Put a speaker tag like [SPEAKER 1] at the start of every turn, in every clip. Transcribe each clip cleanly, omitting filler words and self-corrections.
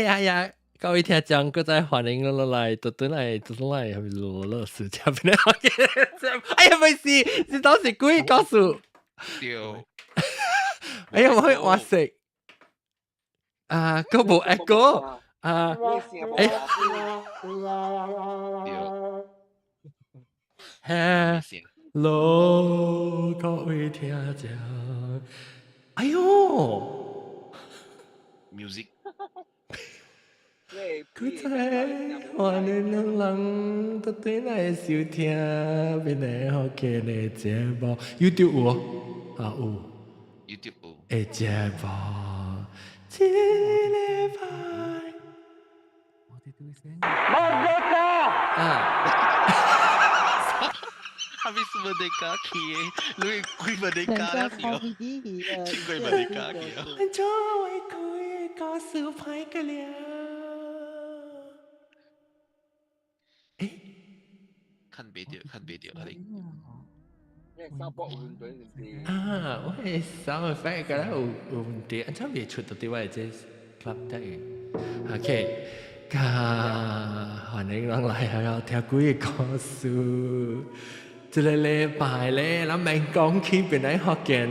[SPEAKER 1] 呀呀呀！各位聽眾，閣再歡迎落來，倒轉來，倒轉來，係咪羅老師這邊咧？哎呀，沒事，是當時鬼故事。
[SPEAKER 2] 對。
[SPEAKER 1] 哎呀，我去畫食。啊，閣無 echo 啊，哎。
[SPEAKER 2] 對。
[SPEAKER 1] Hello，各位聽眾。哎喲
[SPEAKER 2] ，music。
[SPEAKER 1] 閣再歡迎咱人倒轉來收聽邊个福建的節目，YouTube 有哦，啊有
[SPEAKER 2] ，YouTube 有，
[SPEAKER 1] 的節目，一禮拜。
[SPEAKER 3] Merdeka！
[SPEAKER 1] 啊！
[SPEAKER 2] Habis merdeka 去的，你幾 merdeka 了是哦？去過 merdeka 去哦。
[SPEAKER 1] 怎會鬼故事歹過了？欸，
[SPEAKER 2] 看袂著，看袂著，你。
[SPEAKER 1] 啊，我的 sound effect 敢若有有問題，按怎袂出到佇我的這 club 底？OK，甲歡迎人來啊，聽鬼故事。這个禮拜咧，咱免講起本來福建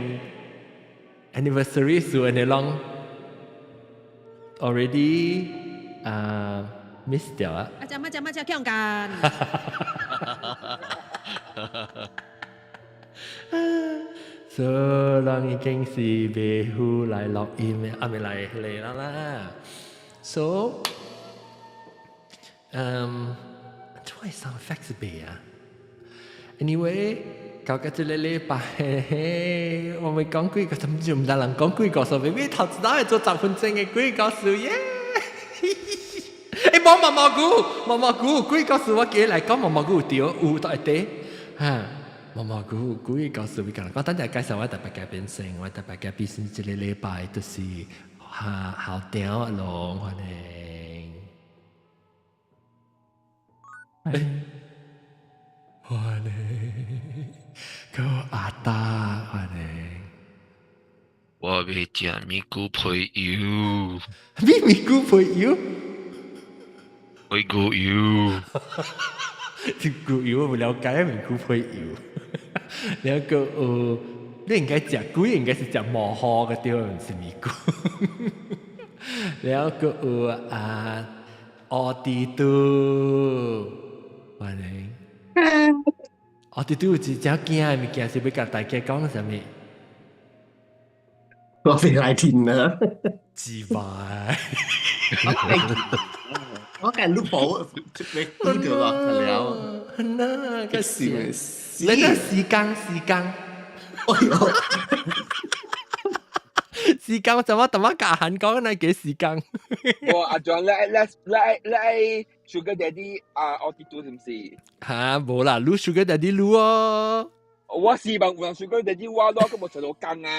[SPEAKER 1] anniversary 數的攏 already 啊 miss 掉啊。
[SPEAKER 4] 阿姐，阿姐，阿姐，強幹。
[SPEAKER 1] 所以人已經是袂赴來錄音的，啊未來來啦啦。So，嗯，這位 sound effect 是袂啊？Anyway，到這個禮拜，我們講鬼故事，就毋知人講鬼故事，明明頭一擺做10分鐘的鬼故事耶！欸，無毛毛菇，毛毛菇，鬼故事我記得來講毛毛菇有對，有都會對，哈。毛毛菇鬼故事，我講，我等陣介紹我特別嘉賓先，我特別嘉賓先，這個禮拜就是校校長阿龍，歡迎。欸，歡迎，閣阿達，歡迎。
[SPEAKER 2] 我欲食咪菇皮油。
[SPEAKER 1] 咩咪菇皮油？
[SPEAKER 2] 皮菇油。
[SPEAKER 1] 這菇油我不了解，咪菇皮油。了個你應該食龜，應該是食毛蟹个對，毋是咪菇。了閣有啊，奧迪都，歡迎。奧迪都有一隻驚的物件，是欲共大家講啥物？
[SPEAKER 5] 我未來聽啊！
[SPEAKER 1] 自白。
[SPEAKER 5] 我講你保，你記得了了。
[SPEAKER 1] 那個是，你那時間時間。
[SPEAKER 5] 哎喲！
[SPEAKER 1] 時間怎麼怎麼夾閒講那幾時間？
[SPEAKER 3] 我阿 John，你你你你 Sugar Daddy 啊，我啲都是唔是？
[SPEAKER 1] 嚇，無啦，你 Sugar Daddy 你哦。
[SPEAKER 3] 我是問有人 Sugar Daddy 我攞個無做到工啊。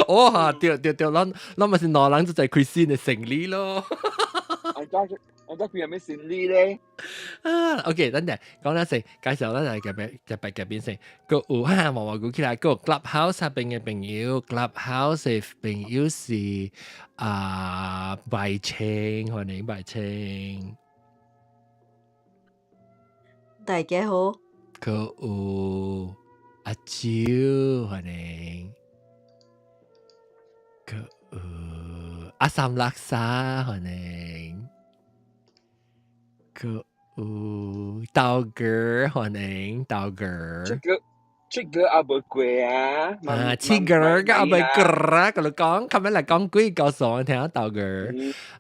[SPEAKER 1] 哦哈，對對對，咱咱咪是兩人就在開新的生理咯。
[SPEAKER 3] 我我佢係咩生理咧？
[SPEAKER 1] 啊，OK，等陣講啦先，介紹咱就特別特別嘉賓先。閣有哈，毛毛菇起來，閣有 Clubhouse 下邊的朋友，Clubhouse 的朋友是啊，白青，歡迎白青。
[SPEAKER 6] 大家好。
[SPEAKER 1] 閣有阿蕉，歡迎。閣有阿三垃圾，歡迎。閣有豆哥，歡迎豆哥。
[SPEAKER 3] 七哥，七哥阿無過啊！
[SPEAKER 1] 啊，七哥個阿未過啊，佮你講，琴日來講鬼故事，我聽豆哥。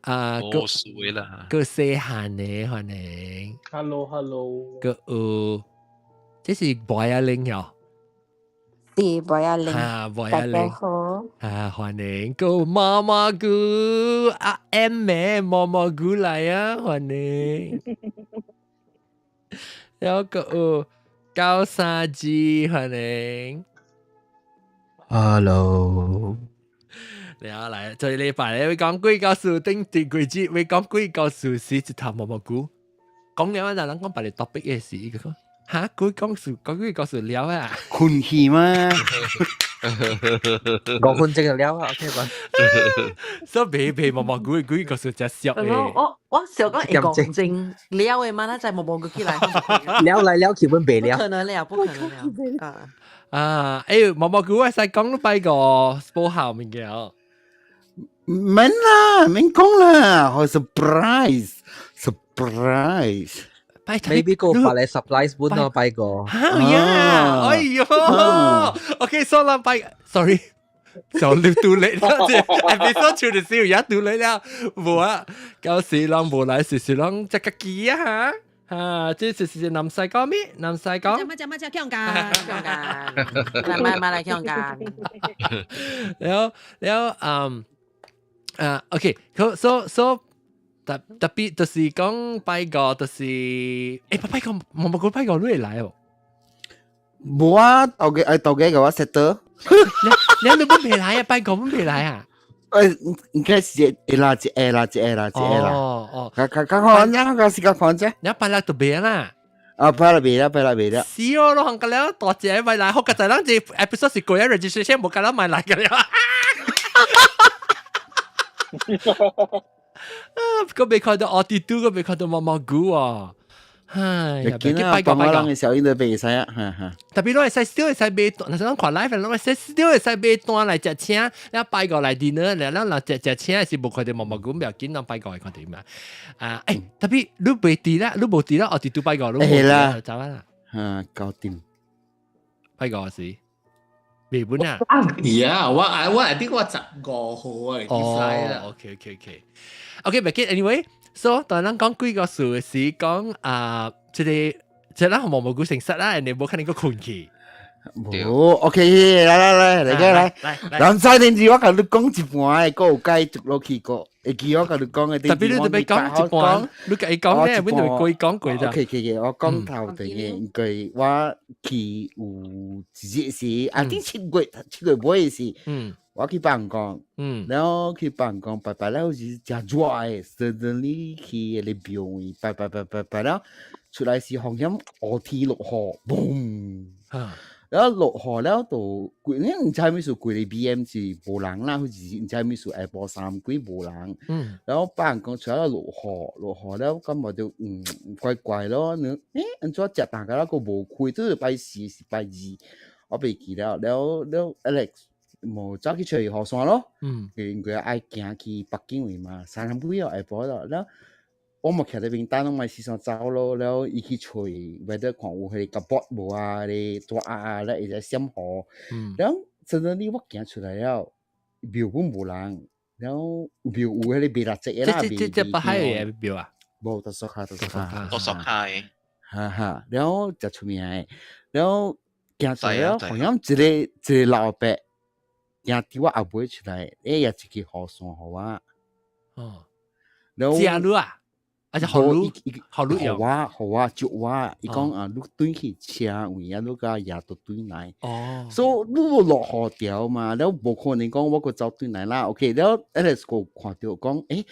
[SPEAKER 1] 啊，
[SPEAKER 2] 冇水啦。
[SPEAKER 1] 閣細漢的，歡迎。
[SPEAKER 7] Hello，Hello。
[SPEAKER 1] 閣有，這是白阿玲喲。
[SPEAKER 6] 是白阿玲。
[SPEAKER 1] 啊，白阿玲。
[SPEAKER 6] 大家好。
[SPEAKER 1] 啊，歡迎閣毛毛菇阿 M 咩毛毛菇來啊，歡迎。然後閣有93G，歡迎。
[SPEAKER 8] Hello。
[SPEAKER 1] 你好，來，這禮拜咧會講鬼故事，頂第幾節會講鬼故事是一頭毛毛菇。講了啊，人講別個 topic 嘅事，伊個講哈鬼故事，講鬼故事了啊。
[SPEAKER 8] 困去嗎？
[SPEAKER 4] 5分鐘就了啊，OK 吧？
[SPEAKER 1] 所以未未毛毛菇菇個是隻小嘅。
[SPEAKER 6] 我想講會講真了的嘛，那就毛毛菇起來。
[SPEAKER 4] 了來了去本袂了。
[SPEAKER 6] 不可能了，不可能了。啊
[SPEAKER 1] 啊！欸，毛毛菇我使講你拜個報號物件。
[SPEAKER 7] 免啦，免講啦，好 surprise，surprise。
[SPEAKER 4] Maybe 個發嚟 surprise 本咯，拜個。
[SPEAKER 1] 嚇呀！哎呦，OK，所以咱拜，sorry。就你拄嚟啦，這 episode 出的時候也拄嚟了，無啊，到時人無來是是人食家己啊嚇，嚇，這就是南西講咩？南西講。
[SPEAKER 6] 乜只乜只強間，強間，來買買來強間。
[SPEAKER 1] 了了，嗯，啊，OK，好，so 特別就是講拜個，就是，欸，拜個，冇冇講拜個你會來哦？
[SPEAKER 7] 無啊，頭家愛頭家共我 settle。
[SPEAKER 1] 你你本未來啊？拜個本未來啊？
[SPEAKER 7] 誒，應該是一啦，一下啦，一下啦，一下啦。
[SPEAKER 1] 哦哦，
[SPEAKER 7] 較較較好，你較時間看啫。
[SPEAKER 1] 你拜六就未啦。
[SPEAKER 7] 啊，拜六未啦，拜六未啦。
[SPEAKER 1] 是哦，攏行個了，大隻咪來，好個在咱這 episode 是過一 registration 無夠咱買來個了。啊，個未看到奧迪都，個未看到毛毛菇啊！唉，
[SPEAKER 7] 見啦，幫我人嘅小英都袂使啊，哈哈。
[SPEAKER 1] 特別攏會使，都會使買單，若是咱看 live，攏會使，都會使買單來食請，你拜個來 dinner，了咱來食食請是無看到毛毛菇，唔要緊，咱拜個會看到嘛。啊，欸，特別你袂佇啦，你無佇啦，奧迪都拜個，你無佇啦，走啦。
[SPEAKER 7] 嚇，搞掂。
[SPEAKER 1] 拜個是未本啊？
[SPEAKER 5] 呀，我我係啲我15號啊，
[SPEAKER 1] 哦，OK，唔緊，anyway。So，當咱講幾個數是講啊，這個這咱毛毛菇成實啦，你無可能閣困去。
[SPEAKER 7] 無，OK，來來來，來來來，人西電視我共你講一半的，閣有解續落去個，會記我共你講的。
[SPEAKER 1] 特別你特別講一半，你共伊講咧，阮就會講過咋。
[SPEAKER 7] OK，OK，我講頭第個，因為我去有一日是啊，佇7月尾時，我去辦公，然後去辦公拜拜了是誠熱的，suddenly 去彼個廟位拜拜拜拜拜了，出來是風險烏天落雨，嘣！然後落雨了就規，你毋知啥物事，規個 B M 是無人啦，或是毋知啥物事下晡三點無人。然後辦公出來落雨，落雨了感覺就怪怪咯，你欸按怎食飯個閣無開？這是拜四是拜二，我袂記了。了了 Alex 無走去揣雨傘咯，因為愛行去北京位嘛，三點幾哦下晡了。了我嘛徛佇邊等，攏嘛時常走咯。了伊去揣，whether 看有彼個夾脖無啊，彼個大啊，了伊在閃雨。了真正你我行出來了，廟本無人，了廟有彼個賣蠟燭的啦，
[SPEAKER 1] 這這這北海的廟啊？
[SPEAKER 7] 無，多索卡，多索卡，
[SPEAKER 2] 多索卡的。
[SPEAKER 7] 哈哈，了誠出名的，了行出來了，好像一個一個老伯行佇我後尾出來，欸，也一支雨傘予我。
[SPEAKER 1] 哦，
[SPEAKER 7] 了
[SPEAKER 1] 借你啊？啊是予你，予你
[SPEAKER 7] 予我，予我，借我，伊講啊，你轉去車位啊，你共爺倒轉來。
[SPEAKER 1] 哦。
[SPEAKER 7] 所以你落雨條嘛，了無可能講我閣走轉來啦。OK，了 Alex 閣看著講，欸，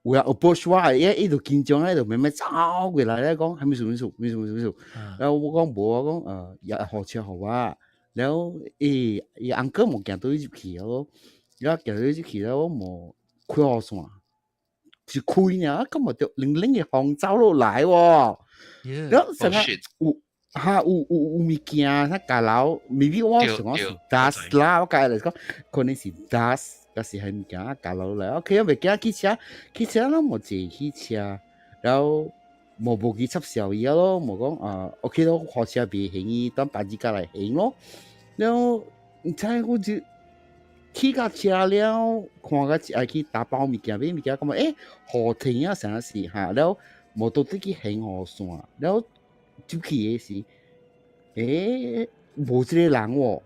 [SPEAKER 7] 有人 approach 我，伊伊就緊張，伊就慢慢走過來咧，講啥物事，啥物事，啥物事，啥物事。了我講無，我講也予車予我。了伊伊 uncle 無行倒入去咯，了行倒入去了，我無開雨傘。是開爾，感覺著冷冷的風走落來喎。了成個有哈有有有物件，啥閣樓，maybe 我想講是 dust 啦，我共伊講可能是 dust，抑是彼物件閣落來。OK，我袂驚去車，去車攏無坐去車，然後無無去插潲伊咯，無講啊，OK 咯，火車袂還伊，等別日才來還咯。了，毋知我就去到車了，看到愛去打包物件，買物件，感覺欸，雨停啊，啥事哈？了，無到底去還雨傘，了入去的時，欸，無這個人喎，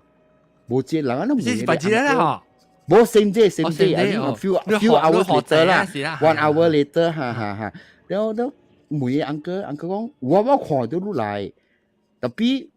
[SPEAKER 7] 無這個人啊，你
[SPEAKER 1] 這是別日啦吼。
[SPEAKER 7] 無 same day same day，I think a few hours later 啦，one hour later，哈哈哈。了了，問 uncle uncle 講，我看著你來，tapi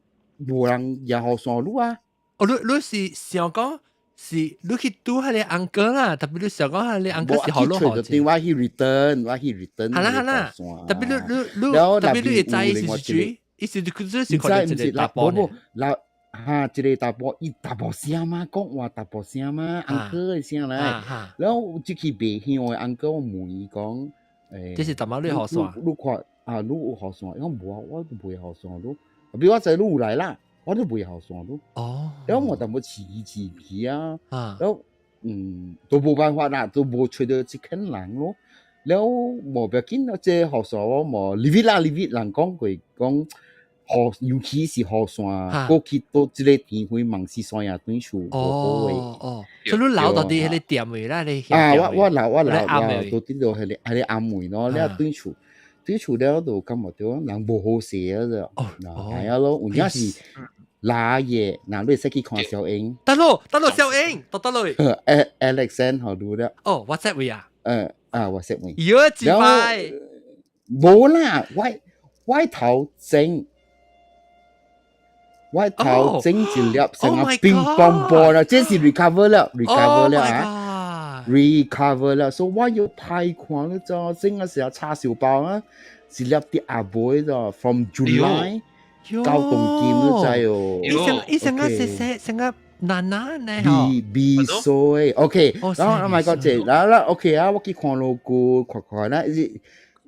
[SPEAKER 7] 無人舉雨傘你啊。
[SPEAKER 1] 哦，你你是想講是你去拄彼個 uncle 啦，tapi 你想講彼個 uncle 是予你
[SPEAKER 7] 予錢。我去 return，我去 return。
[SPEAKER 1] 係啦係啦，tapi 你你你，tapi 你會知伊是誰？伊是佢這是可能一個大波呢。
[SPEAKER 7] 無無，老哈，一個查埔伊查埔聲嘛，講話查埔聲嘛，uncle 的聲來。然後這去賣香的 uncle 我問伊講，
[SPEAKER 1] 這是淡薄你雨傘？
[SPEAKER 7] 你看啊，你有雨傘？伊講無啊，我都袂雨傘你。比我知你有來啦，我都袂雨傘你。然後我淡薄遲遲去啊，然後都無辦法啦，都無揣著這款人咯。了無要緊咯，這雨傘我無 leave it 啦，leave it 人講過講。雨尤其是雨傘，過去到這個天氣夢是山野轉厝無好的。
[SPEAKER 1] 哦，所以你留到佇彼個店位啦，你
[SPEAKER 7] 啊，我留我到佇度彼個暗位咯，了轉厝，轉厝了就感覺著人無好勢啊就，係啊咯，有影是拉嘢，若你會使去看小英。
[SPEAKER 1] 得咯，得咯，小英，得得咯。
[SPEAKER 7] Alex 好錄了。
[SPEAKER 1] 哦，WhatsApp 位啊？
[SPEAKER 7] 啊，WhatsApp 位。
[SPEAKER 1] 喲，幾擺？
[SPEAKER 7] 無啦，我頭前。我頭整一粒成個乒乓波啦，這是 recover 了，recover 了啊，recover 了，所以我要派看了就整個時候叉燒包啊，一粒啲阿妹就 from July 到東京都知哦。
[SPEAKER 1] 伊成個細細成個難難呢？
[SPEAKER 7] 未未衰，OK，然後阿咪講這，然後啦 OK 啊，我去看老姑，看看啦，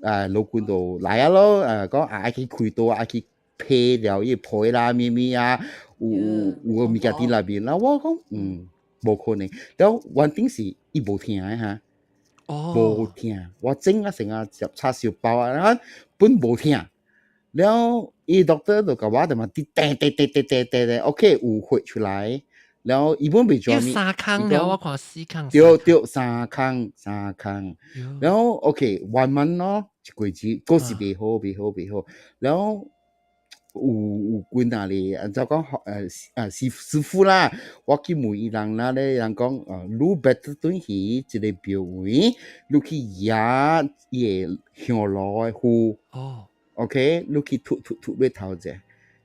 [SPEAKER 7] 啊老姑就來啊咯，講啊去開刀，啊去皮了伊皮啦，咪咪啊，有有個物件佇內面，然後我講無可能，了原頂是伊無疼的哈，無疼，我整啊成啊食叉燒包啊，然後本無疼，了伊 doctor 就共我就嘛滴滴滴滴滴滴滴，OK 有血出來，然後伊本袂做
[SPEAKER 1] 物，三空了，我看四空，
[SPEAKER 7] 對對，三空三空，然後 OK 慢慢咯，一過子，閣是袂好袂好袂好，然後。有幾若咧，按照講師傅啦，我去問伊人啦咧，人講你 better 轉去一個廟位，你去壓伊个香爐的符。OK，你去吐吐吐欲頭者。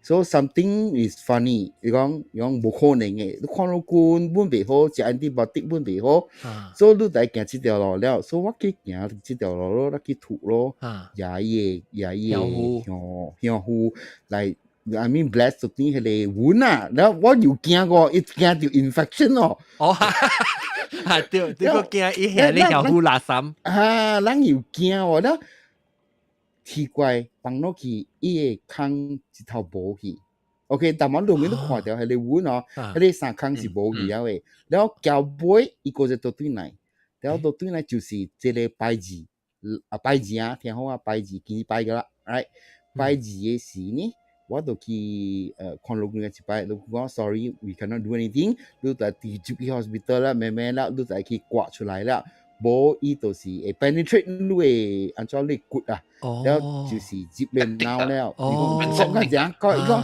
[SPEAKER 7] So something is funny，伊講無可能的，你看老君本袂好，食 antibiotic 本袂好，所以你得行這條路了，所以我去行這條路咯，我去吐咯，壓伊个壓伊个香符來，I mean bless 到啲彼个碗啊，然後我又驚過，一驚著 infection 咯。
[SPEAKER 1] 哦，啊對，你閣驚伊遐你香符垃圾。
[SPEAKER 7] 啊，人又驚喎，了。奇怪，放落去伊个空一頭無去，OK，但我路面都看著彼个碗哦，彼个三空是無去了的。了後交尾伊閣再倒轉來，了後倒轉來就是這個拜二，啊拜二啊，聽好啊，拜二今日拜個啦，right，拜二的時呢，我就去看老君一擺，老君講 sorry，we cannot do anything，你就直接去 hospital 啦，咩咩啦，你就去刮出來了。無伊就是會 penetrate 你的按怎你骨啊，了就是入來腦了。伊講講較正，講伊講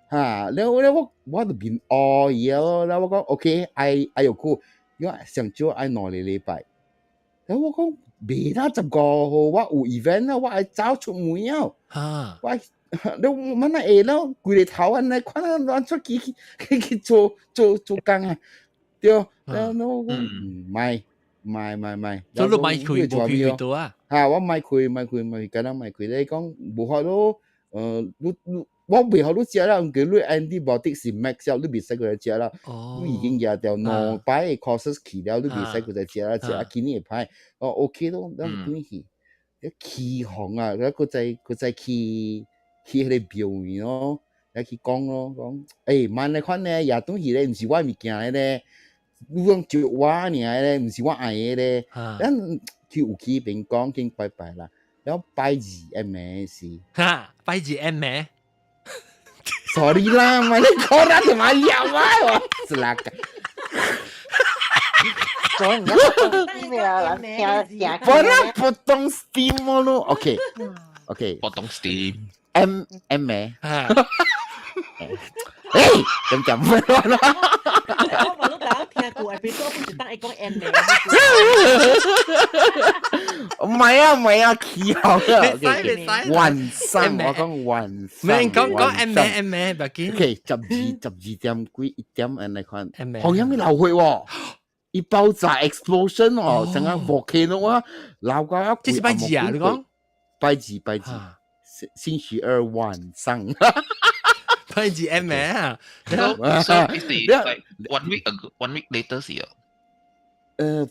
[SPEAKER 7] 哈，了了我就面烏伊咯，了我講 OK，愛愛有苦，伊講上少愛2個禮拜，了我講袂啦，15號我有 event 啦，我愛走出門了，我你我哪會了，規个頭按呢看啊，按怎去去去做做做工啊？對，了了我講毋莫。莫莫莫，
[SPEAKER 1] 所以你莫開無開到啊？
[SPEAKER 7] 哈，我莫開莫開莫，敢若莫開咧講無法度，你我袂予你食啦，毋過你 antibiotic 是 max 了，你袂使閣來食啦。你已經食掉兩擺的 courses 去了，你袂使閣再食啦，食啊今年會歹。哦，OK 咯，咱轉去，你起哄啊，咱閣再去彼个廟位咯，來去講咯，講，欸，萬呢款呢，也轉去咧，毋是我物件的咧。你講招我爾咧，毋是我愛的咧。咱去有去邊講，去拜拜啦。然後拜二暗暝是，
[SPEAKER 1] 哈，拜二暗暝。
[SPEAKER 7] Sorry 啦，咪你講啦，同埋入啊，是啦個。
[SPEAKER 8] 講咩啊？聽聽。
[SPEAKER 7] 本來不懂 steam 咯，OK，OK。
[SPEAKER 2] 不懂 steam。
[SPEAKER 7] M M 咩？誒，咁就唔會啦。
[SPEAKER 6] 我嘛攏聽過，別說不是當會講 M 名。
[SPEAKER 7] 唔係啊，唔係啊，起好啊。晚上我講晚上。
[SPEAKER 1] 唔講講 M 名 M 名，別緊。
[SPEAKER 7] OK，12點幾一點按呢款。好像咪流血喎，一爆炸 explosion 哦，成個 volcano 啊，流到啊。
[SPEAKER 1] 這是拜二啊？你講？
[SPEAKER 7] 拜二拜二，星期二晚上。
[SPEAKER 1] 看字 M 啊。
[SPEAKER 2] So 是 like one week ago, one week later 是哦。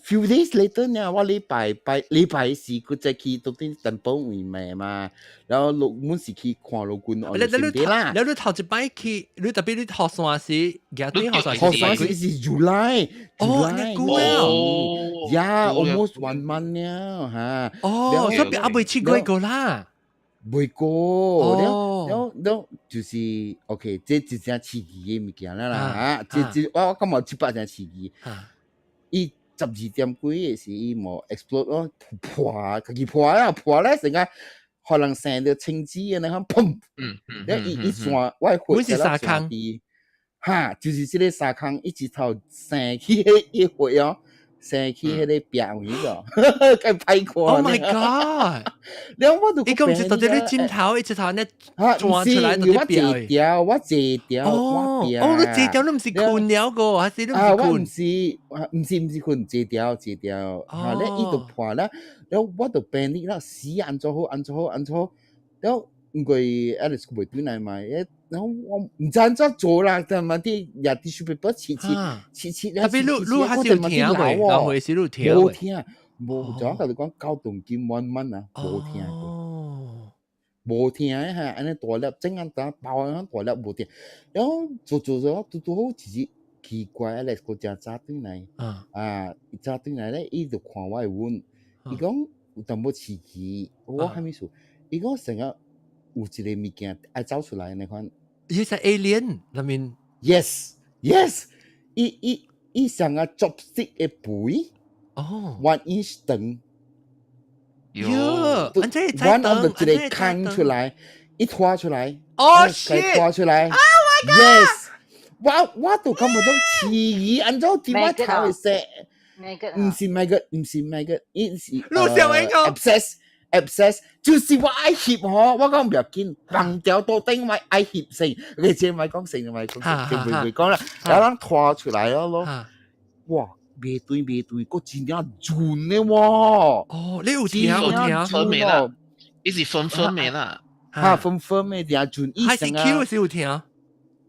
[SPEAKER 7] Few days later 呢，我禮拜拜禮拜四佢再去到啲 temple 位咩嘛，然後六滿是去看老君
[SPEAKER 1] 你你你
[SPEAKER 7] 啦。
[SPEAKER 1] 你你頭一擺去，你特別你學山時，夾啲學山
[SPEAKER 7] 學山時是 July，
[SPEAKER 1] 哦，你估啊
[SPEAKER 7] ？Yeah, almost one month 了嚇。
[SPEAKER 1] 哦，所以阿未去過過啦。
[SPEAKER 7] 未過，了了了，就是 OK，這真正刺激的物件啦啦嚇，這這我感覺這擺真刺激。伊12點幾的時，伊無 explode 咯，破，家己破啦，破咧成個可能生到青紙嘅那款，砰！了伊伊線，我血
[SPEAKER 1] 是沙坑，
[SPEAKER 7] 哈，就是這個沙坑一直頭生起彼一血哦，生起彼個壁位個，該歹看。
[SPEAKER 1] Oh my god！
[SPEAKER 7] 了我就
[SPEAKER 1] 伊講是到底你枕頭一直頭呢轉出來，
[SPEAKER 7] 我坐掉，我坐掉，
[SPEAKER 1] 哦，哦，你坐掉，你毋是睏了個，還是你毋是睏？
[SPEAKER 7] 我毋是，毋是毋是睏，坐掉坐掉，哈，咧伊就破了，了我就病你啦，死按做好，按做好，按做好，了因為 Alice 袂轉來嘛，然後我毋知按怎做啦，但嘛啲也 tissue paper 切切切切，
[SPEAKER 1] 特別你你還是有聽未？老歲時你有聽
[SPEAKER 7] 無聽，無就我共你講，到當今 one month 啊，無聽過，無聽嚇，按呢大粒，整間打包按大粒無聽，然後做做做，拄拄好一日奇怪，Alex 閣誠早轉來，啊，早轉來咧，伊就看我的碗，伊講有淡薄刺激，我啥物事？伊講成日有一個物件愛走出來那款。
[SPEAKER 1] 伊是 alien 裏面。
[SPEAKER 7] Yes，yes，伊伊伊像個 chopstick 的肥，
[SPEAKER 1] 哦
[SPEAKER 7] ，1 inch 長。
[SPEAKER 1] 喲，
[SPEAKER 7] one of the 一個空出來，一拖出來，
[SPEAKER 1] 哦 shit，
[SPEAKER 7] 拖出來
[SPEAKER 1] ，Oh my god，
[SPEAKER 7] yes，我都感覺到刺耳，按怎點我頭會說，毋是 maggot，毋是 maggot，伊是
[SPEAKER 1] 陸小英哦
[SPEAKER 7] abscess。abscess 就是我愛翕吼，我講毋要緊，放掉到頂我愛翕先，你這咪講成咪講，就袂袂講啦，然後拖出來了咯，哇，袂對袂對，閣真正潤的喎。
[SPEAKER 1] 哦，你有聽有聽？
[SPEAKER 2] 粉未啦？伊是粉粉的啦。
[SPEAKER 7] 哈，粉粉的定潤，
[SPEAKER 1] 還是 Q 是有聽？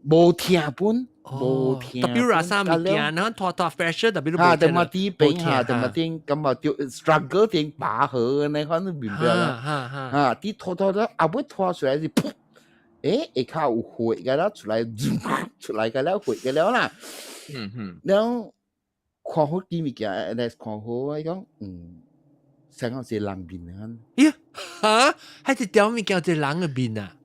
[SPEAKER 7] 無聽本，無聽。
[SPEAKER 1] 特別垃圾物件，然後拖拖 pressure 特別
[SPEAKER 7] 哈，對嘛啲病哈，對嘛啲感覺就 struggle 點拔河呢，反正明白啦。哈，啲拖拖拖，後尾拖出來是噗，欸，下跤有血個了出來，出來個了血個了啦。然後看好啲物件，來看好我講，嗯，成個是人面啊。
[SPEAKER 1] 咦？哈？還是條物件是人的面啊？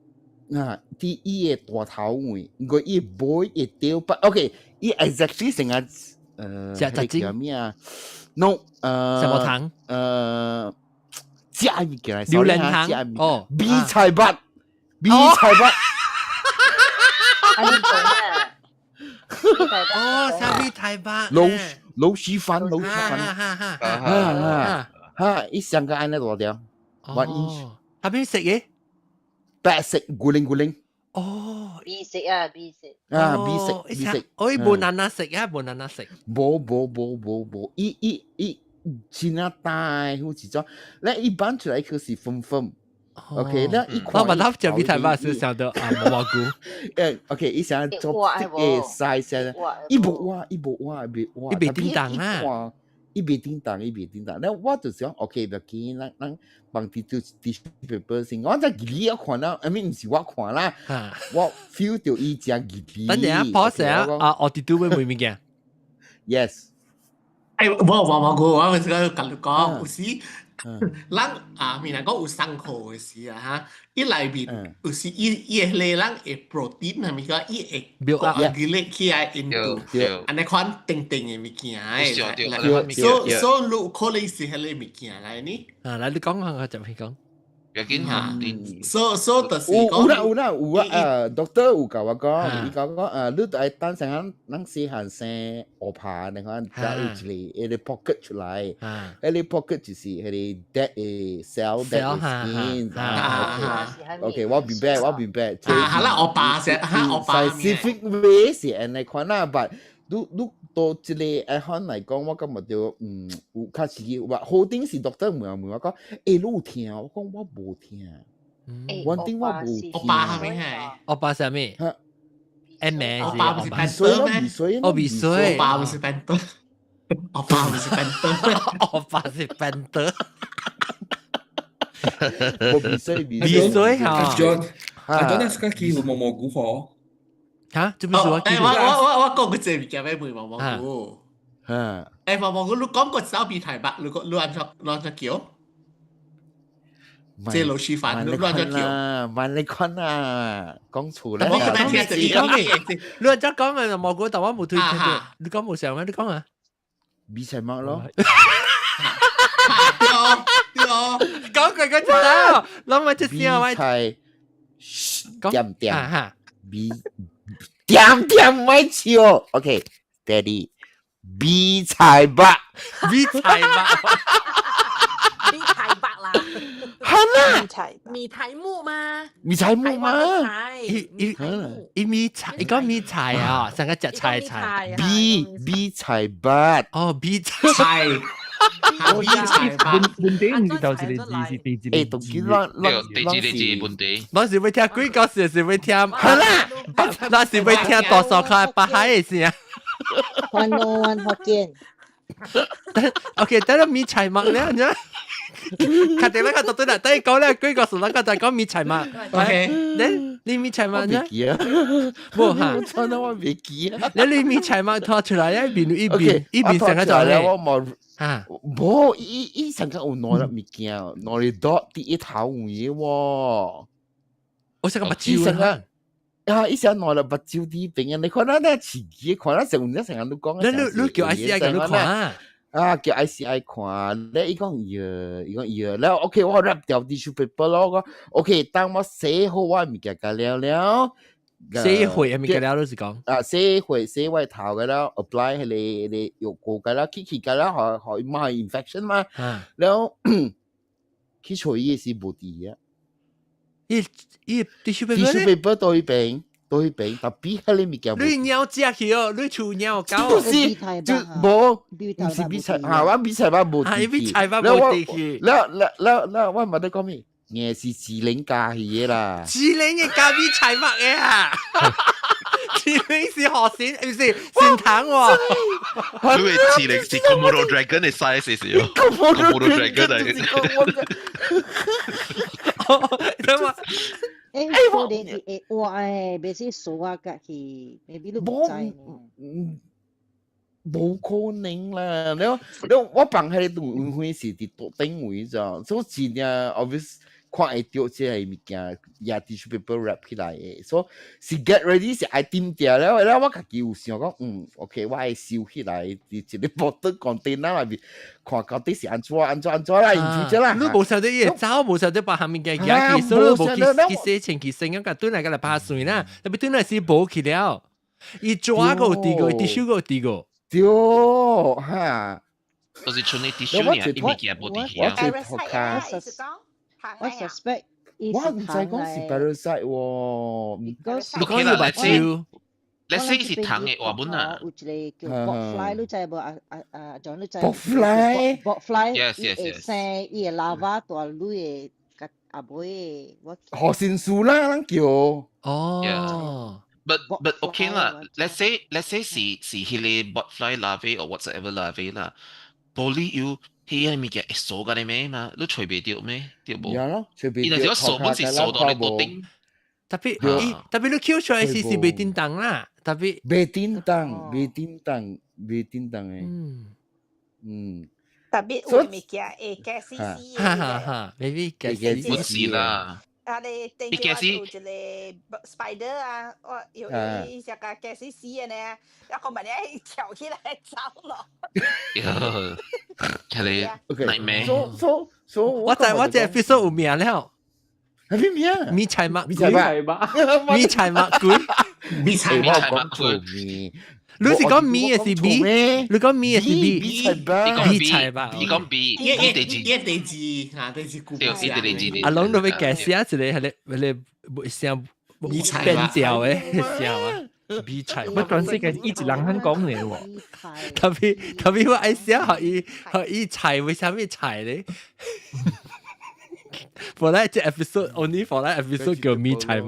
[SPEAKER 7] 啊！佇伊的大頭位，應該伊尾會掉不？OK，伊 exactly 成個
[SPEAKER 1] 食
[SPEAKER 7] 叫咩啊？No，
[SPEAKER 1] 什麼糖？
[SPEAKER 7] 食物件
[SPEAKER 1] 榴蓮糖哦，
[SPEAKER 7] 米菜肉，米菜肉。
[SPEAKER 1] 哦，啥米菜肉？
[SPEAKER 7] 老老鼠粉，老鼠粉，哈哈哈！伊上個按呢大條，1 inch，
[SPEAKER 1] 下邊食嘅？
[SPEAKER 7] 白色古靈古靈。
[SPEAKER 1] 哦
[SPEAKER 8] ，B 色啊，B 色。
[SPEAKER 7] 啊，B 色 B 色。
[SPEAKER 1] 我伊無難難食啊，無難難食。
[SPEAKER 7] 無無無無無，伊伊伊真正大，好似種，咧一般出來佢是粉粉。OK，那一
[SPEAKER 1] 我把它食米菜肉是想到啊蘑菇。
[SPEAKER 7] OK，伊想做這個 size，伊無挖，伊無挖，未挖。
[SPEAKER 1] 伊袂叮當啊。
[SPEAKER 7] 伊袂叮當，伊袂叮當。那我就想，OK，袂緊，咱咱放啲做 tissue paper 先。我在日日看到，I mean 毋是我看啦，我 feel 到伊誠日日。
[SPEAKER 1] 等陣啊，pause 啊，啊，我哋都會買物件。
[SPEAKER 7] Yes。
[SPEAKER 5] 哎，無無無，我我咪是講佮你講，有時咱啊，咪若講有傷口的時啊，哈，伊內面有時伊伊個咱會 protein 係咪講伊會 coagulate 起來 into 按呢款定定的物件誒，所所以你可能是彼个物件來呢？
[SPEAKER 1] 啊，來你講下，我就去講。
[SPEAKER 2] 要緊
[SPEAKER 5] 嚇，所所就是
[SPEAKER 7] 有有啦有啦有啊！doctor 有共我講，伊共我講你愛等陣間咱細漢生烏拍，你看才有一個一個 pocket 出來，彼個 pocket 就是彼個 dead 的 cell dead 的 skin 啊。OK，我明白，我明白。
[SPEAKER 5] 啊，係啦，烏白先，哈，烏白。
[SPEAKER 7] Scientific way 是按呢款啦，but 你你到這個愛款來講，我感覺著嗯有較是話好頂是 doctor 問問我講，欸，你有聽？我講我無聽。我頂我無聽。
[SPEAKER 5] 烏白係咪係？
[SPEAKER 1] 烏白啥物？ M 名
[SPEAKER 5] 我爸唔是 panther 咩？
[SPEAKER 1] 哦，未水。
[SPEAKER 5] 我爸唔是 panther，我爸唔是 panther，
[SPEAKER 1] 我爸是 panther。
[SPEAKER 7] 我未水，
[SPEAKER 1] 未水嚇。
[SPEAKER 9] 阿 John，阿 John 那是個欺負毛毛菇嗬？
[SPEAKER 1] 嚇？做咩事我
[SPEAKER 5] 誒，我講個這物件欲問毛毛菇。
[SPEAKER 7] 嚇。
[SPEAKER 5] 誒，毛毛菇，你講個走鼻太白，你個你按怎你按怎叫？這老師飯，你按怎叫？
[SPEAKER 7] 萬你坤啊，講錯啦。
[SPEAKER 5] 我講
[SPEAKER 1] 你講咩？你按怎講咪毛菇，但我冇推聽到。你講冇上咩？你講啊？
[SPEAKER 7] 米菜麥咯。
[SPEAKER 5] 對哦，對哦，
[SPEAKER 1] 講句講出嚟，諗咪出聲
[SPEAKER 7] 咪。菜，點點，米點點咪笑。OK，Daddy，米菜肉，
[SPEAKER 1] 米菜肉，
[SPEAKER 6] 米菜肉啦。
[SPEAKER 7] 係啦，
[SPEAKER 6] 米苔目嘛？
[SPEAKER 7] 米苔目嘛？
[SPEAKER 1] 伊伊伊米菜，伊講米菜啊，成個食菜菜。
[SPEAKER 7] 米米菜肉。
[SPEAKER 1] 哦，米菜。
[SPEAKER 5] 菜。米菜肉。
[SPEAKER 10] 問題唔是頭一個字，是第一個
[SPEAKER 7] 誒，當今咱咱
[SPEAKER 2] 第一個字問題。
[SPEAKER 1] 咱是欲聽鬼故事，是欲聽？
[SPEAKER 7] 係啦，
[SPEAKER 1] 咱是欲聽大掃卡北海的聲。
[SPEAKER 8] 101 福建。
[SPEAKER 1] OK，等下米菜肉咧，你。確定啦，較對啦，等伊講咧鬼故事，咱個就講米菜肉。
[SPEAKER 5] OK，
[SPEAKER 1] 你你米菜肉呢？
[SPEAKER 7] 記啊，
[SPEAKER 1] 無哈，
[SPEAKER 7] 真係我未記啊。
[SPEAKER 1] 你你米菜肉拖出來，一邊一邊一邊成個就咧。
[SPEAKER 7] 我冇
[SPEAKER 1] 啊，
[SPEAKER 7] 無伊伊成個有兩粒物件，兩粒 dot 佇伊頭位喎。
[SPEAKER 1] 我成個目睭
[SPEAKER 7] 啊！啊！伊成兩粒目睭佇邊啊！你看咱那刺激，看咱成有成日都講。
[SPEAKER 1] 你你你叫 I C I 共你看啊？
[SPEAKER 7] 啊，叫 I C I 看，咧伊講伊伊講伊，了 OK，我 wrap 掉 tissue paper 咯，我講 OK，當我洗好我物件了了，
[SPEAKER 1] 洗血的物件了，你是講？
[SPEAKER 7] 啊，洗血洗我頭嘅了，apply 彼個彼個藥膏嘅了，去去嘅了，予予嘛 infection 嘛，了去揣伊是無佇啊。
[SPEAKER 1] 伊伊 tissue paper
[SPEAKER 7] tissue paper 對邊對邊，但彼彼個物件。
[SPEAKER 1] 你貓食去哦，你厝貓狗。
[SPEAKER 7] 不是，就無，毋是米菜，嚇，我米菜肉無
[SPEAKER 1] 啊，米菜肉無佇去。
[SPEAKER 7] 了了了了，我嘛咧講咩？硬是自然加去的啦。
[SPEAKER 1] 自然嘅加米菜肉的啊！自然是河鮮，毋是善糖喎。
[SPEAKER 2] 因為自然是 Komodo Dragon 的 size 是哦，Komodo Dragon 嚟。
[SPEAKER 1] 等我。
[SPEAKER 8] 誒，可能是會活的，袂使鎖啊，甲去，maybe 你無知呢。
[SPEAKER 7] 無可能啦！了了，我放彼個運費是佇桌頂位咋，所以真正 obvious 看會著這个物件，也 tissue paper wrap 起來的，所以是 get ready 是愛點掉了，了我家己有想講，嗯，OK，我愛收起來，佇一个 bottle container 內面，看到底是按怎按怎按怎啦，因這啦。
[SPEAKER 1] 你無曉得伊會走，無曉得別項物件寄去，所以無去去洗清去洗，咁轉來個來拍碎啦，特別轉來是無去了，伊抓個有滴個，伊手個有滴個。
[SPEAKER 7] 對，哈。
[SPEAKER 2] 就是剩你 tissue 爾，伊物件無佇去啊。
[SPEAKER 7] 我頭殼。
[SPEAKER 8] 我 suspect
[SPEAKER 7] 我毋知講是 parasite 喎。
[SPEAKER 8] 你
[SPEAKER 2] 講
[SPEAKER 1] 有目睭。
[SPEAKER 2] Let's say 是糖的話本啊。
[SPEAKER 8] 有一個叫 bot fly，你知無？啊啊啊，John 你知
[SPEAKER 7] ？bot fly。
[SPEAKER 8] bot fly，
[SPEAKER 2] Yes
[SPEAKER 8] 伊會生伊的 larva 大女的，阿尾我。
[SPEAKER 7] 何善樹啦，咱叫。
[SPEAKER 1] 哦。
[SPEAKER 2] But okay 啦，let's say 是是彼個 bot fly larvae or whatsoever larvae 啦，無理由彼个物件會鎖甲你咩嘛？你揣袂著咩？對無？
[SPEAKER 7] 呀咯，揣袂
[SPEAKER 2] 伊若是鎖本是鎖到你桌頂。
[SPEAKER 1] 特別伊特別你抾出來時是袂叮當啦，特別
[SPEAKER 7] 袂叮當，袂叮當，袂叮當的。
[SPEAKER 1] 嗯
[SPEAKER 7] 嗯。
[SPEAKER 11] 特別有物件會驚死死
[SPEAKER 1] 哈哈哈，maybe 驚
[SPEAKER 2] 死。不是啦。
[SPEAKER 11] 啊！你頂住我有一個 spider 啊，我有伊只個驚死死的呢，一個物咧跳起來走咯。
[SPEAKER 2] 喲，係你 nightmare。
[SPEAKER 7] So so so，
[SPEAKER 1] 我知我這 episode 有名了。
[SPEAKER 7] 係咩名？
[SPEAKER 1] 米菜肉，
[SPEAKER 7] 米菜肉，
[SPEAKER 1] 米菜肉鬼，
[SPEAKER 5] 米菜
[SPEAKER 7] 肉講錯面。
[SPEAKER 1] 你是講米還是米？你講米還是米？
[SPEAKER 7] 米菜肉，
[SPEAKER 1] 米菜肉。
[SPEAKER 2] 你講米，
[SPEAKER 5] 伊地址，伊地址，啊，地址古
[SPEAKER 2] 對，伊地址。
[SPEAKER 1] 阿龍都欲解寫一个，彼个聲
[SPEAKER 5] 米菜
[SPEAKER 1] 變調的聲啊，米菜。
[SPEAKER 10] 我講這個一直人肯講的喎。
[SPEAKER 1] 特別特別我愛寫予伊予伊菜，為啥物菜咧？本來這 episode only for 咱 episode 叫米菜肉。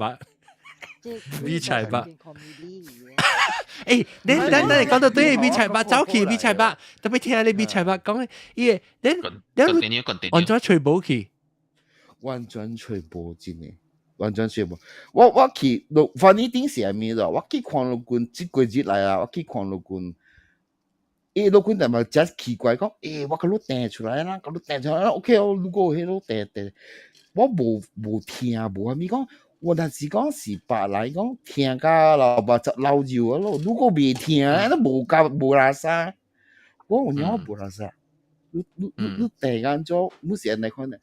[SPEAKER 1] 米菜肉。欸，你等等，講到對米菜肉走去米菜肉，特別聽你米菜肉講，伊個你你按怎揣無去？
[SPEAKER 7] 完全揣無真的，完全揣無。我去，funny thing 是啥物咯？我去看老君，這幾日來啊，我去看老君。欸，老君就嘛真奇怪，講，欸，我共你訂出來啦，共你訂出來啦，OK 哦，如果彼落訂訂，我無聽無啥物講，我若是講是別來講聽甲老爸就老舊啊咯，如果未聽，都無甲無垃圾，我有影無垃圾，你訂安怎，你是按呢款的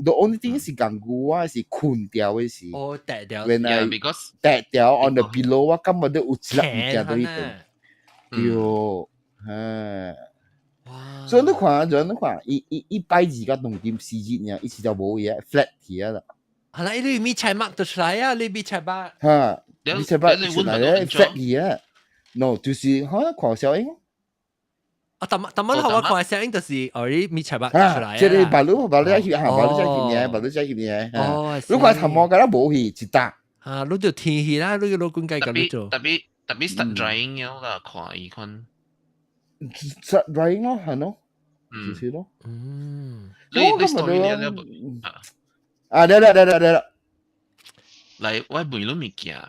[SPEAKER 7] ？The only thing 是共我是睏掉的時，
[SPEAKER 1] 哦，跌掉
[SPEAKER 7] ，when I 跌掉 on the pillow，我感覺到有一粒物件佇裡邊，對。嗯，所以你看，就你看，伊拜二甲當今四日爾，伊是就無嘢 flat 起啊啦。
[SPEAKER 1] 係啦，你米菜肉就出來啊，你米菜肉。
[SPEAKER 7] 哈，米菜肉出來咧 flat 起啊。No，就是可能看小英。
[SPEAKER 1] 啊，但但乜我看小英就是哦，你米菜肉出來啊。
[SPEAKER 7] 這個白鷺白鷺去哈，白鷺只去呢，白鷺只去呢。
[SPEAKER 1] 哦，
[SPEAKER 7] 你看頭毛敢若無去一搭。
[SPEAKER 1] 啊，你就天氣啦，你老公計咁你做。
[SPEAKER 2] 特別特別 start drying 了啦，看伊款。
[SPEAKER 7] start drying 咯，係咯，就是咯。
[SPEAKER 2] 你 story 了了
[SPEAKER 7] 啊，了了了了了。
[SPEAKER 2] 來，我問你物件。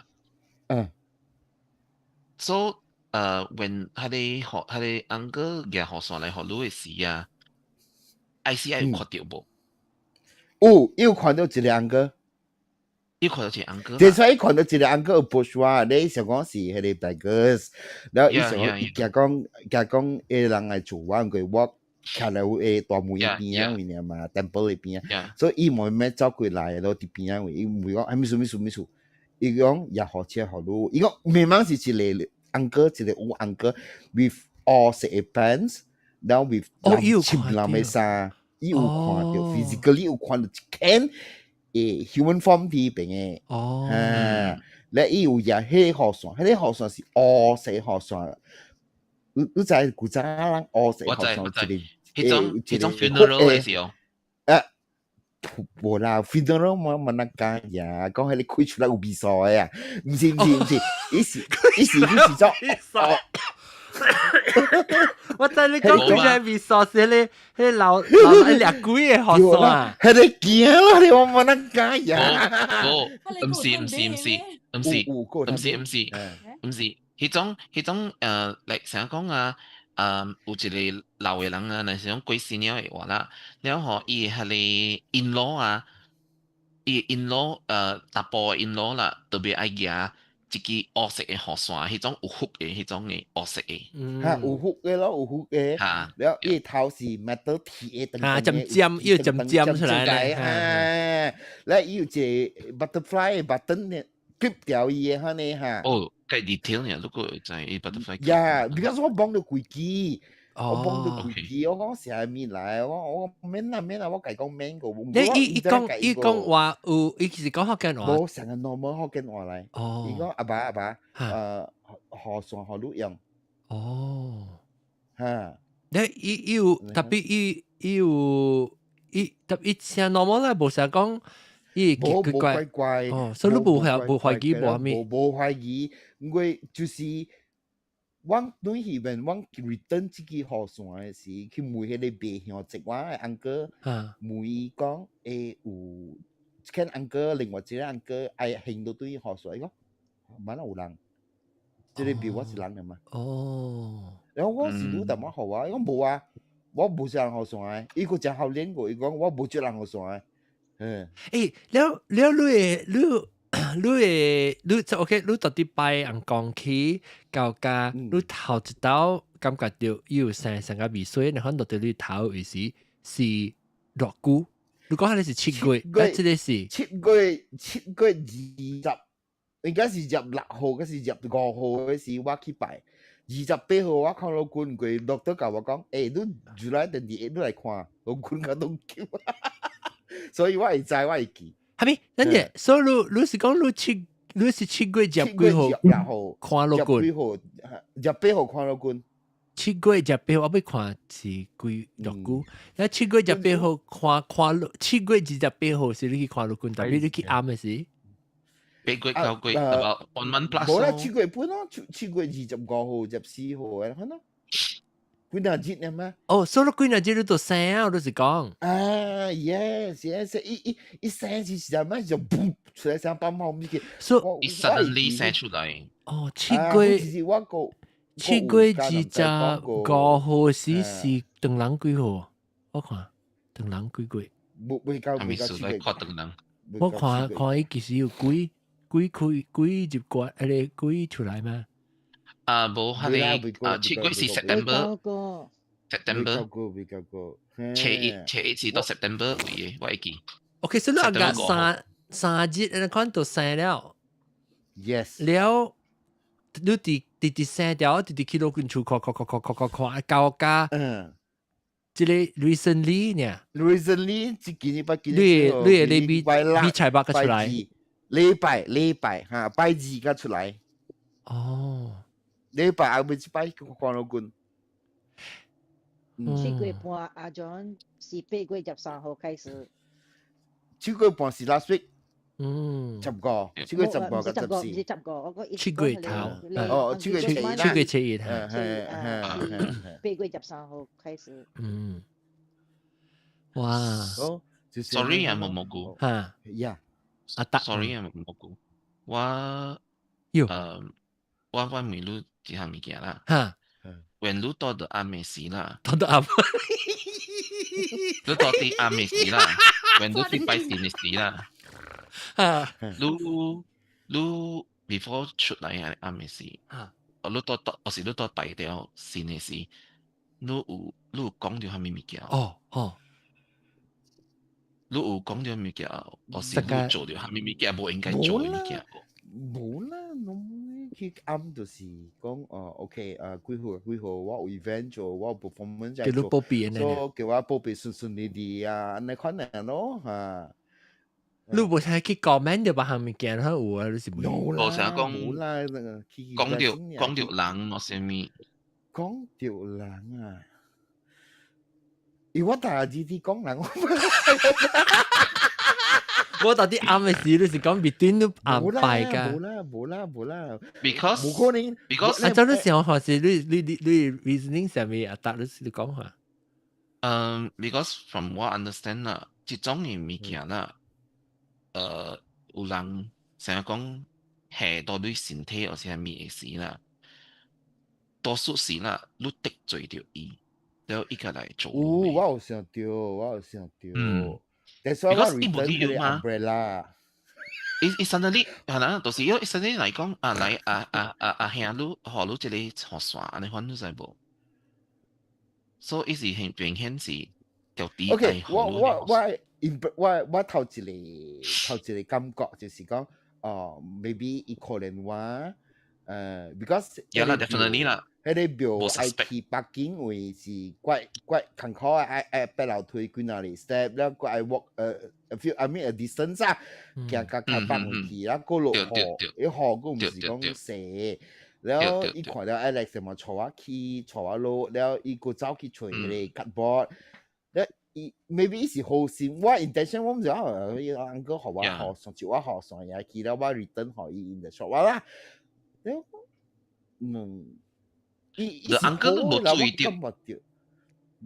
[SPEAKER 2] So，when 彼个學彼个 uncle 舉雨傘來予你的時啊，ICI 有看著無？
[SPEAKER 7] 有，有看到一個 uncle。
[SPEAKER 2] 伊看到一個 uncle。
[SPEAKER 7] 其實伊看到一個 uncle approach 我，你想講是彼个 beggars，然後伊想講伊驚講驚講彼个人來做我，因為我徛咧有個大門邊仔位爾嘛，temple 邊仔，所以伊慢慢走過來咯，佇邊仔位，伊問講，啥物事物事物事，伊講也予車予你，伊講明明是一個 uncle，一個有 uncle with 烏色的 pants，然後 with 藍深藍的衫，伊有看到 physically 有看到一間human form 佇邊的，啊，咧伊有舉彼個雨傘，彼個雨傘是烏色雨傘，你知古早人烏色雨傘一個，
[SPEAKER 2] 彼種 funeral 的時候，
[SPEAKER 7] 啊，無啦，funeral 嘛嘛那講呀，講彼個開出來有味素的啊，毋是毋是毋是，伊是做，
[SPEAKER 1] 我知你講佢係味素是彼個彼個老老一掠鬼的雨傘啊，
[SPEAKER 7] 彼個驚啦，你我嘛那講呀，
[SPEAKER 2] 無，毋是毋是毋是毋是毋是毋是毋是，彼種來成講啊，有一個老的人啊，若是講過身了的話啦，了後伊彼个 in law 啊，伊 in law 查埔的 in law 啦，特別愛舉一支烏色的雨傘，彼種有福的彼種的烏色的。
[SPEAKER 7] 哈，有福的咯，有福的。了伊頭是 metal 鐵的，
[SPEAKER 1] 啊，針尖，伊有針尖出來咧。
[SPEAKER 7] 啊，了伊有一個 butterfly button 咧，clip 掉伊的按呢哈。
[SPEAKER 2] 哦，計 detail 呢，如果會知伊 butterfly。
[SPEAKER 7] 呀，because 我幫到規支，我幫到規支，我講啥物來，我免啦免啦，我家講免個。
[SPEAKER 1] 你伊講話有，伊是講福建話。
[SPEAKER 7] 無成個 normal 福建話來。
[SPEAKER 1] 哦。
[SPEAKER 7] 伊講阿爸阿爸，雨傘予你用。哈。
[SPEAKER 1] 你伊有特別伊有伊特別像 normal 啦，無啥講伊
[SPEAKER 7] 無無怪怪。
[SPEAKER 1] 哦，所以你無懷疑無啥物。
[SPEAKER 7] 無懷疑，因為就是我對彼邊我 return 這支雨傘的時，去問彼個賣香燭我的 uncle，問伊講會有，間 uncle 另外一個 uncle 愛行到對雨傘，伊講嘛哪有人，這個表我是人來嘛。然後我是你淡薄予我，伊講無啊，我無接人雨傘的，伊閣誠好臉過，伊講我無接人雨傘的，嗯。
[SPEAKER 1] 欸，了了你會你你會你就 OK，你到底拜尪公去到家，你頭一道感覺著伊有生生個味水，然後落到你頭位時是偌久？你講彼個是七月，啊，這個是
[SPEAKER 7] 七月20，應該是26號，抑是25號的時，我去拜。28號我看老君過，doctor 共我講，欸，你 July 28你來看，老君較當救，所以我會知，我會記。
[SPEAKER 1] 係咪？等陣，所以你是講你是7月10幾號
[SPEAKER 7] 號
[SPEAKER 1] 看老君？
[SPEAKER 7] 幾號？28號看老君。
[SPEAKER 1] 7月28號我欲看是幾偌久？那七月廿八號看看七月28號是你去看老君，特別你去暗的時？
[SPEAKER 2] 8月9月 about one month plus。
[SPEAKER 7] 無啦，7月半咯，7月25號、24號嘅可能。幾若日呢嘛？
[SPEAKER 1] 哦，所以幾若日你就生啊，你是講。
[SPEAKER 7] 啊，yes，伊生是時陣咩就嘣出來聲崩貓物件。
[SPEAKER 1] 所
[SPEAKER 2] 以伊 suddenly 生出來。
[SPEAKER 1] 哦，7月25號時是長人幾號？我看長人幾月？
[SPEAKER 7] 冇未夠未夠7月。
[SPEAKER 2] 看長人。
[SPEAKER 1] 我看看伊其實有幾幾開幾入關，迄個幾出來嗎？
[SPEAKER 2] 啊，無，彼個啊，7月是 September。September。初一是到 September 位嘅，我會記。
[SPEAKER 1] OK，所以你阿三日，你看到生了。
[SPEAKER 7] Yes。
[SPEAKER 1] 了，你佇佇佇生掉，佇佇去到近處看看看看看看看，到家。這個 recently 呢
[SPEAKER 7] ？recently 這幾日拜幾
[SPEAKER 1] 日？你你你比比菜百個出來。
[SPEAKER 7] 禮拜哈，拜二個出來。
[SPEAKER 1] 哦。
[SPEAKER 7] 禮拜後尾一擺看到棍。
[SPEAKER 8] 7月半，阿 John 是8月13號開始。
[SPEAKER 7] 7月半是 last week。15，7月15個14。
[SPEAKER 8] 唔是十個，我講
[SPEAKER 1] 7月頭。
[SPEAKER 7] 哦，7月7日。
[SPEAKER 1] 7月7日。
[SPEAKER 8] 8月13號開始。
[SPEAKER 1] 嗯。哇。
[SPEAKER 2] Sorry 啊，毛毛菇。
[SPEAKER 1] 嚇。
[SPEAKER 7] 呀。
[SPEAKER 1] 阿達。
[SPEAKER 2] Sorry 啊，毛毛菇。我。我問你一項物件啦。
[SPEAKER 1] 嚇。
[SPEAKER 2] When 你到到暗暝時啦。
[SPEAKER 1] 到到暗。
[SPEAKER 2] 你到佇暗暝時啦。When 你去拜神的時啦。你 before 出來啊暗暝時。你到到，或是你到拜掉神的時，你有講著啥物物件？
[SPEAKER 1] 哦哦。
[SPEAKER 2] 你有講著物件，或是你做著啥物物件，無應該做的物件？
[SPEAKER 7] 無啦，攏去暗就是講哦，OK，幾號幾號我有 event 做，我有 performance
[SPEAKER 1] 叫你報備呢？
[SPEAKER 7] 所以叫我報備順順利利啊，按呢款樣咯嚇。
[SPEAKER 1] 你無聽去 comment 著別項物件，好有啊，你是
[SPEAKER 7] 冇
[SPEAKER 2] 啦，無成講
[SPEAKER 7] 冇啦，那個
[SPEAKER 2] 講著人或啥物？
[SPEAKER 7] 講著人啊！因為我大字啲講人，
[SPEAKER 1] 我到底暗的時，你是講 between 都暗拜㗎？
[SPEAKER 7] 無啦無啦無啦
[SPEAKER 2] ，because
[SPEAKER 7] 無可能
[SPEAKER 2] ，because
[SPEAKER 1] 啊，就你想話是你 reasoning 上面啊，答你是講話。
[SPEAKER 2] 嗯，because from what I understand 啦，這種嘅物件啦，有人成日講下到你身體或是啥物的時啦，多數時啦，你得罪著伊，然後伊個來做。
[SPEAKER 7] 有，我有想到，我有想到。但是我 return 佢 umbrella。
[SPEAKER 2] 伊 suddenly 係啦，就是伊 suddenly 來講啊，來啊啊啊啊兄，你予你這個雨傘按呢款你知無？所以伊是顯明顯是條底。
[SPEAKER 7] OK，我頭一個感覺就是講，哦，maybe 伊可能話，because
[SPEAKER 2] 有啦，definitely 啦。
[SPEAKER 7] 彼個廟愛去北京位是怪怪艱苦啊，愛爬樓梯幾若個 step，了閣愛 walk a few I mean a distance 啊，行較較北去，啊，閣落雨，伊雨閣毋是講細，了伊看了 Alex 嘛，帶我去，帶我落，了伊閣走去揣彼個 cardboard，了伊 maybe 伊是好心，我 intention 我毋知啊，伊 uncle 予我雨傘，借我雨傘也去了，我 return 予伊 in the shop 啦，了，
[SPEAKER 2] The uncle 都無注意到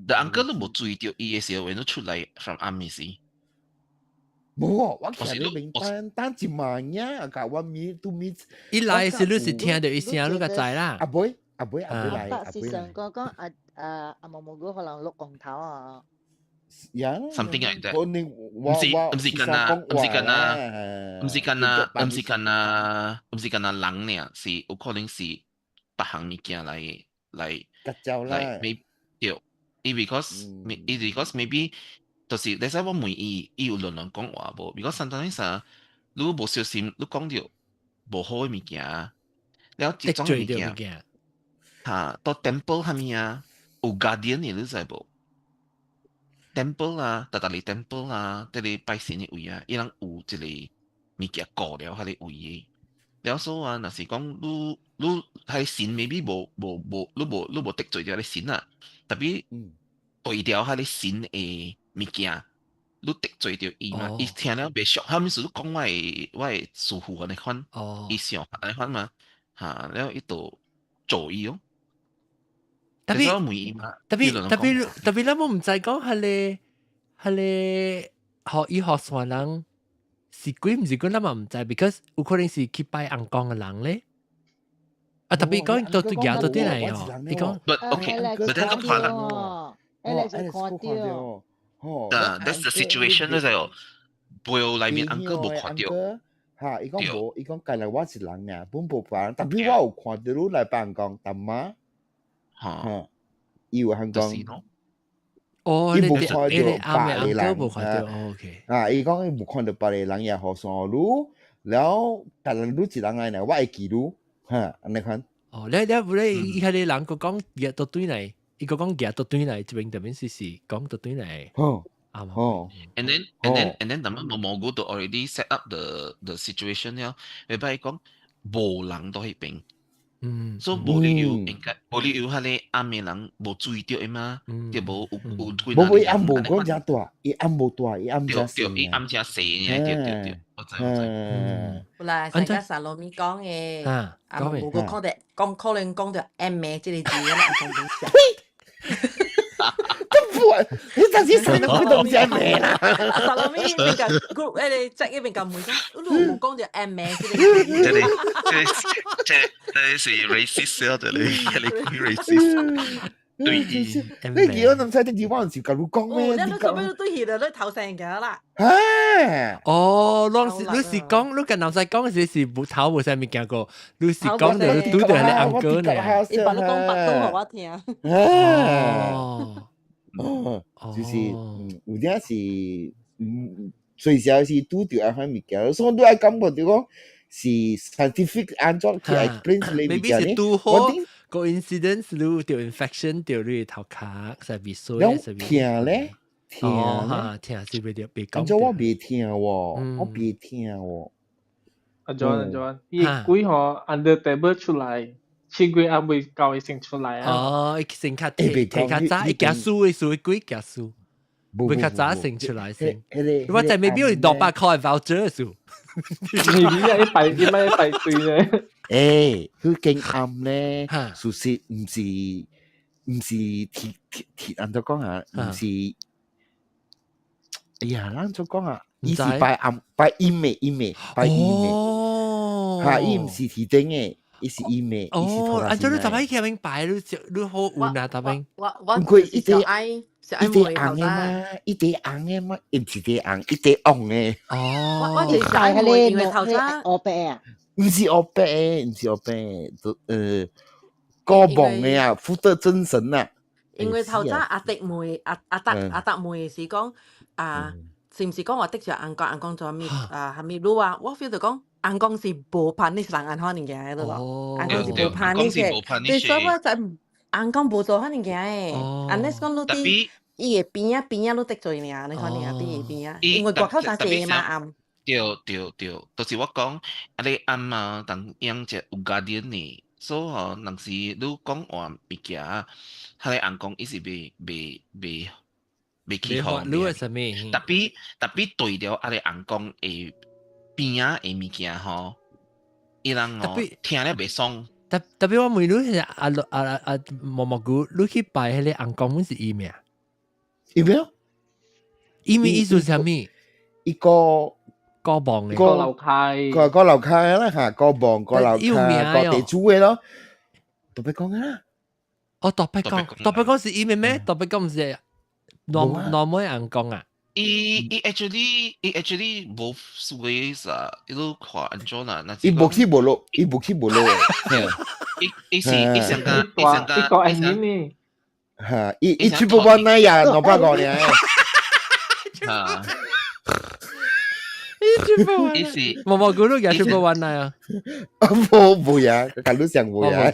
[SPEAKER 2] ，The uncle 都無注意到伊的時候，為咗出來 from 暗暝時。
[SPEAKER 7] 無，我徛咧面等等一萬呀，甲我 minute 2 minutes。
[SPEAKER 1] 伊來時你是聽著伊聲，你才知啦。
[SPEAKER 7] 阿妹，阿妹，阿妹來，
[SPEAKER 8] 阿是上個講阿阿阿毛毛哥可能落降頭啊。
[SPEAKER 7] 呀
[SPEAKER 2] ，something like that。
[SPEAKER 7] 可能
[SPEAKER 2] 毋是干那，毋是干那，毋是干那，毋是干那，毋是干那人爾，是有可能是別項物件來來，maybe 對，伊 because 伊 because maybe 就是你使我問伊，伊有亂亂講話無？because sometimes 啥，你無小心，你講著無好的物件，了這種物件，嚇到 temple 啥物啊，有 guardian 的你知無？temple 啊，逐逐個 temple 啊，這個拜神的位啊，伊人有一個物件顧了彼個位的。了所啊，若是講你彼神 maybe 無無無，你無得罪著彼神啊，特別對掉彼個神的物件。你得罪著伊嘛，伊聽了袂爽，他們是講我的師傅按呢款，伊想按呢款嘛，嚇，了伊就做伊哦。
[SPEAKER 1] 特別
[SPEAKER 2] 問伊嘛，
[SPEAKER 1] 特別特別特別，咱無毋知講彼個學醫學線人是鬼毋是鬼，咱嘛毋知，because 有可能是去拜尪公的人咧。啊，特別講到對到對來哦，你講
[SPEAKER 2] ，but okay，but 咱都看啦。
[SPEAKER 8] 哦，就看著。
[SPEAKER 7] 哦，
[SPEAKER 2] That's the situation 咧就，背後內面 uncle 無看著。
[SPEAKER 7] 嚇，伊講無，伊講近來我一人爾，本無別人，特別我有看著你來拜尪公，淡仔。嚇，伊有尪公。
[SPEAKER 1] 哦，
[SPEAKER 7] 伊無看著別个人，
[SPEAKER 1] 無看著，OK。
[SPEAKER 7] 啊，伊講伊無看著別個人也予山你，了但係你一人來呢，我會記你，嚇，按呢款。
[SPEAKER 1] 哦，你你無咧，伊彼個人閣講舉倒轉來，伊閣講舉倒轉來，這邊特別是講倒轉來。
[SPEAKER 7] 哦，
[SPEAKER 1] 啱。
[SPEAKER 7] 哦。
[SPEAKER 2] And then 咱們毛毛菇都 already set up the situation 了，會擺講無人佇彼邊。所以無理由應該無理由，彼个暗的人無注意著的嘛，對無有有幾
[SPEAKER 7] 無無伊暗無講遮大，伊暗無大，伊暗遮細。
[SPEAKER 2] 對，伊暗遮細，對對對，我知我知。
[SPEAKER 6] 本來上個沙羅米講的，啊，無個講著講可能講著暗的這個字，我講唔識。
[SPEAKER 7] 都唔，你當時啥都唔知咩啦。
[SPEAKER 6] 沙羅米那個 group 那個在那邊講問講，你有講著暗的這個字。
[SPEAKER 2] 這個這這這是 racist 啊！這裡這裡 racist。對，
[SPEAKER 7] 你記得唔使啲地方是共你講咩？
[SPEAKER 6] 你做咩對起來你頭先嘅啦？
[SPEAKER 1] 哦，攏是你是講，你跟南西講時是無頭無啥物件過，你是講你拄著彼個 uncle 呢？
[SPEAKER 6] 伊把你講白話予我聽。
[SPEAKER 1] 哦，
[SPEAKER 7] 哦，就是有影是，隨時是拄著按款物件，所以你愛感覺著講是 scientific 按怎去 explain 這個物件呢？
[SPEAKER 1] 是拄好個 incident 你著 infection 著你頭殼，是鼻水，
[SPEAKER 7] 是疼咧，疼
[SPEAKER 1] 咧，疼是袂著袂講。
[SPEAKER 7] 按怎我袂疼喎，我袂疼喎。
[SPEAKER 5] 阿 John 阿 John，伊鬼吼 under table 出來，7月還未到伊先出來啊。
[SPEAKER 1] 哦，伊先較提提較早，伊驚輸，伊輸鬼驚輸，會較早先出來先。我在 maybe 有600塊 voucher 輸。
[SPEAKER 5] maybe 啊，一百一蚊一百對咧。
[SPEAKER 7] 欸，佢勁暗咧，事實毋是鐵鐵鐵，按怎講啊？毋是，哎呀，咱怎講啊？伊是拜暗拜陰的陰的拜陰的，嚇，伊毋是天頂的，伊是陰的，伊是
[SPEAKER 1] 哦，按怎你逐擺去明拜，你你好運啊，逐擺。
[SPEAKER 6] 我我
[SPEAKER 7] 佢一啲
[SPEAKER 6] 一
[SPEAKER 7] 啲紅的嘛，一啲紅的嘛，毋是啲紅，一啲紅的。
[SPEAKER 1] 哦，
[SPEAKER 6] 我我就是愛問，因為頭先
[SPEAKER 8] 烏白啊。
[SPEAKER 7] 毋是烏白，毋是烏白，就高望的啊，福德正神啊。
[SPEAKER 6] 因為頭早阿迪問阿阿達阿達問是講啊，是毋是講話得著尪公尪公做啥物啊？啥物路啊？我 feel 著講尪公是無 punish 人按款物件的咯，尪公是無 punish 的，對，所以我就尪公無做彼物件的，unless 講你佇伊的邊仔邊仔你得罪爾，你看爾佇伊邊仔，因為外口真濟嘛暗。
[SPEAKER 2] 對對對，就是我講，啊你暗啊，當養隻有 guardian 呢，所以吼，若是你講話物件，彼個尪公伊是袂袂袂袂去予。
[SPEAKER 1] 你係啥物？
[SPEAKER 2] 特別特別對著啊個尪公的邊仔的物件吼，伊人吼聽了袂爽。
[SPEAKER 1] 特特別我問你，阿阿阿毛毛菇，你去拜彼個尪公，阮是伊名？
[SPEAKER 7] 伊咩？
[SPEAKER 1] 伊名意思是啥物？
[SPEAKER 7] 一個。
[SPEAKER 1] 過望嘅，
[SPEAKER 5] 過樓契，
[SPEAKER 7] 過過樓契啦嚇，過望過樓契，過地主嘅咯，特別講啊！
[SPEAKER 1] 哦，特別講，特別講是伊咩咩？特別講毋是南南妹尪公啊？
[SPEAKER 2] 伊伊 actually 伊 actually both ways 啊，伊都看按怎啦？那
[SPEAKER 7] 伊無起無落，伊無起無落。
[SPEAKER 2] 伊伊是伊上個伊上個
[SPEAKER 5] 一個按呢？
[SPEAKER 7] 嚇！伊伊 triple one 那呀，250呢？
[SPEAKER 2] 嚇！
[SPEAKER 1] 伊是毛毛菇都夾 triple one 啊！
[SPEAKER 7] 無無呀，甲你上無呀。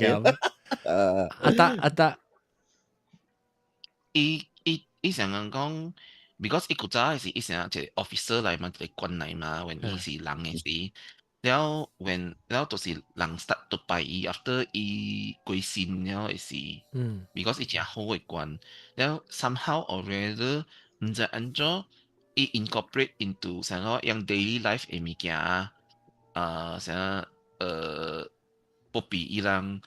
[SPEAKER 1] 阿達阿達，
[SPEAKER 2] 伊伊伊上人講，because 伊古早是伊成一個 officer 來嘛，一個官來嘛，when 伊是人的時，了 when 了就是人 start to 拜伊，after 伊過身了的時，because 伊誠好的官，了 somehow or rather 毋知按怎，伊 incorporate into 成個用 daily life 嘅物件啊，成不比伊人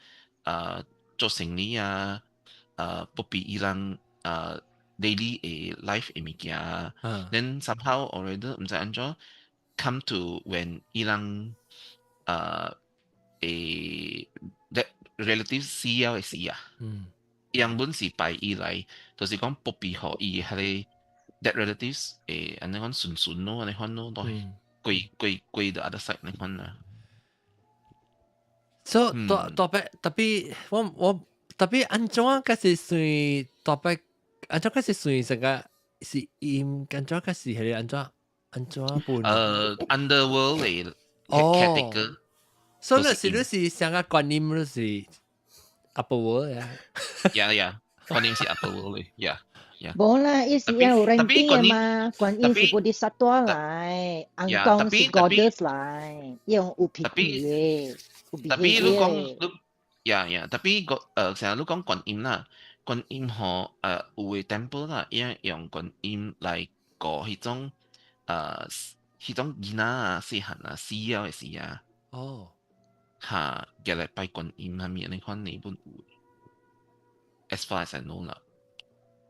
[SPEAKER 2] 做生意啊，不比伊人daily 嘅 life 嘅物件啊，then somehow or rather 毋知按怎 come to when 伊人that relative 死了嘅時啊，伊人本是拜伊來，就是講不必予伊彼個 that relatives 按呢款順順咯，按呢款咯，都係過過過 the other side 按呢款啊。
[SPEAKER 1] 所以特特別特別，我特別按怎個是算特別，按怎個是算成個是陰，按怎個是係按怎按怎半？Underworld
[SPEAKER 2] 嘅 caretaker。
[SPEAKER 1] 所以你是上個觀音，你是 upper world 呀？
[SPEAKER 2] Yeah，觀音是 upper world 嘅，yeah。
[SPEAKER 8] 無啦，伊是有 ranking 嘅嘛，觀音是菩提薩埵來，尪公是 goddess 來，用有脾氣嘅。
[SPEAKER 2] Tapi 你講你，yeah，tapi 個成日你講觀音啦，觀音吼有嘅 temple 啦，伊用觀音來過彼種囡仔啊、細漢啊死了嘅時啊，嚇，入來拜觀音啥物按呢款呢本有，as far as I know 啦。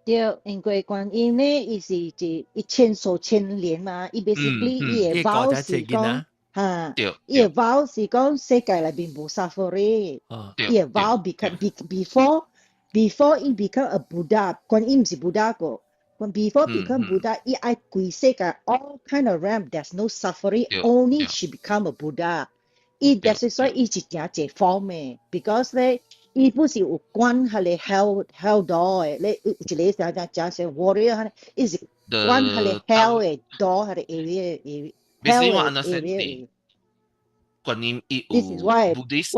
[SPEAKER 8] 對，因為觀音呢，伊是一千手千蓮嘛，伊 basically 伊嘅 vow 是講，嚇，伊嘅 vow 是講世界內面無 suffering，伊嘅 vow become before 伊 become a Buddha，觀音毋是 Buddha 個，before become Buddha，伊愛規世界 all kind of realm there's no suffering，only she become a Buddha。伊就是所以伊是誠濟 form 嘅，because 咧，伊本是有管彼个 hell door 嘅，咧有一個啥啥誠像 warrior，伊是管彼个 hell 嘅 door 彼個 area area hell 嘅 area。
[SPEAKER 2] 觀音伊有 Buddhist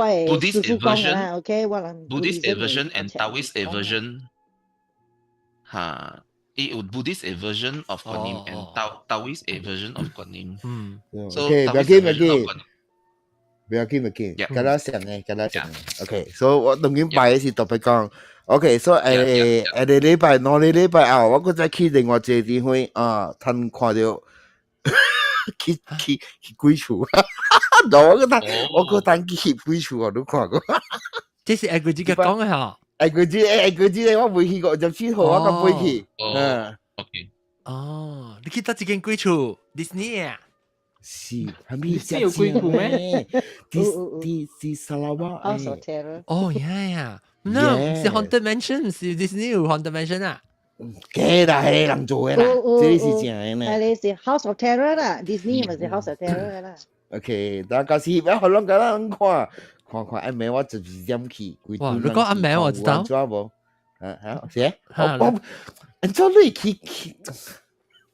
[SPEAKER 2] version
[SPEAKER 8] ，OK，我人
[SPEAKER 2] Buddhist version and Taoist version，嚇，伊有 Buddhist version of 觀音 and Taoist version of 觀音。
[SPEAKER 7] OK，不要緊，不要緊。不要緊，不要緊，敢若想嘅，敢若想嘅。OK，所以我當今拜嘅是特別講，OK，所以下個禮拜、兩個禮拜後，我閣再去另外一個地方啊，通看著去鬼厝，我閣等去鬼厝哦，你看過？
[SPEAKER 1] 這是下個節講嘅嚇。
[SPEAKER 7] 下個節下個節我未去過，17號我閣飛去。
[SPEAKER 2] 嗯，OK。
[SPEAKER 1] 哦，你去佗一間鬼厝，Disney 啊？
[SPEAKER 7] 是，係咪
[SPEAKER 10] 有鬼厝咩？
[SPEAKER 7] 佇佇佇沙拉瓦。
[SPEAKER 1] 哦，yeah，no，是 Haunted Mansion，是 Disney 有 Haunted Mansion 啊？
[SPEAKER 7] 假啦，係人做嘅啦，這個是正嘅呢。
[SPEAKER 8] 係你是 House of Terror 啦，Disney 咪是 House of Terror 啦。
[SPEAKER 7] OK，大家是要好攏敢咱看，看看暗暝我12點去。
[SPEAKER 1] 哇！你講暗暝我知道。
[SPEAKER 7] 怎無？啊啊，是？我按怎你去去？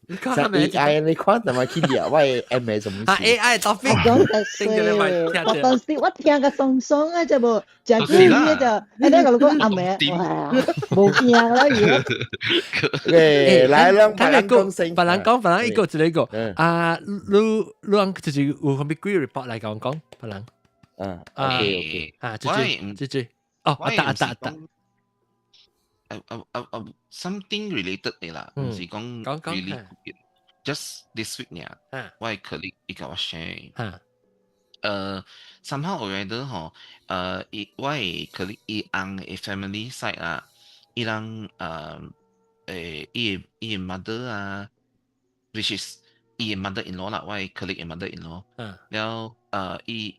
[SPEAKER 1] 你講暗暝
[SPEAKER 7] AI 你看怎麼去掠我的暗暝什麼
[SPEAKER 1] 事？啊 AI topic
[SPEAKER 8] 講得水，我當時我聽個鬆鬆啊，就無誠久嘅就，你個講暗暝，哇，無驚啦而。
[SPEAKER 7] 誒，來咱別人講先，
[SPEAKER 1] 別人講，別人一個一個啊，你你就是有啥物鬼 report 來講講，別人。
[SPEAKER 7] 啊，OK OK，
[SPEAKER 1] 啊，這這這這，哦，阿達阿達阿達。
[SPEAKER 2] 啊啊啊啊，something related 嘅啦，毋是講 really just this week 爾，我的 colleague 伊共我 share，somehow or rather 吼，伊我的 colleague 伊翁的 family side 啊，伊人伊的 mother 啊，which is 伊的 mother in law 啦，我的 colleague 的 mother in law，了伊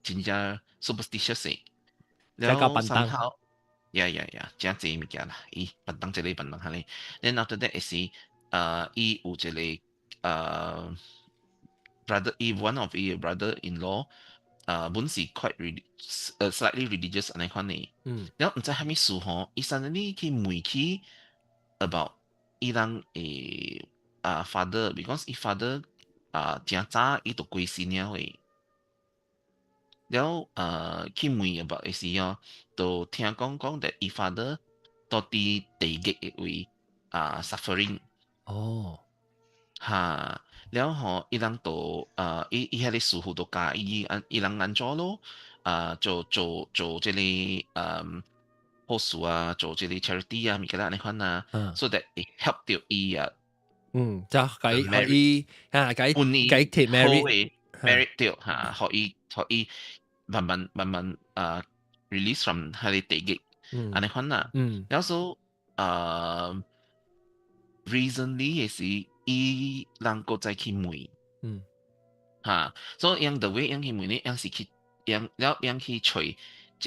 [SPEAKER 2] 真正 superstitious 的，了 somehow。Yeah，誠濟物件啦，伊 pantang 這個 pantang 彼個，then after that 是伊有一個brother，伊 one of 伊 brother in law，本是 quite slightly religious 按呢款的，了毋知啥物事吼，伊 suddenly 去問起 about 伊人的father，because 伊 father 誠早伊就過身了的。了去問 about 的時候，就聽講講that 伊 father 到佇地獄的位啊 suffering。哈，了吼，伊人就伊伊彼個師傅就教伊按伊人按怎咯，做做做這個好事啊，做這個 charity 啊，物件按呢款啊，so that 會 help 著伊啊，
[SPEAKER 1] 嗯，就計可以啊，計計貼 merit
[SPEAKER 2] merit 對嚇，予伊慢慢慢慢啊 release from 佢哋地獄，按呢款啦。然後recently 嘅是伊人閣再去問，嚇，所以用 the way 用去問呢，用是去用了用去揣一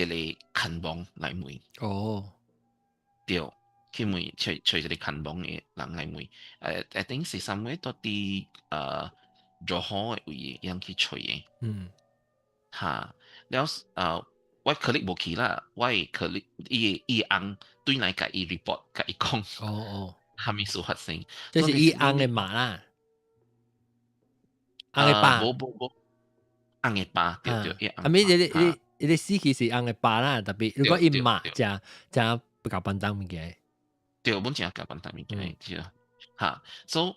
[SPEAKER 2] 個牽亡來問。對，去問揣一個牽亡嘅人來問，I think 是 somewhere 到佇柔佛嘅位用去揣嘅。嚇，了我 colleague 無去啦，我 colleague 伊翁對來共伊 report 共伊講。啥物事發生？
[SPEAKER 1] 這是伊翁嘅媽啦，翁嘅爸。
[SPEAKER 2] 無無無，翁嘅爸對對，
[SPEAKER 1] 啊咪你死去是翁嘅爸啦，特別如果伊媽誠誠不夠笨重物件。
[SPEAKER 2] 對，阮誠較簡單物件，對。嚇，所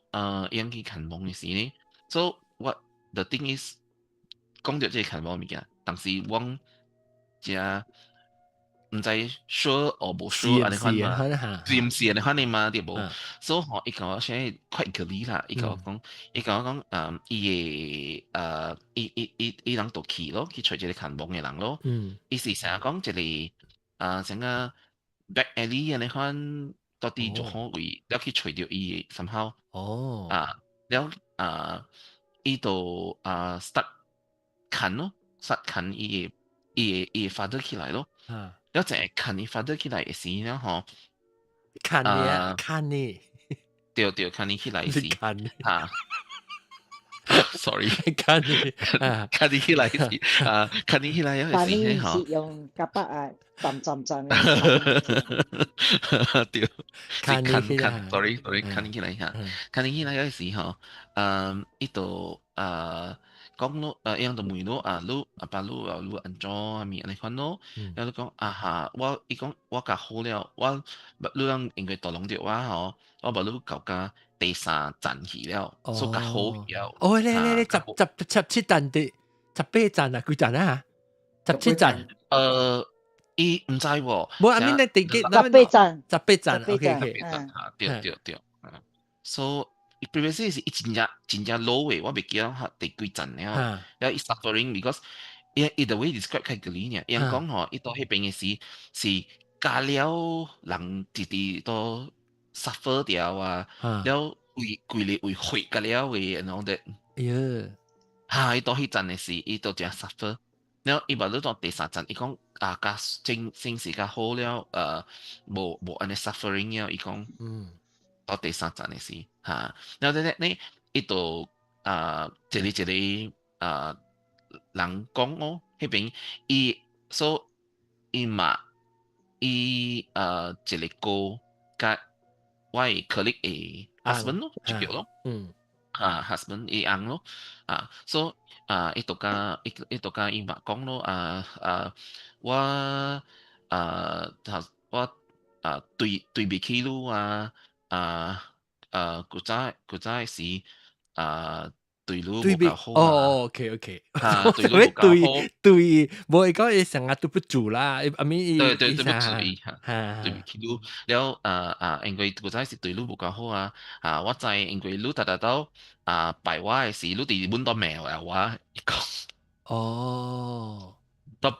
[SPEAKER 2] 以𪜶去牽亡嘅時呢，so what the thing is 講著這個牽亡物件，但是阮誠毋知 sure or 無 sure 按呢款嘛，是毋是按呢款的嘛，對無？所以吼，伊共我寫 quite clear 啦，伊共我講，伊的伊人就去咯，去揣一個牽亡的人咯。伊是成日講一個成個 back alley 按呢款，到底就好位，了去揣著伊的 somehow。啊，了啊，伊就start 牽咯，start 牽伊的 father 起來咯。了就會牽伊 father 起來的時了吼，
[SPEAKER 1] 牽你啊，牽你，
[SPEAKER 2] 對對，牽伊起來時，嚇，sorry，
[SPEAKER 1] 牽你，
[SPEAKER 2] 牽伊起來時，啊，牽伊起來有時
[SPEAKER 8] 吼，是用夾巴啊，浸浸浸，
[SPEAKER 2] 對，
[SPEAKER 1] 牽你起來
[SPEAKER 2] ，sorry sorry，牽伊起來嚇，牽伊起來有時吼，伊就講咯，𪜶就問咯，啊，你阿爸你啊，你按怎啥物按呢款咯，了你講啊哈，我伊講我較好了，我你人應該逗攏著我吼，我把你搞甲第三層去了，所以較好了。
[SPEAKER 1] 哦，咧咧咧，十七層的18層啊，幾層啊？十七層。
[SPEAKER 2] 伊毋知喎。
[SPEAKER 1] 無啊，咪你地基
[SPEAKER 8] 十八層，
[SPEAKER 1] 十八層，OK OK。
[SPEAKER 2] 對對對，所以 previously 是伊真正真正老的，我袂記得第幾層了。了伊 suffering because 伊 the way describe 較 clear 呢，伊講吼，伊到彼邊的時是加了人直直都 suffer 掉啊，了規規個位血甲了的，然後的。
[SPEAKER 1] 哎呀，
[SPEAKER 2] 哈！伊到彼陣的時，伊都誠 suffer。了伊把你到第三層，伊講啊，較精精神較好了，無按呢 suffering 了，伊講。到第三層的時，哈，然後咧咧，伊就啊，一个一个啊人講哦，彼邊伊所伊嘛，伊一个哥佮我的 colleague 的 husband 咯，就叫咯，啊 husband 伊翁咯，啊，所以啊，伊就佮伊嘛講咯，啊啊，我啊頭我啊對不起你啊。啊啊！古早時啊，對你無夠好。
[SPEAKER 1] 哦，OK OK，
[SPEAKER 2] 啊，對你無夠好，
[SPEAKER 1] 對，無會講伊成日對不住啦，阿咪
[SPEAKER 2] 對對對不住伊嚇，對不起你了啊啊，因為古早時對你無夠好啊，啊，我知因為你逐逐都啊拜我的時，你佇阮都罵我，伊講。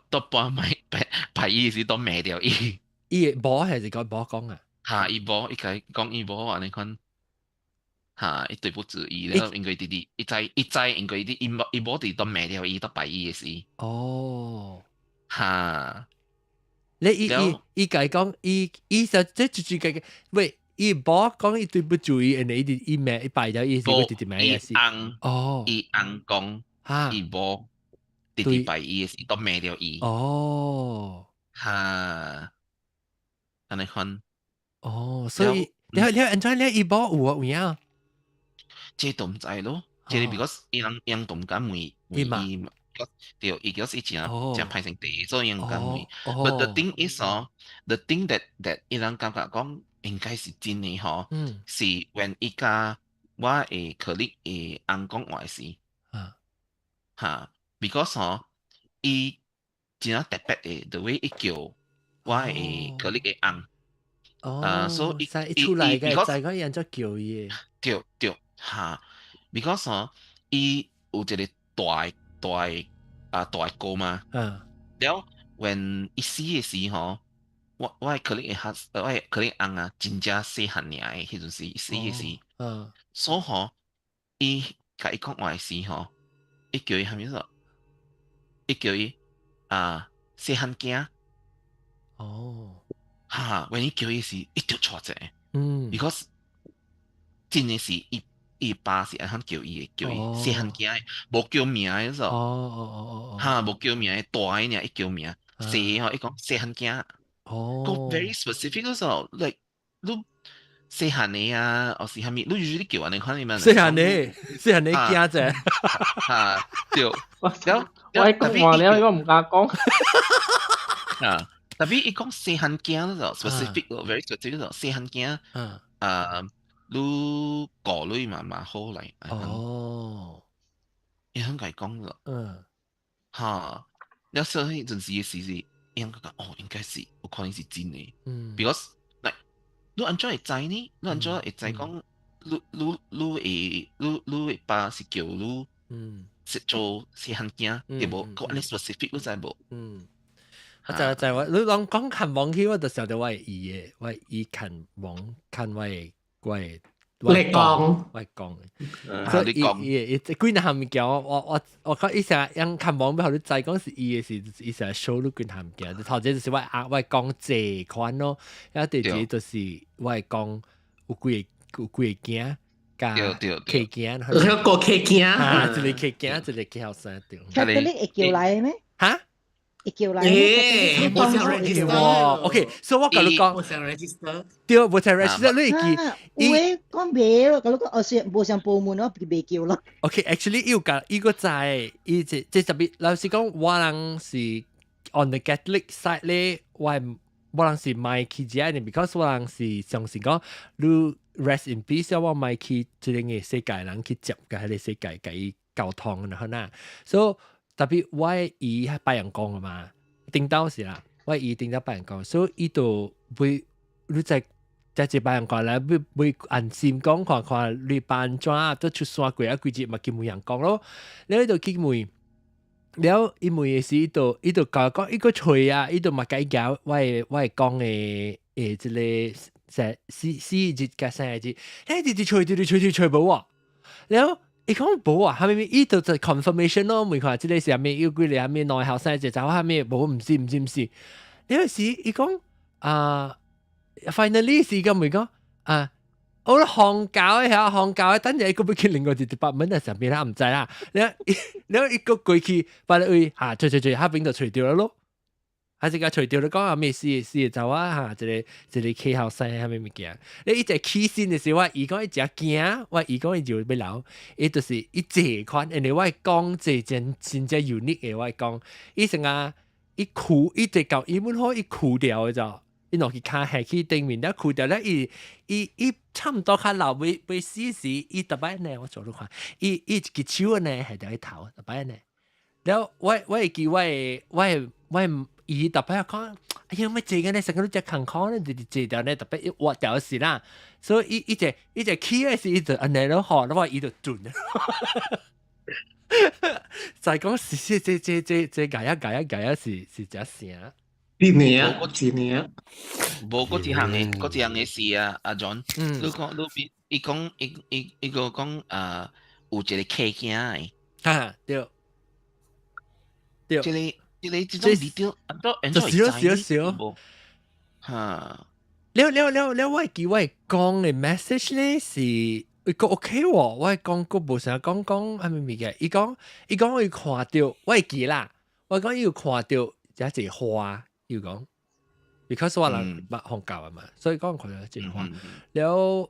[SPEAKER 2] 都半暝拜拜伊時都罵著伊。
[SPEAKER 1] 伊無還是講無講啊？
[SPEAKER 2] 嚇，伊無，伊共講伊無按呢款，嚇，伊對不住伊了，因為弟弟，伊知伊知，因為伊伊無佇都罵著伊，都拜伊的時。嚇！
[SPEAKER 1] 你伊伊伊共講，伊伊就這就個喂，伊無講伊對不住伊，然後伊伊罵伊拜著伊是會直直罵伊是。
[SPEAKER 2] 翁伊翁講，伊無直直拜伊的時，都罵著伊。嚇！按呢款。
[SPEAKER 1] 哦，所以你按怎你伊某有啊有影？
[SPEAKER 2] 這都毋知咯，這個 because 伊人伊人都毋敢問問伊，對，伊就是伊誠誠歹性地，所以伊毋敢問。But the thing is 哦，the thing that 伊人感覺講應該是真的吼，是 when 伊佮我的 colleague 的翁講話時，嚇，because 吼，伊真正特別的，the way 伊叫我的 colleague 的翁。
[SPEAKER 1] 哦，
[SPEAKER 2] 所以
[SPEAKER 1] 伊出來嘅，就講人做叫伊。
[SPEAKER 2] 對對嚇，because 吼，伊有一個大大啊大哥嘛。了，when 伊死嘅時吼，我可能會較，我可能翁啊，真正細漢爾嘅，彼陣時死嘅時。所以吼，伊共伊講話時吼，伊叫伊蝦米說？伊叫伊啊細漢囝。哈，when 伊叫伊時，伊就錯者。Because 真嘅是伊伊爸是按怎叫伊嘅，叫伊細漢囝，無叫名嘅時候。哈，無叫名嘅，大嘅爾伊叫名，細吼伊講細漢囝。個 very specific 嗰時候，like 你細漢嘅啊，或是蝦米，你 usually 叫按呢款嘅嘛？
[SPEAKER 1] 細漢嘅，細漢嘅囝啫。
[SPEAKER 2] 哈，對。
[SPEAKER 12] 我我講話了，我唔敢講。
[SPEAKER 2] 啊，特別伊講細漢囝嗰時候，specific 咯，very specific 嗰時候，細漢囝，啊，你過濾嘛嘛好嚟。伊肯共伊講咯。哈，了所以陣時嘅時是，伊講哦，應該是有可能是真嘅。Because like 你按怎會知呢？你按怎會知講，你你你你會爸是叫你是做細漢囝，對無？閣按呢 specific 你知無？
[SPEAKER 1] 嗯。我就就我你講講牽亡去，我就想到我會伊嘅，我伊牽亡牽我的我的
[SPEAKER 5] 你講，
[SPEAKER 1] 我講，所以伊伊伊幾若項物件，我講伊成日用牽亡欲予你知講是伊嘅時，伊成日 show 你幾項物件。頭一就是我阿我講這款咯，啊第二就是我講有幾個有幾個囝加契囝，
[SPEAKER 5] 一個契囝，
[SPEAKER 1] 啊，一個契囝，一個契後生對。
[SPEAKER 8] Catholic 會叫來咩？
[SPEAKER 1] 哈？
[SPEAKER 8] 會叫來？
[SPEAKER 5] 誒，無想 register。
[SPEAKER 1] OK，所以我共你講，
[SPEAKER 5] 無想 register。
[SPEAKER 1] 對，無想 register，你會記？
[SPEAKER 8] 有誒講袂，我共你講，哦是無上部門我袂叫咯。
[SPEAKER 1] OK，actually 伊有共伊個知，伊這這特別老實講，我人是 on the Catholic side 咧，我人是莫去遮呢，because 我人是相信講，你 rest in peace，我莫去這個世界人去接嘅彼個世界，共伊溝通然後呐，所以特別我姨拜陽公啊嘛，頂到是啦，我姨頂到拜陽公，所以伊就會你在在這拜陽公來，會會安心講看看你辦怎啊，都出山過啊，幾日嘛去問人講咯，你就去問。了伊問的時，伊就共我講，伊閣揣啊，伊就嘛共伊交我的講的這个死死日共生日，嘿，直直揣直直揣直揣無啊，了伊講無啊，蝦米伊就就 confirmation 咯，問看這个是啥物，有幾个啥物兩个後生一個查某啥物，無毋是毋是毋是，了時伊講啊，finally 是個問講啊。我咧放教的遐放教的，等陣伊閣欲去另外一個 department 上邊啦，毋知啦。了了伊閣過去，別個位嚇，揣揣揣，彼邊就揣著了咯。還是共揣著了，講啊咩死死查某嚇，一個一個契後生啥物物件。你伊一起身的時候，我姨講伊誠驚，我姨講伊就欲留，伊就是伊這款，因為我講這真真正 unique 的，我講伊成啊，伊哭，伊直到伊本好伊哭掉的就。伊落去跤下去頂面了哭掉了，伊伊伊差毋多較老欲欲死時，伊逐擺呢，我做你看，伊伊一支手呢係佇伊頭，逐擺呢。了我會記我的伊逐擺講，哎呀，欲坐個呢，成個你遮艱苦呢，直直坐掉呢，逐擺伊活掉時啦，所以伊伊一伊一起的時，伊就按呢咯，吼，我伊就準。就係講是是這這這這改啊改啊改啊是是遮聲。
[SPEAKER 5] 一年一年，
[SPEAKER 2] 無嗰一項的嗰一項的事啊，阿 John，你講你比伊講伊伊伊個講啊，有一個契囝的，
[SPEAKER 1] 哈對，對，
[SPEAKER 2] 這個這個這種 detail，
[SPEAKER 1] 就少少少，
[SPEAKER 2] 哈，
[SPEAKER 1] 了了了了，我會記我講的 message 咧是伊講 OK 喎，我講閣無啥講講啥物物件，伊講伊講伊看著，我會記啦，我講伊有看著遮一花。要講，because 我人捌放教啊嘛，所以講看著一花。了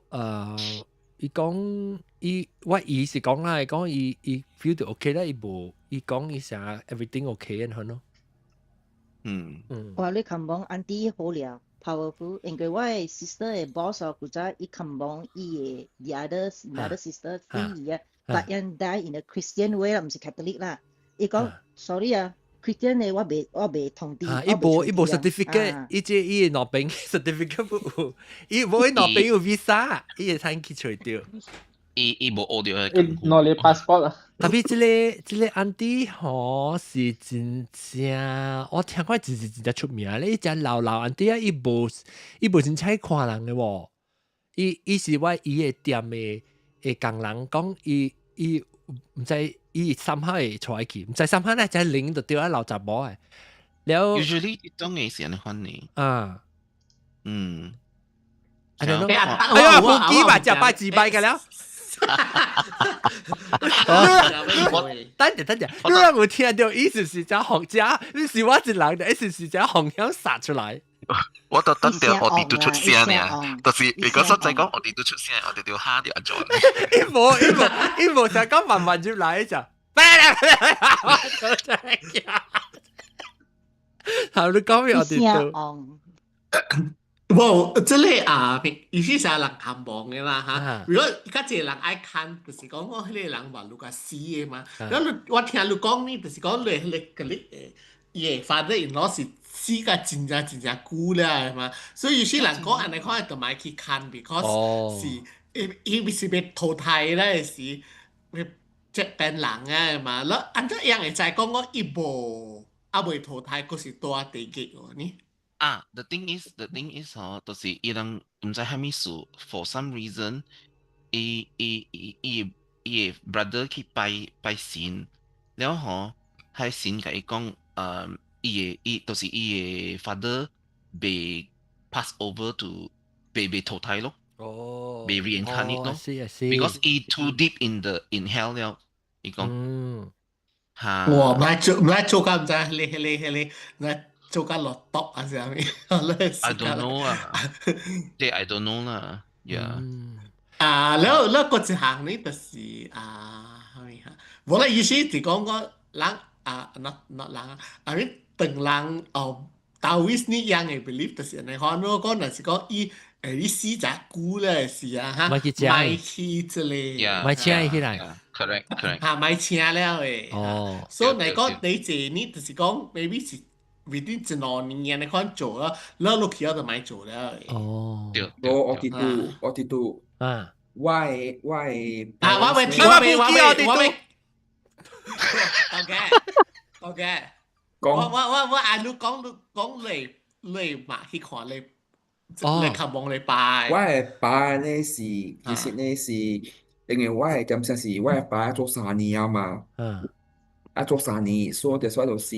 [SPEAKER 1] 伊講伊我伊是講啦，講伊伊 feel 到 OK 啦，伊無伊講伊啥 everything OK 咁咯。
[SPEAKER 8] 哇！你牽亡 auntie 好了，powerful，因為我的 sister 的 boss 哦，古早伊牽亡伊的 the other sister 死伊啊，but 𪜶 die in a Christian way 啦，毋是 Catholic 啦。伊講 sorry 啊， Christian 嘅我未同啲。
[SPEAKER 1] 啊，伊無 certificate，伊這伊兩邊 certificate 無，伊無伊兩邊有 visa，伊會通去揣著。
[SPEAKER 2] 伊無學著。
[SPEAKER 12] 伊攞你 passport 啊。
[SPEAKER 1] Tapi 這個 auntie 吼是真正，我聽講真是真正出名咧。伊隻老老 auntie 啊，伊無真正看人嘅喎。伊是我伊的店的工人講，伊毋知伊三下會帶去，毋知三下咧只零就對啊老雜某的。了
[SPEAKER 2] Usually 這種嘅是按呢款呢。
[SPEAKER 1] 啊，
[SPEAKER 2] 嗯。
[SPEAKER 1] 哎呀，飛機吧，食拜幾拜個了。等陣等陣，你有冇聽到意思是只紅家？你是我一人的，意思是只紅香殺出來。
[SPEAKER 2] 我就等著我哋都出聲呢，就是如果實在講我哋都出聲，我哋就嚇掉安怎？
[SPEAKER 1] 伊無伊無伊無就講慢慢入來就，我真係好，你講咩我哋都。
[SPEAKER 5] 無，這個啊，意思是人看望的啦哈。如果較濟人愛看，就是講我彼個人話愈較死的嘛。然後我聽你講呢，就是講你彼個個伊的 father in law 是死甲真正真正久了嘛。所以有時人講按呢款就莫去看，because 是伊伊是欲淘汰咧是欲這變人啊嘛。了按怎樣會知講我伊無猶未淘汰，閣是蹛地獄哦呢？
[SPEAKER 2] 啊，the thing is 吼，就是伊人毋知蝦米事，for some reason，伊伊伊伊伊 brother 去拜拜神，了吼，彼神共伊講，伊的伊就是伊的 father 被 pass over to 被淘汰咯，被 reincarnate 咯，because 伊 too deep in hell 了，伊講，嚇，
[SPEAKER 5] 哇，毋愛做甲毋知，彼個彼個彼個，毋做甲落毒啊啥物
[SPEAKER 2] ？I don't know 啊，即 I don't know 啦，yeah。
[SPEAKER 5] 啊，了了，閣一項呢，就是啊，啥物哈？無啦，意思是講我人啊，not not 人啊，啊，你唐人哦，Taoist 呢樣的 belief 就是按呢款咯，講若是講伊你死誠久咧是啊，哈，莫
[SPEAKER 1] 去
[SPEAKER 5] 去這個，
[SPEAKER 1] 莫請起來
[SPEAKER 2] ，correct correct，
[SPEAKER 5] 哈，莫請了的，
[SPEAKER 1] 哦，
[SPEAKER 5] 所以來講第一呢，就是講 maybe 是 within 一兩年按呢款做了，了落去了就莫做了。
[SPEAKER 1] 哦，
[SPEAKER 2] 對，
[SPEAKER 9] 我我佇度，我佇度，
[SPEAKER 1] 啊，
[SPEAKER 9] 我的
[SPEAKER 5] 啊，我未聽，我未，我未，我未，OK OK，我按你講你講你你嘛去看你，你較望你拜。
[SPEAKER 9] 我的爸呢是，其實呢是，因為我的感覺是我的爸做三年啊嘛，啊做三年，所以就說就是，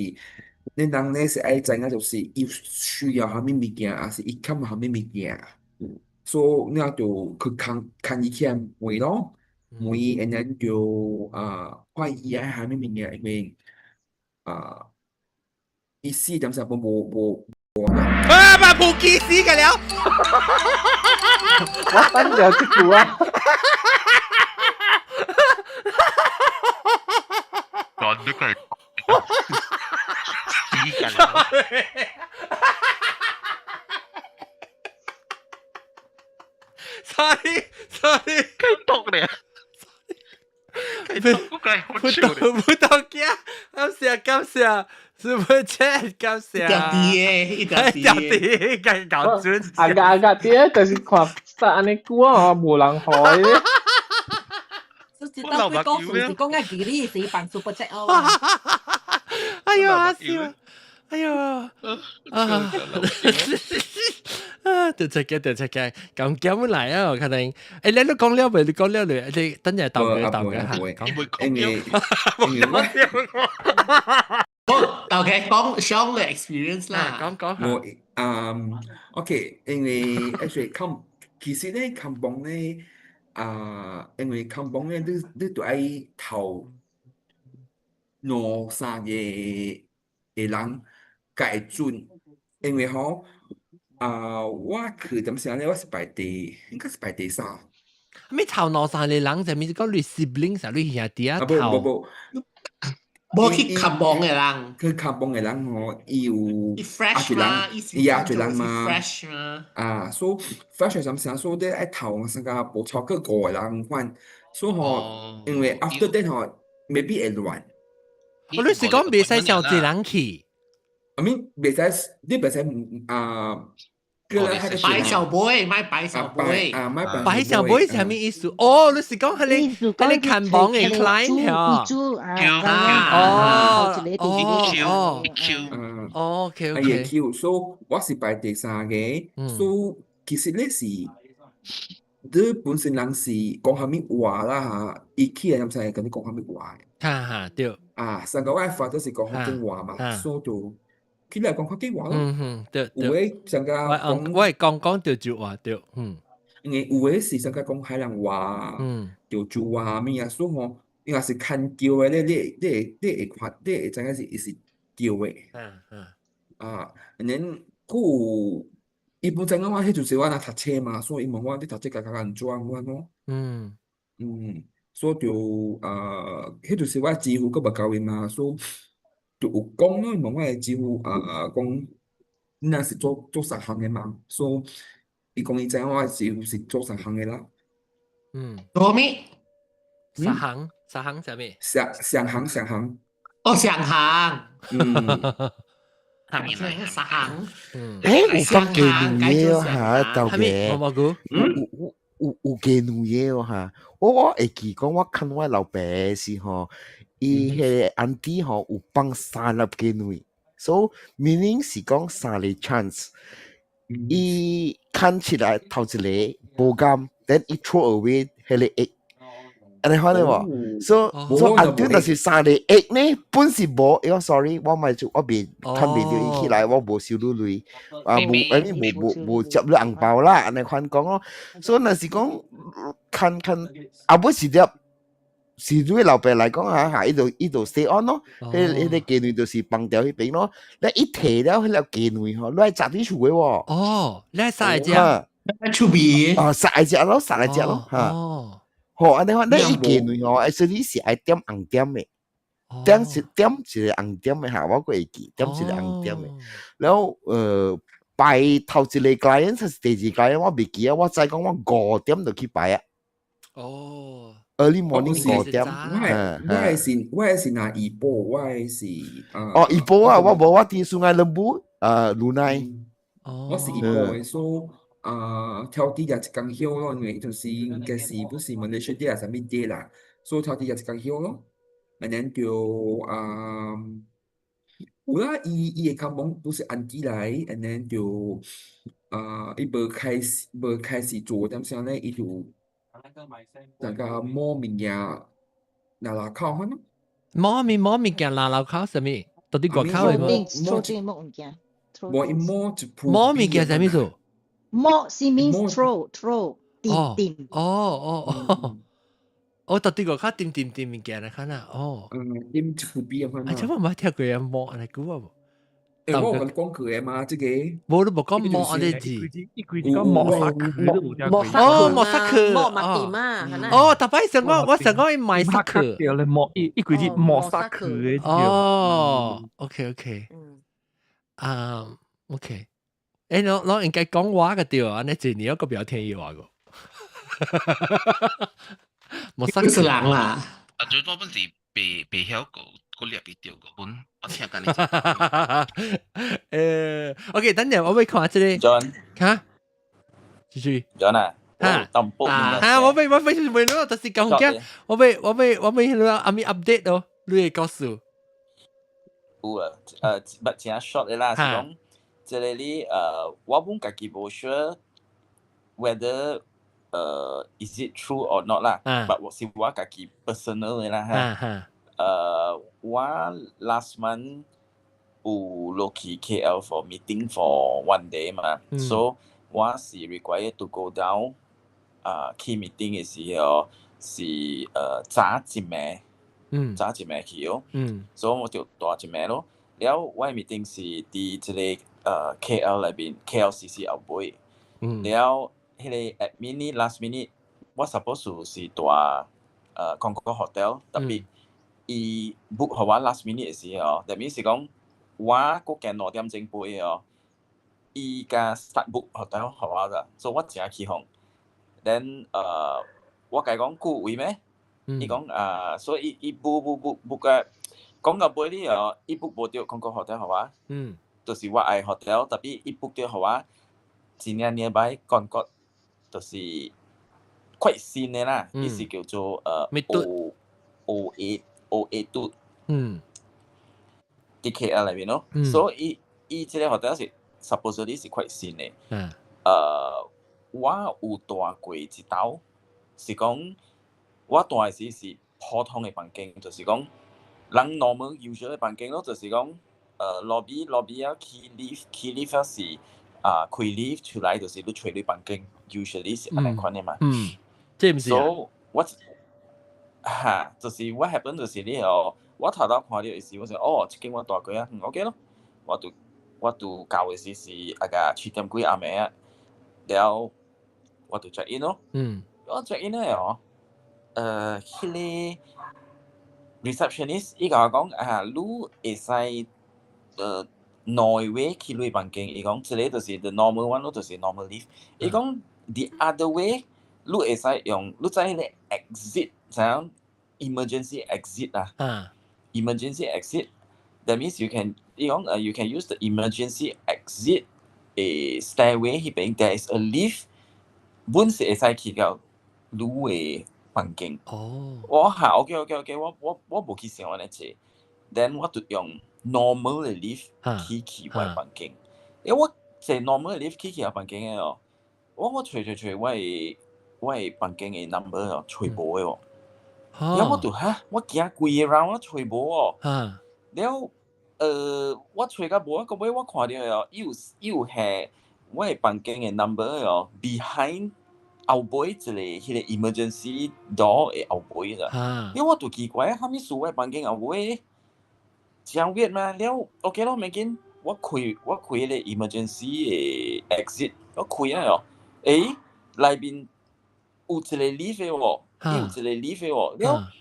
[SPEAKER 9] 你人呢是愛知影就是伊需要啥物物件，抑是伊欠啥物物件，所以你就去看看伊起來問咯，問伊，and then 就啊看伊愛啥物物件，因為啊伊死點時無無無
[SPEAKER 1] 啊！把普基死個了，
[SPEAKER 12] 我等著這句啊。
[SPEAKER 2] 講得佢死緊啦。
[SPEAKER 1] Sorry sorry，
[SPEAKER 2] 佢毒你啊！佢毒嗰個係好笑
[SPEAKER 1] 不不到驚，感謝感謝，Super Chat 感謝。
[SPEAKER 5] 掉啲嘅，一掉
[SPEAKER 1] 掉啲，計搞準。
[SPEAKER 12] 阿個阿個啲，就是看實按呢久啊，無人害咧。
[SPEAKER 6] 就是當佢講數是講緊幾呢是扮 Super Chat 哦。
[SPEAKER 1] 哎呦阿笑，哎呦啊！啊，對出嘅對出嘅，咁咁來啊，可能，你都講了未？你講了未？你等陣鬥嘅鬥嘅嚇，
[SPEAKER 9] 講，因為
[SPEAKER 1] 因為
[SPEAKER 5] 講 OK 講上嘅 experience 啦，
[SPEAKER 1] 講講
[SPEAKER 9] 我嗯 OK，因為 actually 看其實咧看榜咧啊，因為看榜咧，你都愛頭兩三個的人才會準，因為吼啊，我去點聲咧，我是排第應該是排第三。
[SPEAKER 1] 咩頭兩三個人就咪講你 siblings 啊，你兄弟啊
[SPEAKER 9] 啊無
[SPEAKER 1] 頭。
[SPEAKER 9] 無無，
[SPEAKER 5] 無去看望的人，
[SPEAKER 9] 去看望的人吼，伊有
[SPEAKER 5] 伊 fresh 嘛，伊
[SPEAKER 9] 伊也一人嘛
[SPEAKER 5] ，fresh 嘛。
[SPEAKER 9] 啊，所以 fresh 啥物啥，所以你愛頭三個無超過五個人款，所以吼，因為 after that 吼，maybe 會亂。
[SPEAKER 1] 我你是講袂使小一人去？
[SPEAKER 9] I mean 袂使，你袂使啊。
[SPEAKER 5] 擺小妹，買擺小妹。
[SPEAKER 9] 啊，買
[SPEAKER 1] 擺小妹是啥物意思？哦，你是講彼個彼個看房的 client 嚇？哦哦哦，OK OK。
[SPEAKER 9] Q，所以我是排第三個，所以其實咧是，你本身人是講啥物話啦嚇，伊起來才會共你講啥物話。
[SPEAKER 1] 哈哈，對。
[SPEAKER 9] 啊，上個我發就是講福建話嘛，所以就起來講福建話咯。
[SPEAKER 1] 嗯哼，對。
[SPEAKER 9] 有的上個講，
[SPEAKER 1] 我係講講潮州話對，嗯。
[SPEAKER 9] 因為有的是上個講海南話，潮州話物啊，所以吼，伊若是牽橋的咧，你會看，你會知影是伊是對的。啊，然後伊本知影我彼陣時我若讀冊嘛，所以伊問我你讀冊較較按怎款咯。嗯，所以就啊，彼陣時我支付閣無夠伊嘛，所以就有講咯，伊問我的支付啊，講你若是做做啥行的嘛，所以伊講伊知影我的支付是做啥行的啦。
[SPEAKER 5] 做咩？
[SPEAKER 1] 啥行？啥行啥物？
[SPEAKER 9] 上上行上行。
[SPEAKER 5] 哦，上行。
[SPEAKER 9] 嗯。
[SPEAKER 5] 啥行？
[SPEAKER 7] 誒，有講雞卵嘢哦嚇，豆嘅。
[SPEAKER 1] 我冇估。
[SPEAKER 7] 有有有雞卵嘢哦嚇，我會記講，我看我老爸時吼，伊彼個 auntie 吼有放三粒雞卵，所以 meaning 是講三個 chance。伊看起來頭一個無甘，then 伊 throw away 彼個 egg。按呢款的無？所以所以 auntie 若是三個 egg 呢，本是無，伊講 sorry，我咪做，我未趁袂著伊起來，我無收你鐳，啊無，I mean 無無無接你紅包啦，按呢款講咯。所以若是講看看，啊尾是粒，是對老爸來講嚇嚇，伊就伊就 stay on 咯，彼彼個雞卵就是放掉彼邊咯。你一提了彼粒雞卵吼，你愛砸佇厝的喎。
[SPEAKER 1] 哦，你愛殺來食？
[SPEAKER 5] 出味。
[SPEAKER 7] 啊，殺來食咯，殺來食咯，嚇。
[SPEAKER 1] 哦。
[SPEAKER 7] 吼，按呢款，你伊雞卵吼，actually 是愛點紅點的，點一點一個紅點的嚇，我閣會記，點一個紅點的。然後拜頭一個 client 還是第二個 client，我袂記啊，我知講我5點就去拜啊。Early morning 5點。
[SPEAKER 9] 我的是拿怡保，我的是啊。
[SPEAKER 7] 哦，怡保啊，我無我佇 Sungai Lembu，啊，Brunei。
[SPEAKER 9] 我是怡保的，所以啊，挑啲也一工休咯，因為就是應該是不是馬來西亞啥物節啦，所以挑啲也一工休咯。and then 就啊，有啦，伊伊會較懵，不是 auntie 來，and then 就啊，伊無開始做點啥咧，伊就大家摸物件拿拿口款咯。
[SPEAKER 1] 摸物摸物件拿拿口啥物？到底外口的
[SPEAKER 8] 摸摸摸物件。
[SPEAKER 9] 摸伊摸一鋪。
[SPEAKER 1] 摸物件啥物事？
[SPEAKER 8] 摸是 means throw throw 掂掂。
[SPEAKER 1] 哦哦哦，哦，到底外口掂掂掂物件來看啊，哦。
[SPEAKER 9] 嗯，掂一鋪筆啊。
[SPEAKER 1] 啊，這我冇聽過啊，摸按呢久啊無。
[SPEAKER 9] 欸，我有共你講過的嘛，這個。
[SPEAKER 1] 無你無講摸按呢字。
[SPEAKER 10] 伊規字講摸沙殼都無聽過。
[SPEAKER 1] 哦，摸沙殼。
[SPEAKER 6] 摸嘛掂啊，
[SPEAKER 1] 哦，逐擺想講，我想講伊賣沙殼。
[SPEAKER 10] 對咧，摸伊伊規字摸沙殼的。
[SPEAKER 1] 哦，OK OK。啊，OK。欸，攏攏應該講話個對啊，按呢一年我閣袂曉聽伊話個。摸沙
[SPEAKER 5] 殼是人啦。
[SPEAKER 2] 啊，最多本是袂袂曉個個掠袂著個本，我聽緊你。
[SPEAKER 1] OK，等陣我欲看這個。
[SPEAKER 13] John。
[SPEAKER 1] 嚇？繼續。
[SPEAKER 13] John 啊。
[SPEAKER 1] 嚇？
[SPEAKER 13] 淡薄。
[SPEAKER 1] 嚇！我欲問你，就是講驚，我欲我欲我欲彼個阿咪 update 哦，你會告訴。
[SPEAKER 13] 有啊，but 真 short 的啦，是講，這個你我本家己無 sure whether is it true or not 啦，but 我是我家己 personal 的啦嚇。我 last month 有落去 KL for meeting for one day 嘛，so 我是 required to go down 啊去 meeting 的時候是早一暝，早一暝去哦，所以我就蹛一暝咯。了我的 meeting 是佇這個KL 內面 KLCC 後尾，了彼個 admin 呢 last minute 我 suppose 是蹛Concord Hotel，tapi 伊 book 予我 last minute 的時候，that means 是講我閣加2點鐘飛哦，伊才 start book hotel 予我啦，所以我誠起哄。then 我共伊講夠位咩？伊講啊，所以伊伊 book book book book 個講到尾你哦，伊 book 無著 Concorde Hotel 予我，就是我愛 hotel，特別伊 book 著予我，真正 nearby Concorde，就是 quite 新的啦，伊是叫做O O A O A 度。佇 KL 內面咯，所以伊這個 hotel 是 supposedly 是 quite 新的。我有蹛過一晝，是講我蹛的時是普通的房間，就是講人 normal usual 的房間咯，就是講lobby 啊去 lift 去 lift 啊是啊開 lift 出來就是你揣你房間，usually 是按呢款的嘛。
[SPEAKER 1] 嗯，這毋是啊？
[SPEAKER 13] So 我哈，就是 what happen 就是你哦，我頭頭看著的時，我想哦，這間我蹛過啊，OK 咯，我就到的時是啊個7點幾暗暝啊，了我就 check in 咯。我 check in 咧哦，彼個 receptionist 伊共我講啊，你會使兩 way 去你房間，伊講這個就是 the normal one 咯，就是 normal lift。伊講 the other way，你會使用，你知彼個 exit，知影 emergency exit 啊？Emergency exit，that means you can，伊講you can use the emergency exit 誒 stairway 彼邊 there is a lift，本是會使去到你的房間。我哈 OK OK OK，我無去想按呢濟，then 我就用 normal 的 lift 去我的房間。因為我坐 normal 的 lift 去我房間的哦，我揣揣揣我的房間的 number 哦，揣無的哦。了我就哈，我行幾個 round 我揣無哦。了，我揣甲無，到尾我看著哦，伊有下我的房間的 number 哦，behind 後尾一個彼個 emergency door 的後尾啦。了我就奇怪，啥物事我的房間後尾真 weird 嘛？了 OK 咯，免緊，我開彼個 emergency 的 exit，我開啊哦，內面有一個 lift 的喎，伊有一個 lift 的喎，了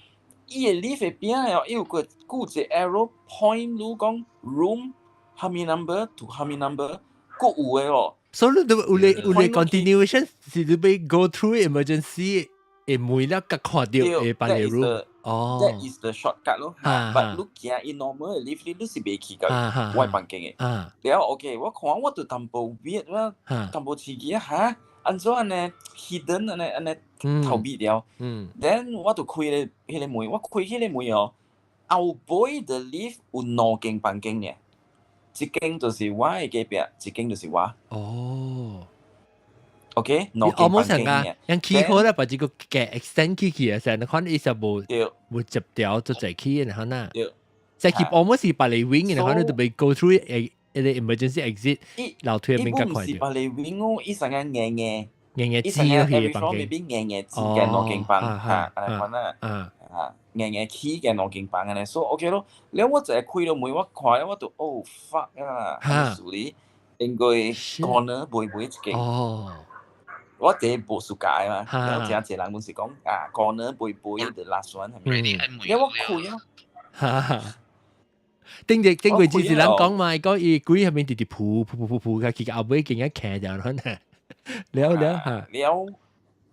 [SPEAKER 13] 伊的 lift 的邊仔哦，伊有個閣一個 arrow point，你講 room 啥物 number to 啥物 number，閣有的哦。
[SPEAKER 1] 所以你有咧 continuation 是你欲 go through emergency 會門了，佮看著會別个 room。哦。
[SPEAKER 13] That is the shortcut 咯。But 你行伊 normal 的 lift 你是袂去到我的房間的。了 OK，我看我就淡薄 weird 啦，淡薄刺激啊哈，按怎按呢 hidden 按呢按呢逃避掉。Then 我就開咧彼個門，我開彼個門哦，後尾的 lift 有兩間房間爾，一間就是我的隔壁，一間就是我。OK，兩間房間爾。
[SPEAKER 1] 人起好咧，把這個嘅 extend 起去啊，成日看伊就無無接掉就濟起，然後呢，即係 almost 是別个 wing，然後你就欲 go through 一個 emergency exit 樓梯入面較快。
[SPEAKER 13] 伊唔是別个 wing 哦，伊成個硬硬。
[SPEAKER 1] 硬硬
[SPEAKER 13] 擠去房間。伊硬硬擠嘅兩間房，嚇，按呢款啊，嚇，硬硬起嘅兩間房按呢，所以 OK 咯。了我就係開了門，我看了我就哦 fuck 啊，處理應該 corner 尾尾一間。我第一無暑假嘛，了誠濟人攏是講啊，corner 尾尾 the last one 係咪？了我開啊。
[SPEAKER 1] 頂日頂過之前人講嘛，講伊鬼係咪直直撲撲撲撲撲，佢後尾勁一騎就可能。了了嚇。
[SPEAKER 13] 了，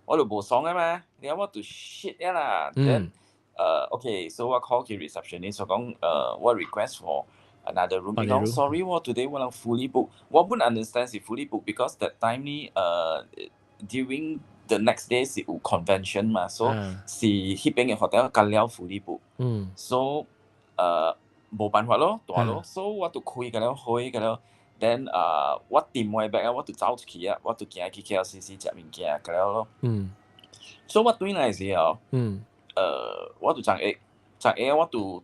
[SPEAKER 13] 我就無爽啊嘛，了我就 shit 啦。Then OK，so 我 call 去 receptionist 講我 request for another room。伊講 sorry，我 today 我人 fully book。我本 understand 是 fully book because that time 呢during the next day 是有 convention 嘛，所以是彼邊嘅 hotel 甲了 fully book。So 無辦法咯，蹛咯，所以我就開個了，開個了。then 我掂我 bag 啊，我就走出去啊，我就行去 KLCC 食物件個了咯。所以我轉來時候，我就昨下昨下我就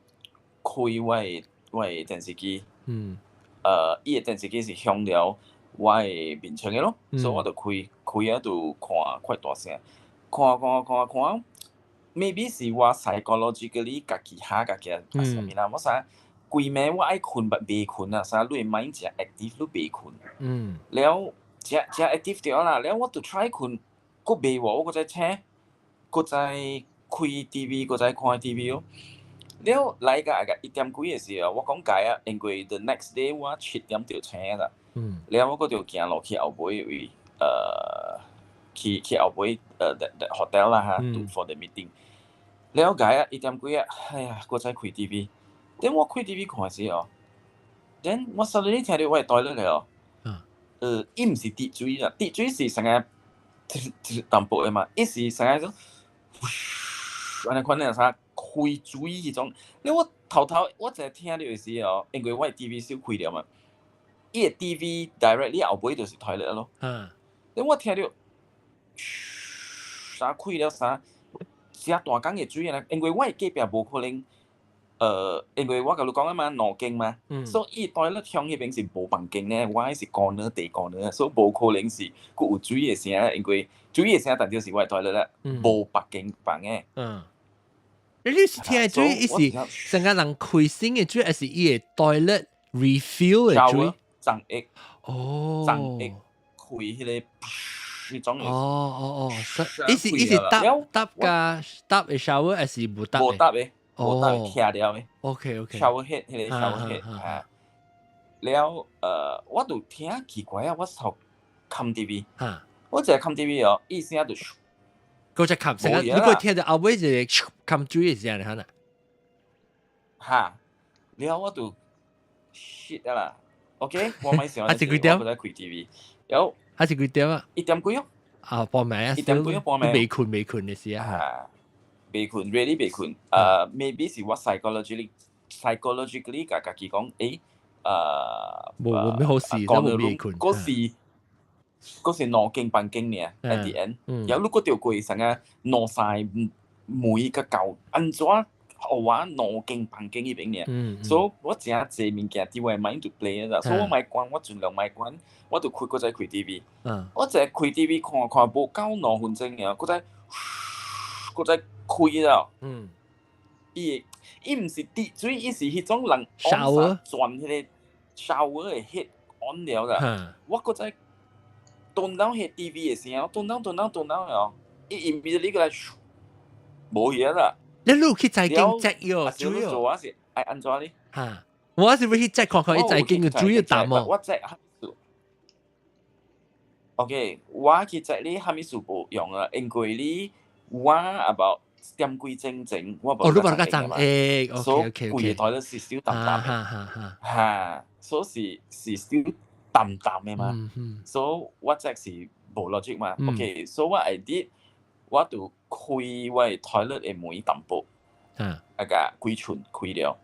[SPEAKER 13] 開我的電視機。伊的電視機是向著我的面床的咯，所以我就開開啊，就看較大聲，看看看看，maybe 是我 psychologically 家己嚇家己啊，啥物啦，我啥規暝我愛睏 but 袂睏啊，啥你的 mind 誠 active 你袂睏。了誠誠 active 著啦，了我就 try 睏，閣袂喎，我閣再醒，閣再開 TV，閣再看 TV 咯。了來到個一點幾的時候，我講解啊，因為 the next day 我7點就醒啦。了我閣就行落去後尾位，去後尾the hotel 啦嚇，to for the meeting。了解啊，一點幾啊，哎呀，閣再開 TV， Then 我開 TV 看時哦，then 我 suddenly 聽到我的 toilet 嚟哦，伊毋是滴水啦，滴水是成個淡薄的嘛，伊是成個種，按呢款的啥開水彼種。你我頭頭我淨係聽到的時哦，因為我的 TV 小開了嘛，伊的 TV directly 後尾就是 toilet 咯。你我聽到，啥開了啥，誠大工的水啊！因為我的隔壁無可能，因為我共你講啊嘛，兩間嘛，所以伊 toilet 響彼邊是無房間咧，我的是 corner 第 corner，所以無可能是閣有水的聲，因為水的聲當著是我的 toilet 啦，無別間房的。
[SPEAKER 1] 嗯，你是聽水，伊是成個人開心的水，還是伊的 toilet refill 的水？
[SPEAKER 13] 長液。
[SPEAKER 1] 哦。
[SPEAKER 13] 長液開彼個。彼種。
[SPEAKER 1] 哦哦哦，伊是搭搭加搭的 shower 還是無搭？
[SPEAKER 13] 無搭的，無搭的，拆了的。
[SPEAKER 1] OK OK。
[SPEAKER 13] shower head 彼個 shower head 啊，了我就聽奇怪啊，我頭冚 TV，我一個冚 TV 哦，伊聲就，
[SPEAKER 1] 閣再冚，成個你會聽到後尾一個冚水的聲咧，可能。
[SPEAKER 13] 哈，了我就 shit 啦，OK，我莫想，
[SPEAKER 1] 還是幾點？
[SPEAKER 13] 我在開 TV，有。
[SPEAKER 1] 還是幾點啊？
[SPEAKER 13] 一點幾哦。
[SPEAKER 1] 啊，半暝啊，
[SPEAKER 13] 一點幾半暝。
[SPEAKER 1] 未睏未睏的時啊。
[SPEAKER 13] 未睏，really 未睏。Maybe 是我 psychologically 共家己講，
[SPEAKER 1] 無無咩好事，都無未睏。
[SPEAKER 13] 嗰是兩間房間爾，at the end，有你閣著過成個兩三門佮舊，按怎予我兩間房間彼邊爾？所以我誠濟物件佇我 mind to play 啦，所以我莫關，我盡量莫關，我就開閣再開 TV。我一開 TV 看看無夠2分鐘爾，閣再閣再開了。伊伊毋是滴水，伊是彼種人
[SPEAKER 1] shower
[SPEAKER 13] 轉彼個 shower 的 head on 了啦。我閣再斷到彼 TV 的聲，斷到斷到斷到哦，伊 immediately 過來，無去啦。
[SPEAKER 1] 你你有去在間 check 喲，
[SPEAKER 13] 主要做我是愛按怎咧？
[SPEAKER 1] 哈，我是欲去 check 看看伊在間嘅主要答案。
[SPEAKER 13] 我 check OK，我去 check 你啥物事無用啊？因為你我 about 點幾鐘前，我
[SPEAKER 1] 哦，你無較長誒
[SPEAKER 13] 所以規個台都是小淡淡的，哈，所以是是小淡淡的嘛，所以我這是無 logic 嘛。OK，so what I did，我就開我的 toilet 的門淡薄，啊個幾寸開了，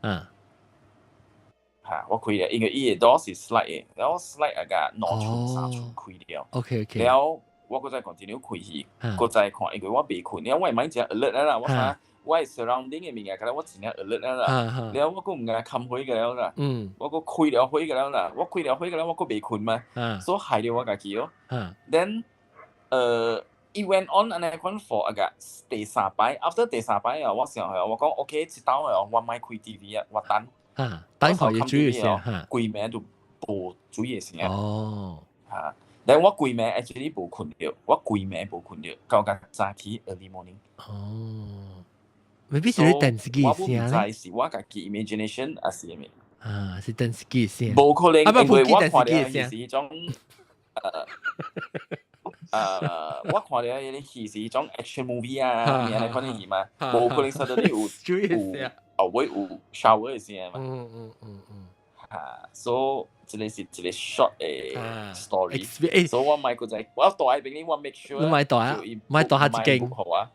[SPEAKER 13] 哈，我開了，因為伊的 door 是 slide 的，然後 slide 啊個2寸3寸開了。 了，我閣再 continue 開去，閣再看，因為我未睏，了我的 mind 真 alert 啦，我啥我的 surrounding 的物件，敢若我真正 alert 啦，了我閣毋敢冚開個了啦，我閣開了開個了啦，我開了開個了，我閣未睏嘛，所以害著我家己咯。Then，it went on 按呢款 for 啊個第三擺，after 第三擺啊，我想係我講 OK，這道哦，我莫開 TV 啊，我等。
[SPEAKER 1] 啊，等看伊主要聲，
[SPEAKER 13] 規暝就無主要聲。
[SPEAKER 1] 哦，
[SPEAKER 13] 嚇！但我規暝 actually 無睏著，我規暝無睏著，到較早起 early morning。
[SPEAKER 1] 哦，maybe 是你電視機聲。
[SPEAKER 13] 我毋知是我家己 imagination 還是啥物。
[SPEAKER 1] 啊，是電視機聲。
[SPEAKER 13] 無可能，因為我看著是彼種，我看著彼個戲是彼種 action movie 啊，按呢款的戲嘛，無可能 suddenly 有有後尾有 shower 的聲嘛。哈，所以這個是一個 short 的 story。所以我莫閣再，我蹛彼邊我 make sure。
[SPEAKER 1] 你莫蹛啊，莫蹛下一間。
[SPEAKER 13] 好啊。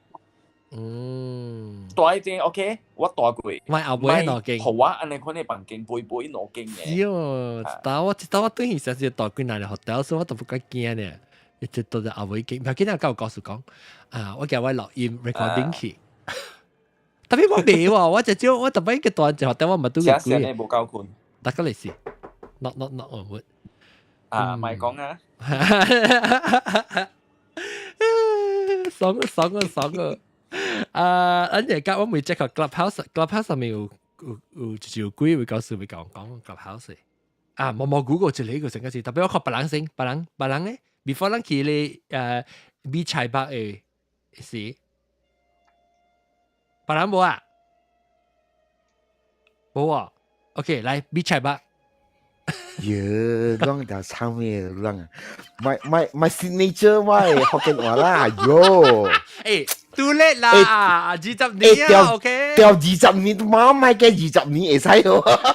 [SPEAKER 13] 蹛彼間 OK，我蹛過。
[SPEAKER 1] 莫後尾兩間。
[SPEAKER 13] 予我按呢款的房間，背背兩間的。
[SPEAKER 1] 是哦，但我一道我轉去時是蹛幾若個 hotel，所以我都不敢驚呢。一直蹛在後尾間，唔記得甲有告訴講，啊，我叫我錄音 recording 去。特別我未喎，我就少我特別個蹛一 hotel 我嘛拄過幾。
[SPEAKER 13] 聲無夠睏。
[SPEAKER 1] 大家嚟試，knock knock knock on wood。
[SPEAKER 13] 啊，莫講啊。
[SPEAKER 1] 爽啊爽啊爽啊！啊，咱而家我未 check 過 Clubhouse，Clubhouse 上面有有有就是有幾位教授會講講 Clubhouse。啊，無無 Google 一個個成個是，特別我看別人先，別人別人咧，before 咱去咧米菜北的時，別人無啊？無啊？OK，來米菜北。
[SPEAKER 7] 喲，講就慘咩人啊？My my my signature 我的福建話啦，喲。
[SPEAKER 1] 欸， Too late 啦，20年啊，OK。
[SPEAKER 7] 掉20年，媽咪嘅20年會使喎。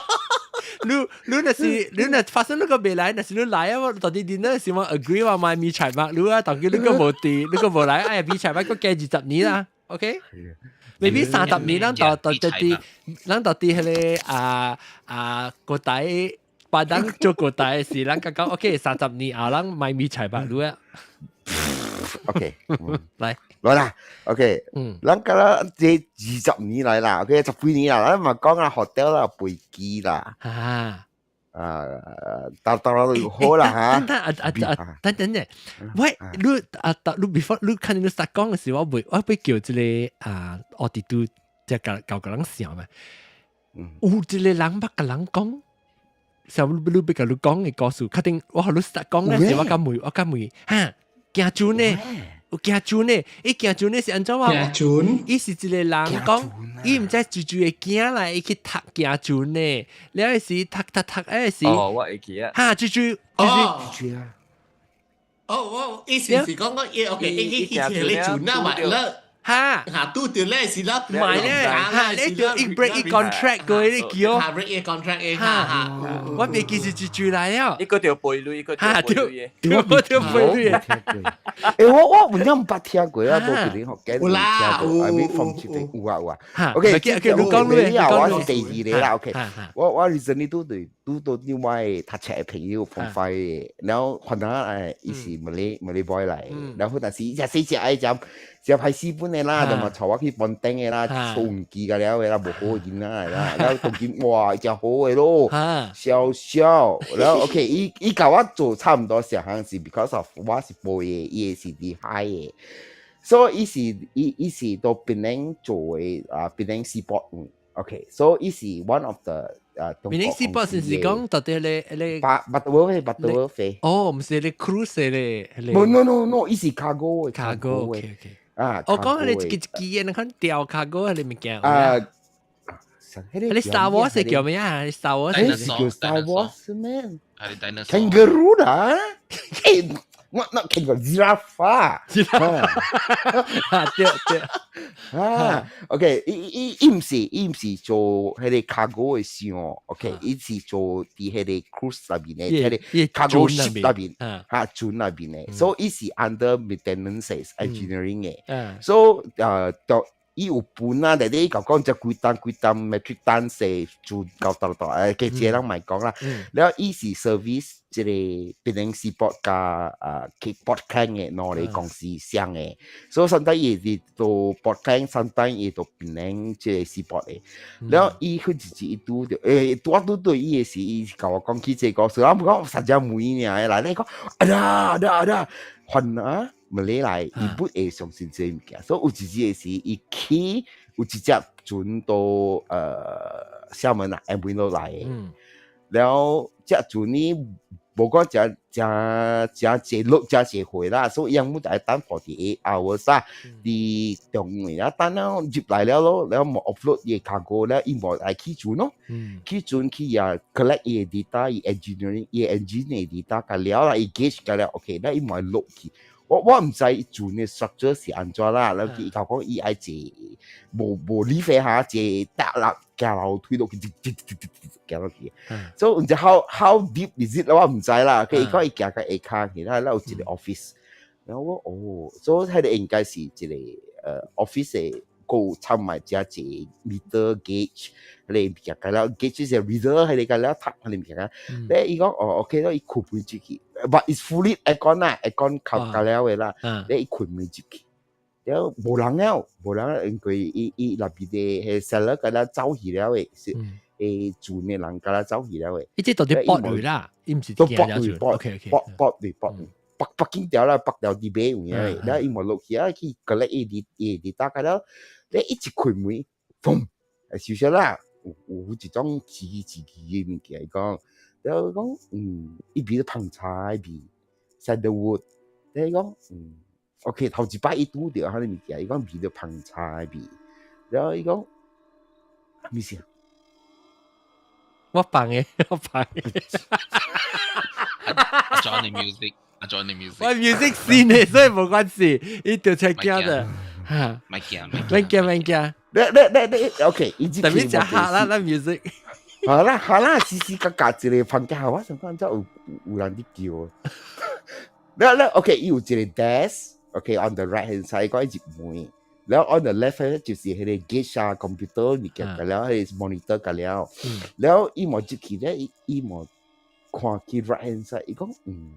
[SPEAKER 1] 你若是你若發生那個未來，若是你來啊，我到底你那是我 agree 話買米柴麥，你啊，當佢你個無佇，你個無來，哎呀，米柴麥閣加二十年啦，OK？maybe 30年，咱到底，咱到底彼个啊啊個底，巴當做個底時，咱講講 OK，30年後，咱買米柴麥，你啊
[SPEAKER 7] ，OK，
[SPEAKER 1] 來
[SPEAKER 7] 來啦，OK，咱講啦，這20年來啦，OK，十幾年啦，咱嘛講啦，學掉啦，飛機啦，啊，到到啦好啦嚇。
[SPEAKER 1] 等等啊啊啊，等等者，喂，你啊，你 before 你看你實講嘅時，我會我會叫這個啊，我哋都即係舊個人想嘛，有一個人捌共人講，像你你欲共你講嘅故事，確定我予你實講咧時，我敢問，我敢問，哈，行船呢？有行船呢？伊行船呢是按怎話？
[SPEAKER 5] 行船，
[SPEAKER 1] 伊是一個人講，伊毋知住住嘅囝來，伊去讀行船呢。了時讀讀讀，嗰時
[SPEAKER 13] 哦，我會記啊。
[SPEAKER 1] 哈，住住住
[SPEAKER 5] 住啊！哦，我意思是講講伊 OK，伊伊去你船啊嘛，了。
[SPEAKER 1] 哈，
[SPEAKER 5] 嚇拄著咧是啦，
[SPEAKER 1] 唔係咧，嚇你條伊 break 伊 contract 過你叫，
[SPEAKER 5] 嚇 break 伊 contract 嘅，嚇嚇，
[SPEAKER 1] 我未記是住住來了，
[SPEAKER 13] 一個條背鐳，一個條背鐳
[SPEAKER 1] 嘅，對條背鐳嘅。
[SPEAKER 7] 欸，我唔知毋捌聽過啊，無可能學驚聽過，I mean from 這邊有啊有啊。OK，
[SPEAKER 1] 你講
[SPEAKER 7] 你啊，我是第二個啦。OK，我 recently 拄對拄到另外讀冊的朋友 form five 的，然後反正誒，伊是 Malay boy 來，然後但是伊食細隻愛食。食歹死本的啦，就嘛帶我去歕頂的啦，坐飛機甲了的啦，無好囡仔的啦，然後當今哇，真好的咯，笑笑，然後 OK，伊伊共我做差毋多相項是 because of 我是背的，伊是佇海的，所以伊是伊伊是到檳城做的啊，檳城 seaport，OK，所以伊是 one of the 啊，
[SPEAKER 1] 檳城 seaport 是是講到底咧咧，
[SPEAKER 7] 巴巴多飛巴多飛，
[SPEAKER 1] 哦，毋是咧 cruise 咧
[SPEAKER 7] ，no no no no，伊是 cargo
[SPEAKER 1] 的，cargo，OK OK。
[SPEAKER 7] 啊！
[SPEAKER 1] 我講你一支一支嘅，你看吊卡嗰個你物件。
[SPEAKER 7] 啊，
[SPEAKER 1] 你 Star Wars 叫咩啊？Star Wars
[SPEAKER 7] 是叫 Star Wars 咩？Kangaroo 啦，誒，not kangaroo, giraffe。
[SPEAKER 1] 啊，對對。
[SPEAKER 7] 啊，OK，伊伊伊毋是伊毋是做彼个 cargo 的箱，OK，伊是做佇彼个 cruise 內面的，彼个 cargo ship 內面，哈船內面的，所以伊是 under maintenance engineering 的，所以就伊有分啊，內底伊共講這幾噸幾噸 metric ton 是船夠大大，誒，這個人莫講啦。了伊是 service 這個檳城 seaport 佮啊 Port Klang 的兩个公司相的，所以 sometimes 伊是做 Port Klang，sometimes 伊做檳城這個 seaport 的。了伊去一日伊拄著，欸，拄拄對伊的時，伊共我講起這個故事，我講實在每爾來，你講，哎呀，哎呀，哎呀，煩啊！馬來來，伊不會相信這個物件，所以有一日的時，伊去有一隻船到廈門啊，M V 落來的，然後這船呢，無講誠誠誠濟落誠濟貨啦，所以伊們愛等 48 hours 啊，佇中位啊等了入來了咯，然後無 offload 伊的 cargo 了，伊無愛起船咯，起船去啊 collect 伊的 data，伊 engineering 伊 engine 的 data 甲了啦，伊 gauge 甲了，OK，那伊無愛落去。我毋知船的 structure 是按怎啦，然後伊共講伊愛坐無無理飛下坐搭啦，行樓梯落去，直直直直直行落去。所以毋知 how deep is it 我毋知啦。佢伊講伊行到下跤去，啦，有一個 office。然後我哦，所以彼個應該是一個office 的，閣有參埋遮濟 meter gauge，彼个物件，甲了 gauge 是 reader，彼个甲了讀彼个物件。咧伊講哦，OK 咯，伊開門入去，but it's fully aircon 啦，aircon 較較了的啦，咧伊開門入去，了無人了，無人，因為伊伊內邊的彼 seller 甲了走去了的，是船的人甲了走去了的。
[SPEAKER 1] 伊這到底駁類啦，伊毋是
[SPEAKER 7] 都駁類駁駁駁類駁。北北京條啦，北條佇尾有影的，了伊無落去啊，去 collect 伊佇伊佇搭甲了，咧一一開門，砰，少少啦，有有一種刺刺刺的物件，伊講，了講，伊味芳茶的味，sandalwood，咧伊講，OK，頭一擺伊拄著彼个物件，伊講味著芳茶的味，了伊講，咩事？
[SPEAKER 1] 我放的，我放的。
[SPEAKER 2] Johnny music。阿 Johnny music，
[SPEAKER 1] 我 music 先嘅，所以冇關係，伊就出驚的。嚇，
[SPEAKER 2] 莫驚，
[SPEAKER 1] 免驚免驚。
[SPEAKER 7] 你你你，OK，伊
[SPEAKER 1] 特別食下啦，咱 music。
[SPEAKER 7] 好啦好啦，時時格格一個房間，我想講這有人佇叫。了了，OK，伊有一個 desk，OK，on the right hand side 講伊入門，了 on the left hand 就是彼個 gauge 啊 computer 物件，了彼個 monitor 個了，了伊無入去咧，伊無看去 right hand side，伊講嗯，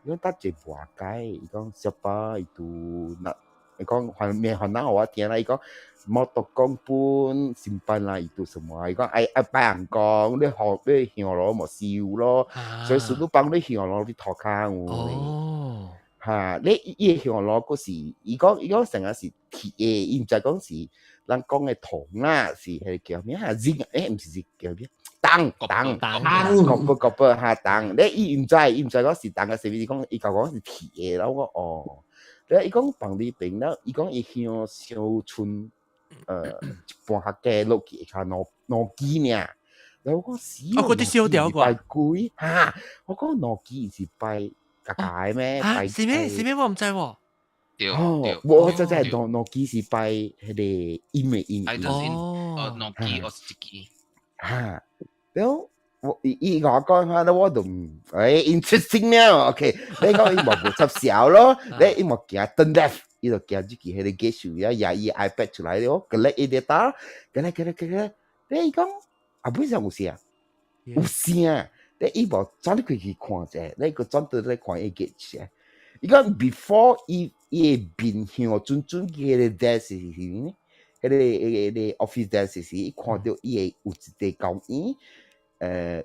[SPEAKER 7] 伊講搭一個跋街，伊講 siapa itu nak，伊講還咩煩惱我聽啦，伊講摩托講本simpan 啦 itu semua，伊講愛愛拜人講，你學你香爐無燒咯，所以順路幫你香爐佇塗跤有。
[SPEAKER 1] 哦。
[SPEAKER 7] 嚇！你伊個香爐閣是，伊講成日是鐵的，伊毋知講是咱講的銅啦，是彼個叫咩啊？zinc 毋是叫咩？銅銅
[SPEAKER 1] 銅
[SPEAKER 7] ，copper copper 哈銅。你伊毋知，伊毋知講是銅啊，是伊講伊甲我講是鐵的，然後我講哦。你伊講房裡邊了，伊講伊香燒剩一半較加落去，較兩支爾。然後我講死。
[SPEAKER 1] 哦，嗰啲燒掉
[SPEAKER 7] 拜鬼哈！我講兩支是拜。家家咩？
[SPEAKER 1] 拜是咩？是咩？我毋知喎。
[SPEAKER 7] 哦，我真真係兩支是拜彼個陰的陰。
[SPEAKER 2] 哦，兩支我是一支。
[SPEAKER 7] 哈，然後我伊伊我講下，我就唔，誒 interesting 了，OK，你講伊無無插銷咯，你伊無行 turn left，伊就行入去彼個 gate 樹啊，拿伊 iPad 出來咯，collect 伊 data，過來過來過來，你伊講啊，本上有聲，有聲。你伊無轉開去看者，你個轉倒來看伊 gate 者。伊講 before 伊伊的面向準準去彼個 desk 時，彼個 office desk 時，伊看到伊會有一個交椅，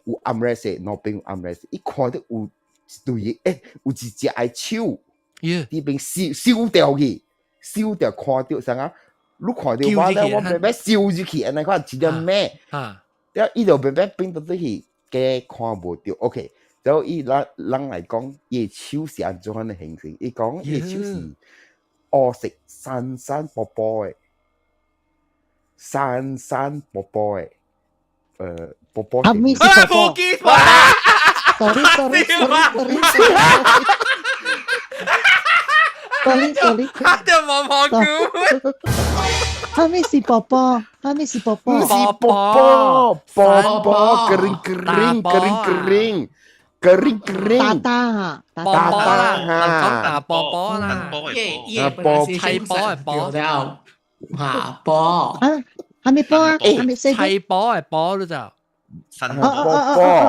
[SPEAKER 7] 有 armrest，兩邊有 armrest，伊看到有一對有一隻愛手，佇邊燒燒掉去，燒掉看到啥啊？你看到我咧，我欲欲燒入去，按呢款一隻咩？了伊就欲欲變到去。加看無著，OK。然後伊咱人來講，伊的手是按怎款的形成？伊講伊的手是烏色散散薄薄的，散散薄薄的，薄薄。
[SPEAKER 8] 啊，咪是薄薄。Sorry sorry sorry sorry sorry。
[SPEAKER 1] 嚇到毛毛菇。
[SPEAKER 8] 係咪是寶寶？係咪是寶寶？
[SPEAKER 7] 唔是寶寶，寶寶 kering kering kering kering kering kering。
[SPEAKER 8] 大大
[SPEAKER 1] 大大啦，講大波波啦，
[SPEAKER 5] 波
[SPEAKER 1] 砌波係波
[SPEAKER 5] 了，嚇波。
[SPEAKER 8] 啊，係咪波啊？係咪
[SPEAKER 1] 砌波係波咯就。
[SPEAKER 7] 波波，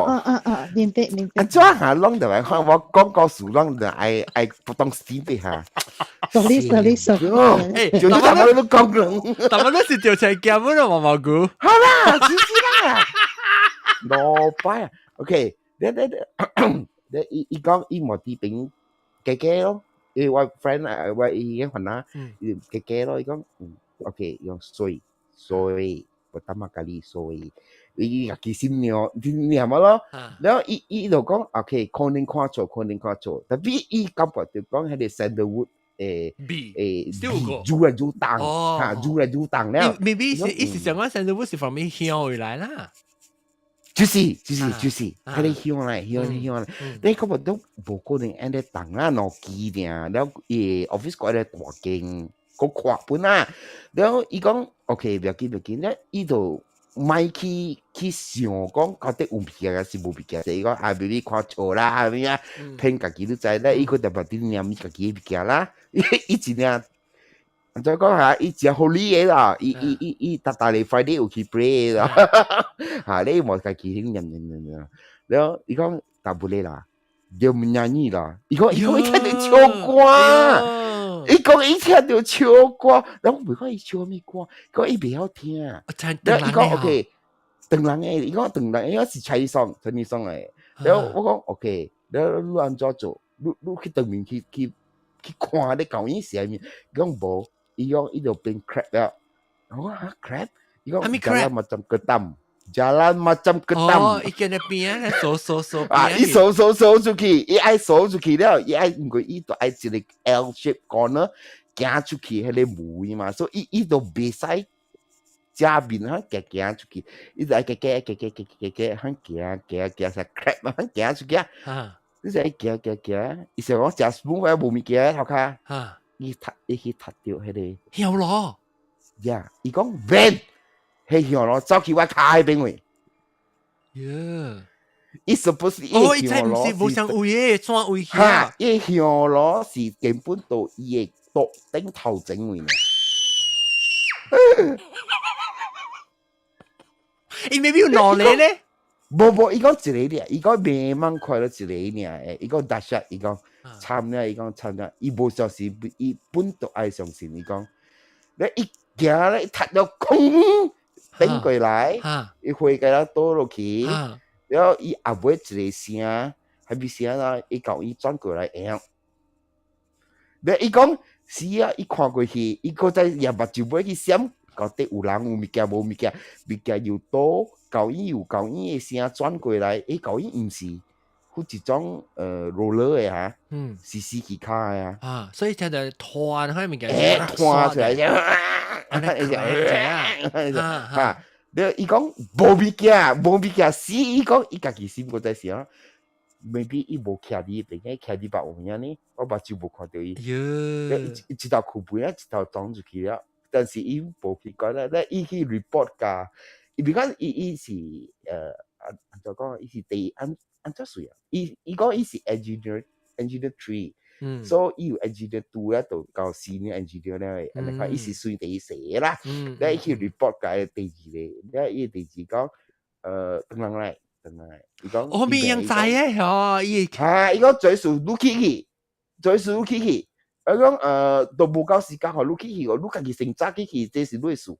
[SPEAKER 8] 哦哦哦，明白明白。
[SPEAKER 7] 啊，怎下攏就來看我講故事，攏就愛愛不當死的哈。
[SPEAKER 8] Sorry sorry sorry。
[SPEAKER 1] 誒，
[SPEAKER 7] 就你頭都講啦，
[SPEAKER 1] 頭都是掉出夾本咯，毛毛菇。
[SPEAKER 7] 好啦，知知啦。老擺啊，OK，你你你伊伊講伊無佇邊加加咯，因為我 friend 啊，我伊個番仔，伊加加咯，伊講嗯，OK，用水水，pertama kali 水。伊家己心念念乜咯？然後伊伊就講，OK，可能看錯，可能看錯，tapi 伊感覺就講彼個 sandalwood 愈來愈重，嚇，愈來愈重了。
[SPEAKER 1] maybe 是伊是想講 sandalwood 是 from 香回來啦。
[SPEAKER 7] 就是就是就是，彼個香來香香來，你感覺都無可能按呢重啦，兩支爾，了伊 office 閣咧大間，閣闊本啊，了伊講 OK，不要緊不要緊，了伊就。莫去去想講到底有物件還是無物件，伊講啊，maybe 看錯啦，啥物啊，騙家己你知咧，伊閣特別佇念伊家己的物件啦，伊伊真正，按怎講哈，伊真 holy 的啦，伊伊伊伊逐逐日 Friday 有去 pray 啦，哈，你無家己念念念念，了伊講 tak boleh 啦，dia menyanyi 啦，伊講伊講伊聽著唱歌。伊講伊聽著唱歌，然後我袂看伊唱啥物歌，講伊袂曉聽。了伊講 OK，唐人的，伊講唐人，伊講是 Chinese song，Chinese song 來。了我講 OK，了你按怎做？你你去當面去去去看你舊影是啥物？伊講無，伊講伊就變 crab 了。我講哈 crab？伊講 jalan macam ketam，jalan macam ketam。
[SPEAKER 1] 哦，伊見咧邊啊，掃掃掃。
[SPEAKER 7] 啊，伊掃掃掃出去，伊愛掃出去了，伊愛因為伊就愛一個 L shape corner 行出去彼個門嘛，所以伊伊就袂使正面哈行行出去，伊就愛行行行行行行行，行行行行成 crab 啊，行出去啊。你就愛行行行，伊想講食 spoon 我無物件頭殼，伊踢伊去踢著彼个。
[SPEAKER 1] 響囉。
[SPEAKER 7] 呀，伊講免，彼響囉走去我跤彼邊位。
[SPEAKER 1] 耶！
[SPEAKER 7] 伊 suppose
[SPEAKER 1] 哦，伊這毋是無相位的，轉位去
[SPEAKER 7] 啊！伊響囉是根本到伊的桌頂頭前位呢。
[SPEAKER 1] 伊 maybe 有兩个咧？
[SPEAKER 7] 無無，伊講一个爾，伊講慢慢看到一个爾，伊講 dahsyat，伊講慘了，伊講慘了，伊無相信，伊本都愛相信，伊講，你一行咧，踢到空頂過來，伊回過來倒落去，然後伊後尾一個聲，還咪聲啦，伊共伊轉過來會。你伊講是啊，伊看過去，伊閣再也目睭尾去閃，到底有人有物件無物件，物件又倒，舊伊有舊伊的聲轉過來，欸，舊伊毋是，有一種roller 的哈，是死去跤的啊。
[SPEAKER 1] 啊，所以聽到拖那物件，
[SPEAKER 7] 欸，拖出來，哈，你伊講無物件，無物件死，伊講伊家己心閣在想，maybe 伊無徛佇彼邊，徛佇別有影呢，我目睭無看著伊。伊一頭褲背啊，一頭撞入去了，但是伊無去管啦，咧伊去 report 甲，伊比講伊伊是按怎講，伊是第按按怎算啊？伊伊講伊是 engineer three，所以伊有 engineer two 咧，就到 senior engineer 咧，按呢款伊是算第四個啦。咧伊去 report 甲第二個，咧伊第二講，轉人來，轉人來，伊講。
[SPEAKER 1] 我邊樣知嘅嗬，伊。
[SPEAKER 7] 哈，伊講最數你去去，最數你去去。我講都無夠時間，予你去去，你家己先早去去，這是你的事。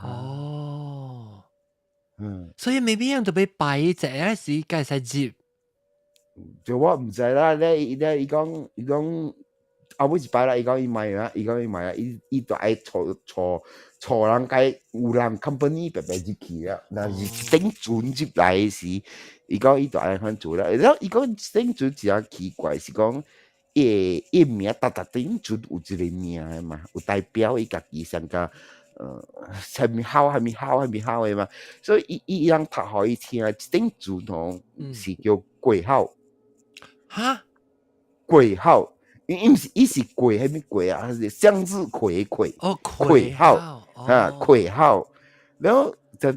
[SPEAKER 1] 哦，所以 maybe 樣就欲拜一下時，該使入。
[SPEAKER 7] 就我毋知啦，咧伊咧伊講伊講後尾一擺啦，伊講伊賣啦，伊講伊賣啊，伊伊就愛坐坐坐人家有人 company 白白入去啦，若是頂船入來的時，伊講伊就愛番做啦。然後伊講頂船真奇怪，是講伊伊名逐逐頂船有一個名的嘛，有代表伊家己上個啥物好，啥物好，啥物好的嘛，所以伊伊人讀予伊聽，一頂船吼是叫鬼號。
[SPEAKER 1] 哈？
[SPEAKER 7] 鬼號，伊毋是伊是鬼，啥物鬼啊？是向日葵葵。
[SPEAKER 1] 哦，
[SPEAKER 7] 葵號啊，葵號。然後就我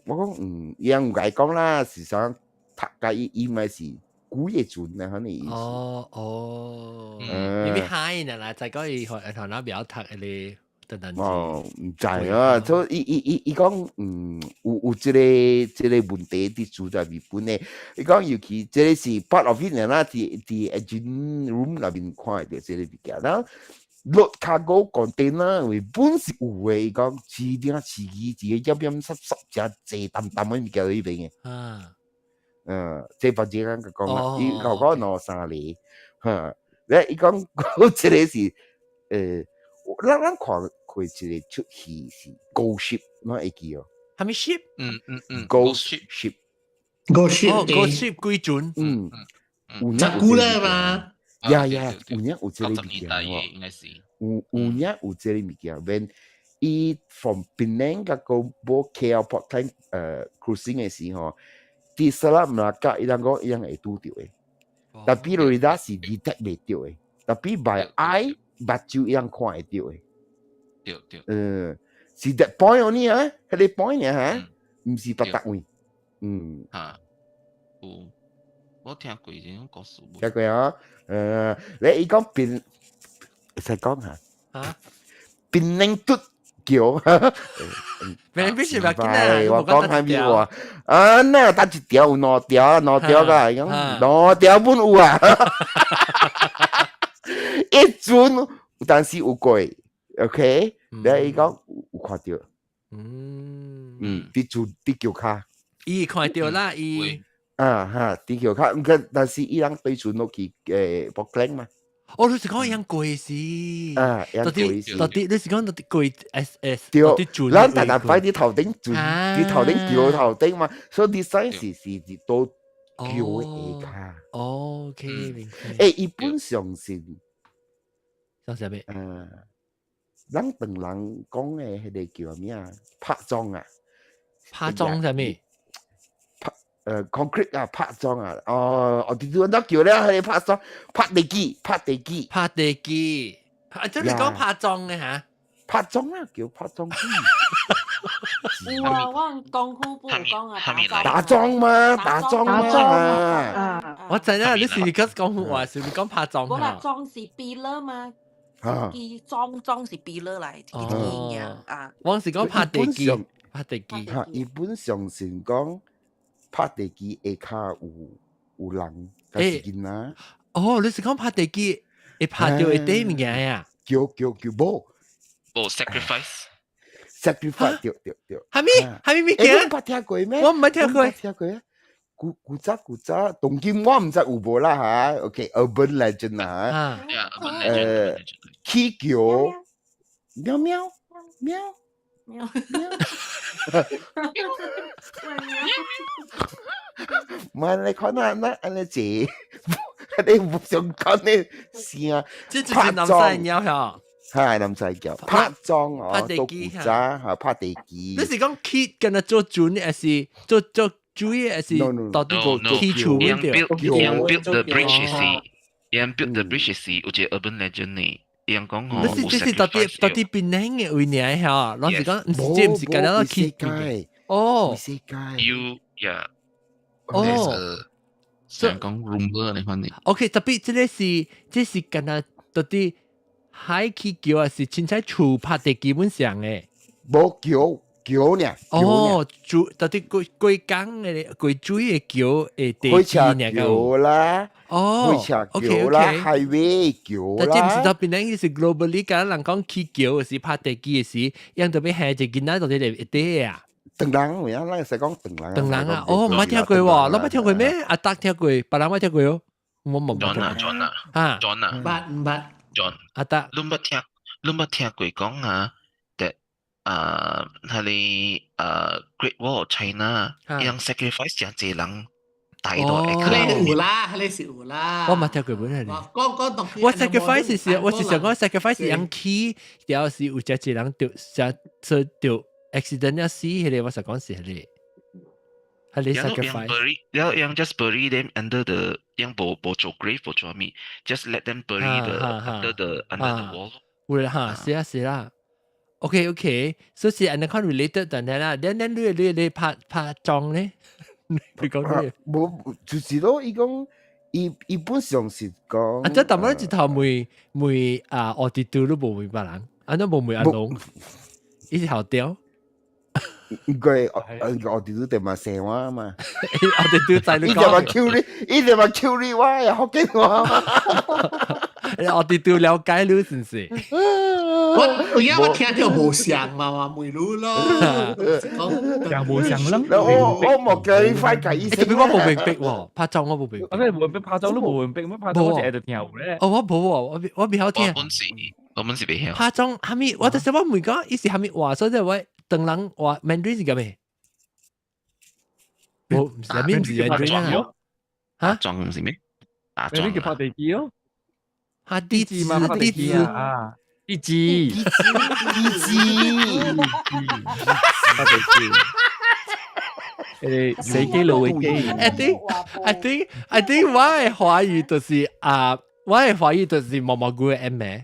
[SPEAKER 7] 講，伊人有共伊講啦，是啥讀甲伊伊咪是古個船啊，可能意思。
[SPEAKER 1] 哦哦，你咪海呢啦，就講伊學學那表讀的等等。
[SPEAKER 7] 哦，毋知啊，所以伊伊伊伊講，有有這个這个問題佇住在日本的，伊講尤其這个是 part of it 啦，佇佇 engine room 內面看會著這个物件，然後落 cargo container 為本是有的，伊講市頂市機一個點點濕濕，誠濟澹澹的物件佇彼邊的。這別這樣講啦，伊講講兩三個，哈，咧伊講這个是，咱咱看過一個出戲是 Ghost Ship，你會記哦？
[SPEAKER 1] 啥物 ship？Ghost
[SPEAKER 7] Ship。
[SPEAKER 5] Ghost Ship。
[SPEAKER 1] 哦，Ghost Ship 鬼船。
[SPEAKER 7] 有
[SPEAKER 5] 十久了嘛？
[SPEAKER 7] 呀呀，有影有這個物件
[SPEAKER 2] 喎，應該是。
[SPEAKER 7] 有有影有這個物件，when 伊 from Penang 甲個無 KL Port Klang cruising 的時候，佇 Selat Melaka 伊人講伊人會拄著的，tapi radar 是 detect 袂著的，tapi by eye 目睭伊人看會著的。
[SPEAKER 2] 對對。
[SPEAKER 7] 是 that point only 啊，彼个 point 爾哈，毋是別達位。
[SPEAKER 2] 哈，有，我聽過這種故事。
[SPEAKER 7] 聽過啊？你伊講檳，會使講下。
[SPEAKER 1] 啊？
[SPEAKER 7] 檳榔拄橋。
[SPEAKER 1] 檳榔必須不要緊啊！
[SPEAKER 7] 我講啥物話？啊，那搭一條有兩條，兩條噶，伊講兩條本有啊。一船有當時有過，OK？你伊講有看著。佇船佇橋跤。
[SPEAKER 1] 伊看著啦，伊。
[SPEAKER 7] 啊哈，佇橋跤，毋過但是伊人對船落去Port Klang 嘛。
[SPEAKER 1] 哦，你是講伊樣過時？
[SPEAKER 7] 啊，樣過時。
[SPEAKER 1] 到底你是講到底過 S S？
[SPEAKER 7] 對，咱逐逐擺佇頭頂船，佇頭頂橋頭頂嘛，所以 design 是是佇倒橋的下跤。
[SPEAKER 1] 哦，OK，明白。
[SPEAKER 7] 欸，伊本相信。
[SPEAKER 1] 相信啥物？
[SPEAKER 7] 咱唐人講的彼个叫啥物啊？拍樁啊？
[SPEAKER 1] 拍樁啥物？
[SPEAKER 7] 拍concrete 啊，拍樁啊，哦，哦，佇拄咱叫了彼个拍樁，拍地基，拍地基，
[SPEAKER 1] 拍地基。啊，即係講拍樁嘅嚇？
[SPEAKER 7] 拍樁啦，叫拍樁。
[SPEAKER 6] 有啊，我功夫不講啊，
[SPEAKER 7] 打樁嘛，打樁嘛。
[SPEAKER 1] 我知啦，你是講講話，是你講拍樁。
[SPEAKER 6] 我啦，樁是 pillar 嘛，佢樁樁是 pillar 來，佢啊。
[SPEAKER 1] 我是講拍地基，拍地基。
[SPEAKER 7] 嚇，一般上是講拍地基下跤有人，是囡仔。
[SPEAKER 1] 哦，你是講拍地基會拍到一塊物件呀？
[SPEAKER 7] 叫叫叫無。
[SPEAKER 2] 無 sacrifice。
[SPEAKER 7] sacrifice 對對對。
[SPEAKER 1] 係咪？係咪物件？
[SPEAKER 7] 你捌聽過咩？
[SPEAKER 1] 我毋捌聽過。
[SPEAKER 7] 聽過啊？古古早古早，當今我毋知有無啦嚇。OK，urban legend 啊。起橋，喵喵喵
[SPEAKER 6] 喵
[SPEAKER 7] 喵。唔係你看那那按呢字，你唔想講你聲。
[SPEAKER 1] 這就是南西鳥嚇。
[SPEAKER 7] 係南西橋拍樁哦，做古早嚇拍地基。
[SPEAKER 1] 你是講起跟佢做船，還是做做水，還是到底起厝
[SPEAKER 2] ？Yang build the bridge 是，yang build the bridge 是有一個 urban legend 呢。yang 講哦，
[SPEAKER 1] 你是這是到底檳城嘅位爾嚇？攏是講，唔是這唔是跟咱起哦。
[SPEAKER 7] 世界。
[SPEAKER 2] You yeah。
[SPEAKER 1] 哦。
[SPEAKER 2] 想講 rumor 你反正。
[SPEAKER 1] OK，特別這個是這是跟咱到底。海起橋啊，是凊彩厝拍地基本上嘅，
[SPEAKER 7] 無橋橋呢？
[SPEAKER 1] 哦，住到底過過江嘅過水嘅橋嘅地基呢？
[SPEAKER 7] 橋啦，
[SPEAKER 1] 哦，
[SPEAKER 7] 火車橋啦，highway 橋啦。
[SPEAKER 1] 但這毋是到邊咧，是 globally 講人講起橋是拍地基嘅時，樣特別係一囡仔到底會底啊？
[SPEAKER 7] 唐人有影，咱會使講唐人。
[SPEAKER 1] 唐人啊，哦，毋捌聽過喎，攏捌聽過咩？阿達聽過，別人捌聽過哦。我冇。
[SPEAKER 2] John 啊，John 啊，
[SPEAKER 1] 啊
[SPEAKER 2] ，John 啊，
[SPEAKER 5] 捌毋捌
[SPEAKER 2] ？John，
[SPEAKER 1] 阿達，
[SPEAKER 2] 你捌聽過講啊？that 啊，彼個Great Wall of China，𪜶 sacrifice 誠濟人帶到
[SPEAKER 5] 彼個有啦，彼個是有啦。
[SPEAKER 1] 我捌聽過本嚟。
[SPEAKER 5] 講講當
[SPEAKER 1] 我 sacrifice 是，我是想講 sacrifice 是𪜶起，然後是有誠濟人著，誠做著 accident 死，彼個我實講是彼個。彼個 sacrifice。
[SPEAKER 2] 然後𪜶 just bury them under the，𪜶無做 grave 無做咩，just let them bury the under the wall。
[SPEAKER 1] 有啦哈，是啊是啦。OK OK，所以是按呢款 related 但係啦，你你你你你拍拍樁咧？你講咩？
[SPEAKER 7] 無就是咯，伊講伊伊本上是講。
[SPEAKER 1] 啊，這淡薄一頭問問啊，奧迪都都無問別人，啊，都無問阿龍，伊是後調。
[SPEAKER 7] 應該奧迪都電話生我嘛。
[SPEAKER 1] 奧迪都在你
[SPEAKER 7] 講。伊就話 Q 你，伊就話 Q 你，我也福建話嘛。
[SPEAKER 1] 奧迪都了解你是唔是？
[SPEAKER 5] 我有影我聽到無像嘛，嘛問你咯，
[SPEAKER 10] 像無像啦？
[SPEAKER 7] 我無叫你快解意思。
[SPEAKER 1] 特別我無明白喎，拍樁我無明白。
[SPEAKER 10] 我咩無明白拍樁都無明白，乜拍樁我一直聽有咧。
[SPEAKER 1] 哦，我無喎，我未曉聽。
[SPEAKER 2] 我本是未曉。
[SPEAKER 1] 拍樁蝦米？我就是我問講，伊是蝦米話？所以我唐人話 Mandarin 是咁咩？無唔是，咩唔是 Mandarin 啊？嚇？
[SPEAKER 2] 樁唔是咩？打
[SPEAKER 10] 樁。你叫拍地基咯？
[SPEAKER 1] 嚇地基嘛？地基
[SPEAKER 10] 啊！地基，
[SPEAKER 7] 地基，
[SPEAKER 10] 拍地基。死基佬嘅基。
[SPEAKER 1] I think 我嘅華語就是啊，我嘅華語就是毛毛菇嘅 M 名。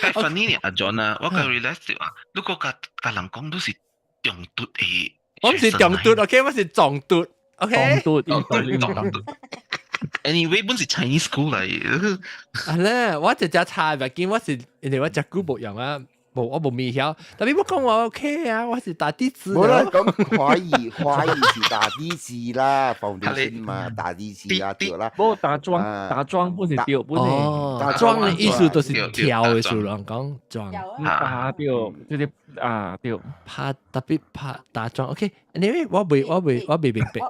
[SPEAKER 2] 但 funny 呢，阿 John 啊，我個 realize 啊，如果甲甲人講都是中毒的，
[SPEAKER 1] 我唔是中毒，OK，我是撞毒，OK。
[SPEAKER 10] 撞毒，
[SPEAKER 2] 撞毒。Anyway，本是 Chinese school 嚟。
[SPEAKER 1] 啊咧，我直接查物件，我是因為我食久無用啊。無，我無咪曉，特別我講話 OK 啊，我是打地址。
[SPEAKER 7] 無啦，講華語，華語是打地址啦，房地產嘛，打地址啊，對啦。
[SPEAKER 10] 無打樁，打樁本是對，本是。
[SPEAKER 1] 打樁的意思就是跳的時候，人講樁。
[SPEAKER 10] 打對，就是啊對。
[SPEAKER 1] 拍特別拍打樁，OK。Anyway，我未明白。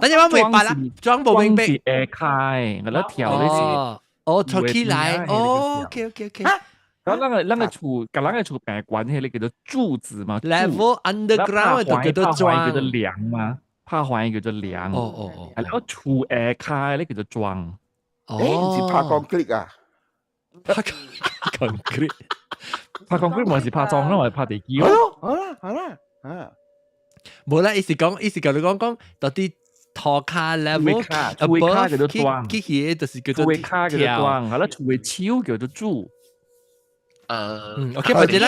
[SPEAKER 1] 等陣我明白啦，樁無明白。
[SPEAKER 10] 是下開，我咧跳的是。
[SPEAKER 1] 哦，跳起來，哦，OK。
[SPEAKER 10] 然後那個厝，甲咱個厝病關係，那個叫做柱子嘛。
[SPEAKER 1] Level underground 就叫做樁，
[SPEAKER 10] 叫做梁嘛，拍環叫做梁。
[SPEAKER 1] 哦哦哦。
[SPEAKER 10] 然後厝下跤咧叫做樁。
[SPEAKER 1] 哦。
[SPEAKER 7] 欸，是拍 concrete 啊？
[SPEAKER 1] 拍 concrete，
[SPEAKER 10] 拍 concrete 咪是拍樁咯，咪拍地基咯。
[SPEAKER 7] 好啦好啦，啊。
[SPEAKER 1] 無啦，伊是講，伊是共你講講，到底土塗跤 level
[SPEAKER 10] 厝跤叫做樁，
[SPEAKER 1] 去去就是叫做
[SPEAKER 10] 厝跤叫做樁，係啦，厝手叫做柱。
[SPEAKER 1] OK，或者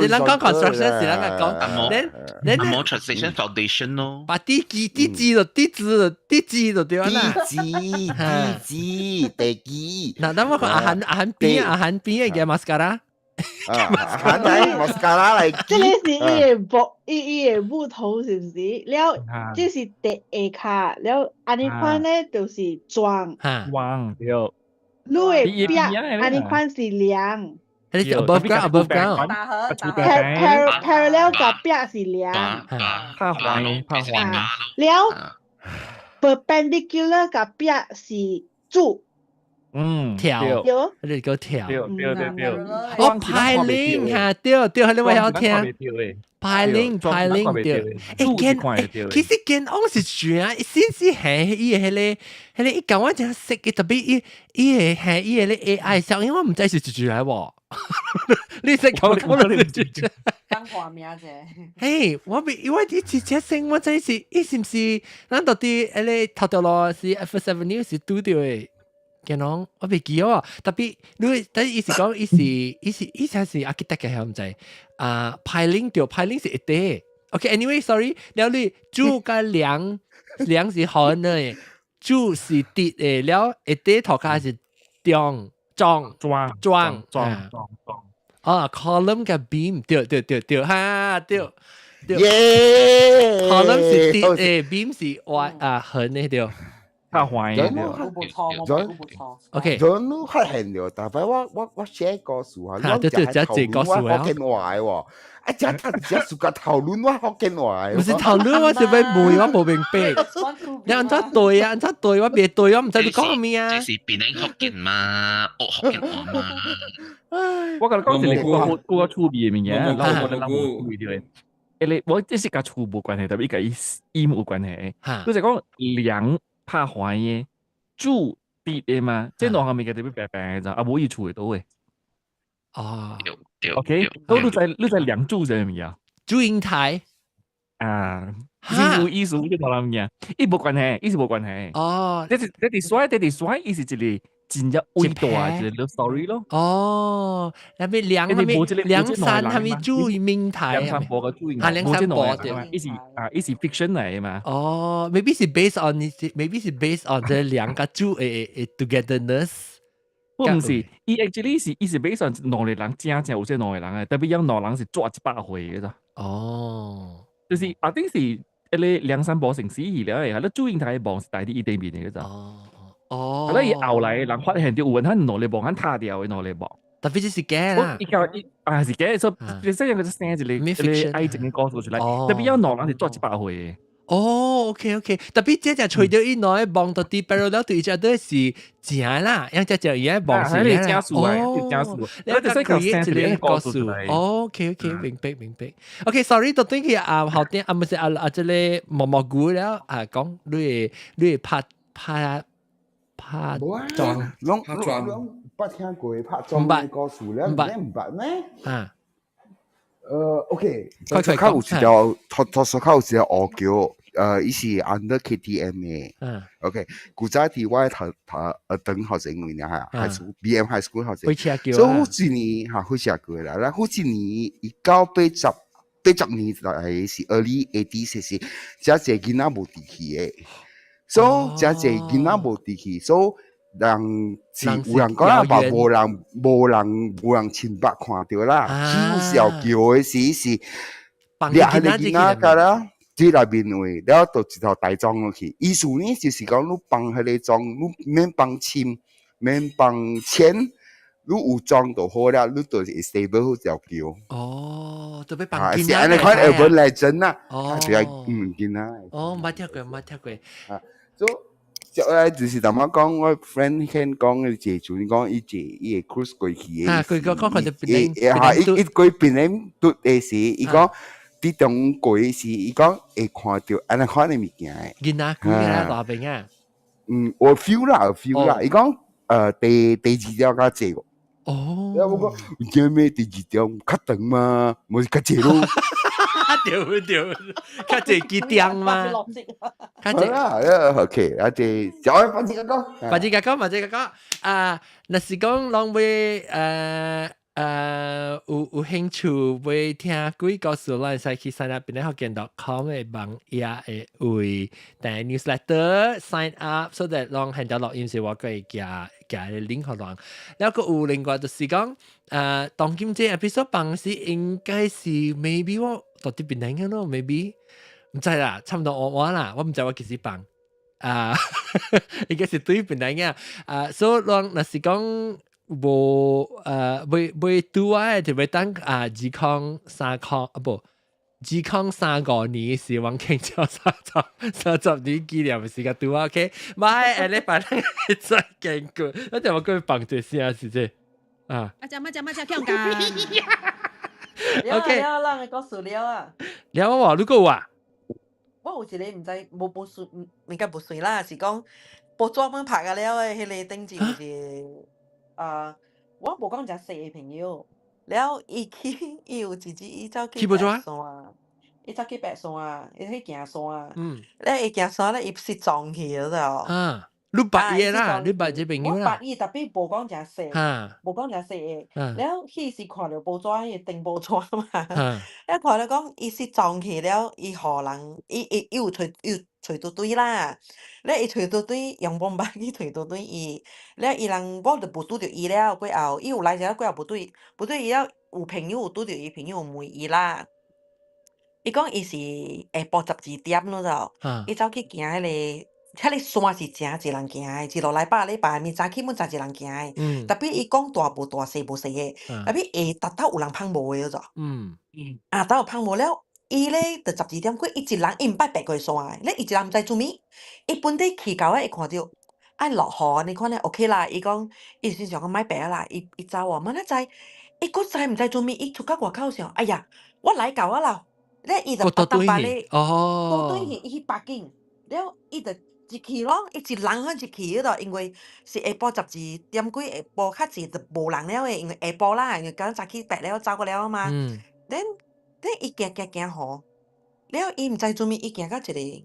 [SPEAKER 1] 咱講 construction 是咱講，咱
[SPEAKER 2] 咱冇 translation foundation 咯。
[SPEAKER 1] 把地基地基就地址就地基就對啦。
[SPEAKER 7] 地基地基地基。
[SPEAKER 1] 嗱，等我講阿韓阿韓邊阿韓邊嘅 mascara。
[SPEAKER 7] 啊，韓仔 mascara 嚟。
[SPEAKER 14] 這個是伊的木，伊的木頭是毋是？了，這是地下跤，了按呢款咧就是樁。
[SPEAKER 10] 樁對。
[SPEAKER 14] 你的壁按呢款是梁。
[SPEAKER 1] 係 above ground above ground。
[SPEAKER 14] Parallel 共壁是梁。
[SPEAKER 10] 拍橫拍橫。
[SPEAKER 14] 了，perpendicular 共壁是柱。
[SPEAKER 1] 條，你個條，
[SPEAKER 10] 對對對對。
[SPEAKER 1] 哦，piling 嚇，對對，你我有聽。piling piling 對，欸，其實建安是算啊，先是係伊個迄個，迄個伊講我真識嘅，特別伊伊個係伊個咧 AI 效應，我毋知是一句來無。你識講講你是
[SPEAKER 6] 講畫名啫。
[SPEAKER 1] 嘿，我未，因為伊直接生，我知是伊是毋是，咱到底彼個頭條路是 F7 是拄著的。建安我未記哦，特別你，但是伊是講伊是伊是伊才是 architect 嘅，我毋知啊，piling 對，piling 是一塊。OK，anyway，sorry，了你柱佮梁梁是橫的，柱是直的，了一塊塗跤是中樁
[SPEAKER 10] 樁
[SPEAKER 1] 樁
[SPEAKER 10] 樁樁樁。
[SPEAKER 1] 啊，column 佮 beam 對對對對，哈對對。
[SPEAKER 7] 耶
[SPEAKER 1] ，column 是直的，beam 是歪啊橫的對。
[SPEAKER 10] 較壞
[SPEAKER 7] 嘅
[SPEAKER 10] 對。
[SPEAKER 6] 冇錯，冇錯。
[SPEAKER 1] OK，
[SPEAKER 7] 咗你發現了，但係我寫故事啊，
[SPEAKER 1] 對對，這這故事
[SPEAKER 7] 我福建話的喎，啊，這這暑假討論我福建話的。
[SPEAKER 1] 毋是討論，我是欲問，我無明白。你按怎對啊？按怎對？我袂對，我毋知你講咩啊。
[SPEAKER 2] 這是檳城福建嘛，學福建話嘛。
[SPEAKER 10] 我共你講一個個個趣味的物件，然後我人無注意著的。欸，我這是佮厝無關係，特別佮伊音有關係。就是講梁拍橫的，柱直的嘛，這兩項物件特別白白的，啊無伊厝會倒的。
[SPEAKER 1] 哦，
[SPEAKER 2] 對
[SPEAKER 10] ，OK，都你知梁祝是啥物件？
[SPEAKER 1] 祝英台
[SPEAKER 10] 啊，是有意思，這兩項物件，伊無關係，伊是無關係。
[SPEAKER 1] 哦，
[SPEAKER 10] 這是這是帥，伊是一個真正偉大一個 love story 咯。
[SPEAKER 1] 哦，那邊梁那邊梁山，係咪祝英台？
[SPEAKER 10] 梁山伯佮祝英
[SPEAKER 1] 台，梁山伯對，
[SPEAKER 10] 伊是啊，伊是 fiction 來的嘛。
[SPEAKER 1] 哦，maybe 是 based on，maybe 是 based on 這兩個祝的 togetherness。
[SPEAKER 10] 不是，伊 actually 是伊是 based on 兩個人真正有這兩個人的，特別有兩個人是做100歲的咋。
[SPEAKER 1] 哦，
[SPEAKER 10] 就是阿頂是彼個梁山伯成死去了的，啊，祝英台的墓是佇伊頂面的咋。
[SPEAKER 1] 哦哦，
[SPEAKER 10] 啊，伊後來人發現著有人兩個墓肯塌掉的兩個墓。
[SPEAKER 1] 特別這是假啦。
[SPEAKER 10] 伊講伊啊是假，所以這樣佢就生一個一個愛情的故事出來。特別有兩個人是做100歲的。
[SPEAKER 1] 哦，OK OK，特別這隻揣著伊兩个墓到底 parallel 對，這都是正啦，因這隻伊个墓是
[SPEAKER 10] 正數哦，正數，
[SPEAKER 1] 你就 create 一個故事。OK OK，明白明白。OK，sorry，到轉去啊後邊啊，毋是啊啊，這個毛毛菇了啊，講你會拍拍拍樁，
[SPEAKER 7] 攏攏攏捌聽過拍樁的故事了，你毋捌咩？
[SPEAKER 1] 啊。
[SPEAKER 7] OK，較有一條，塗塗較有一條烏橋，伊是 under KTM 的。OK，古早佇我讀讀等學生位爾嚇，high school BM high school 學生。
[SPEAKER 1] 火車橋。
[SPEAKER 7] 所以好一年嚇火車橋啦，然後好一年1980、80年代是 early 80s 時，遮濟囡仔無佇去的，所以遮濟囡仔無佇去，所以人是有人講啦，嘛無人親目看著啦。起有橋的時是掠彼个囡仔佮啦，佇內面位，了就一頭大樁落去。意思呢，就是講你放彼个樁，你免放深，免放淺，你有樁就好了，你就是 stable 好條橋。
[SPEAKER 1] 哦，特別放
[SPEAKER 7] 是按呢款 urban legend 啦。
[SPEAKER 1] 哦，
[SPEAKER 7] 是啊，囡仔。
[SPEAKER 1] 哦，毋捌聽過，毋捌聽過。
[SPEAKER 7] 啊，所以接落來就是淡薄講，我 friend 牽講的這陣講伊坐伊會 cruise 過去的。
[SPEAKER 1] 啊，佢講講佢就變
[SPEAKER 7] 嚇，伊過檳城拄的時，伊講佇中過的時，伊講會看著按呢款的物件的。
[SPEAKER 1] 囡仔幾個大兵啊？
[SPEAKER 7] 嗯，有 feel 啦，有 feel 啦。伊講第二條較濟。
[SPEAKER 1] 哦。
[SPEAKER 7] 我講，有驚咩？第二條較長嘛，無是較濟咯。
[SPEAKER 1] 對對，較濟幾點嘛？較濟
[SPEAKER 7] 啦，OK，啊這就愛反正講，
[SPEAKER 1] 反正講，反正講啊，若是講攏欲有興趣欲聽鬼故事，咱會使去 sign up 邊個福建 .com 的網頁的位，訂 newsletter sign up，so that 攏現在錄音時我會寄寄個 link 予人。了閣有另外就是講，當今這 episode 放時應該是 maybe 我到底邊個咯，maybe 毋知啦，差毋多我啦，我毋知我幾時放。啊，應該是對邊個啊，所以攏若是講。無未拄啊，就欲等啊2030啊無2035年是往慶祝30年紀念時間拄啊，OK，拜下禮拜再見過，我就我過放一聲是這啊。
[SPEAKER 15] 阿只乜只乜只強㗎
[SPEAKER 1] ，OK，
[SPEAKER 6] 了了，咱個故事了啊。
[SPEAKER 1] 了我你閣有啊？
[SPEAKER 6] 我有一個毋知無無算，應該無算啦，是講報紙本拍個了的，彼個頂前是。啊，我無講誠熟的朋友，了伊去，伊有一日伊走去爬山，伊走去爬山，伊去行山，了伊行山咧，伊失蹤去了就。
[SPEAKER 1] 啊，你捌伊啦，你捌這朋友啦。
[SPEAKER 6] 我捌伊，tapi 無講誠熟，無講誠熟的。了，彼時看著報紙，伊登報紙嘛，了看著講伊失蹤去了，伊予人，伊有揣伊有揣拄對啦。了伊揣拄對用方法去揣拄對伊，了伊人我就無拄著伊了，過後伊有來遮過後無拄伊，無拄伊了有朋友有拄著伊朋友問伊啦。伊講伊是下晡12點咯就，伊走去行彼個山是誠濟人行的，一落禮拜禮拜暝早起本誠濟人行的。Tapi 伊講大無大，細無細的，tapi 下逐兜有人芳無的就。啊，兜有芳無了，伊咧就12點過，伊一人伊毋捌爬過山的，咧伊一人毋知做物，伊本底去到咧，伊看著愛落雨按呢款咧，OK 啦，伊講伊是想講莫爬啦，伊伊走哦，明仔載伊閣知毋知做物，伊出到外口想，哎呀，我來到啊啦，咧伊就
[SPEAKER 1] 閣
[SPEAKER 6] 倒轉咧，
[SPEAKER 1] 哦，
[SPEAKER 6] 倒轉去伊去北京，了伊就入去咯，伊一人好入去彼度，因為是下晡12點幾，下晡較濟就無人了的，因為下晡啦，因為剛早起爬了走過了嘛。Then then 伊行行行吼，了伊毋知做物，伊行到一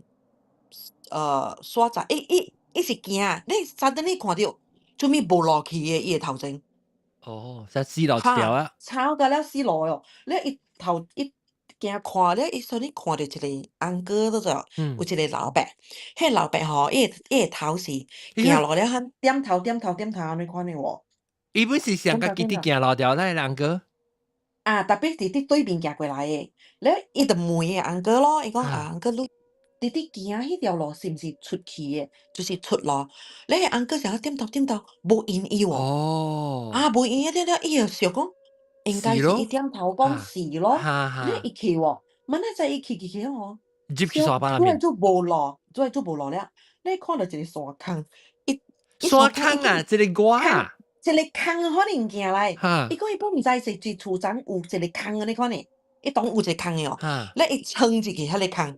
[SPEAKER 6] 個所在，伊伊伊是行，你 suddenly 看著做物無路去的，伊的頭前。
[SPEAKER 1] 哦，才死路一條啊！
[SPEAKER 6] 吵甲了死路哦，了伊頭伊行看了，伊 suddenly 看著一個 uncle 都做，有一個老伯，彼個老伯吼，伊的頭是行路了，喊點頭點頭點頭按呢款的喎。
[SPEAKER 1] 伊本是上家己佇行路條那個 uncle。
[SPEAKER 6] 啊，tapi 佇佇對面行過來的，了伊就問彼個 uncle 咯，伊講啊 uncle 你佇佇行彼條路是毋是出去的？就是出路。了彼 uncle 啥點頭點頭，無應伊喎。
[SPEAKER 1] 哦。
[SPEAKER 6] 啊，無應伊了了，伊就想講，應該是伊點頭講是咯。了伊去喎，明仔載伊去去去吼，
[SPEAKER 1] 入去山巴內面。
[SPEAKER 6] 做無路，做做無路了。你看著一個山空，伊
[SPEAKER 1] 山空啊，一個歌啊。
[SPEAKER 6] 一個空可能行來，伊講伊本毋知是佇厝層有一個空按呢款的，伊當有一個空的哦，咧伊衝入去彼個空，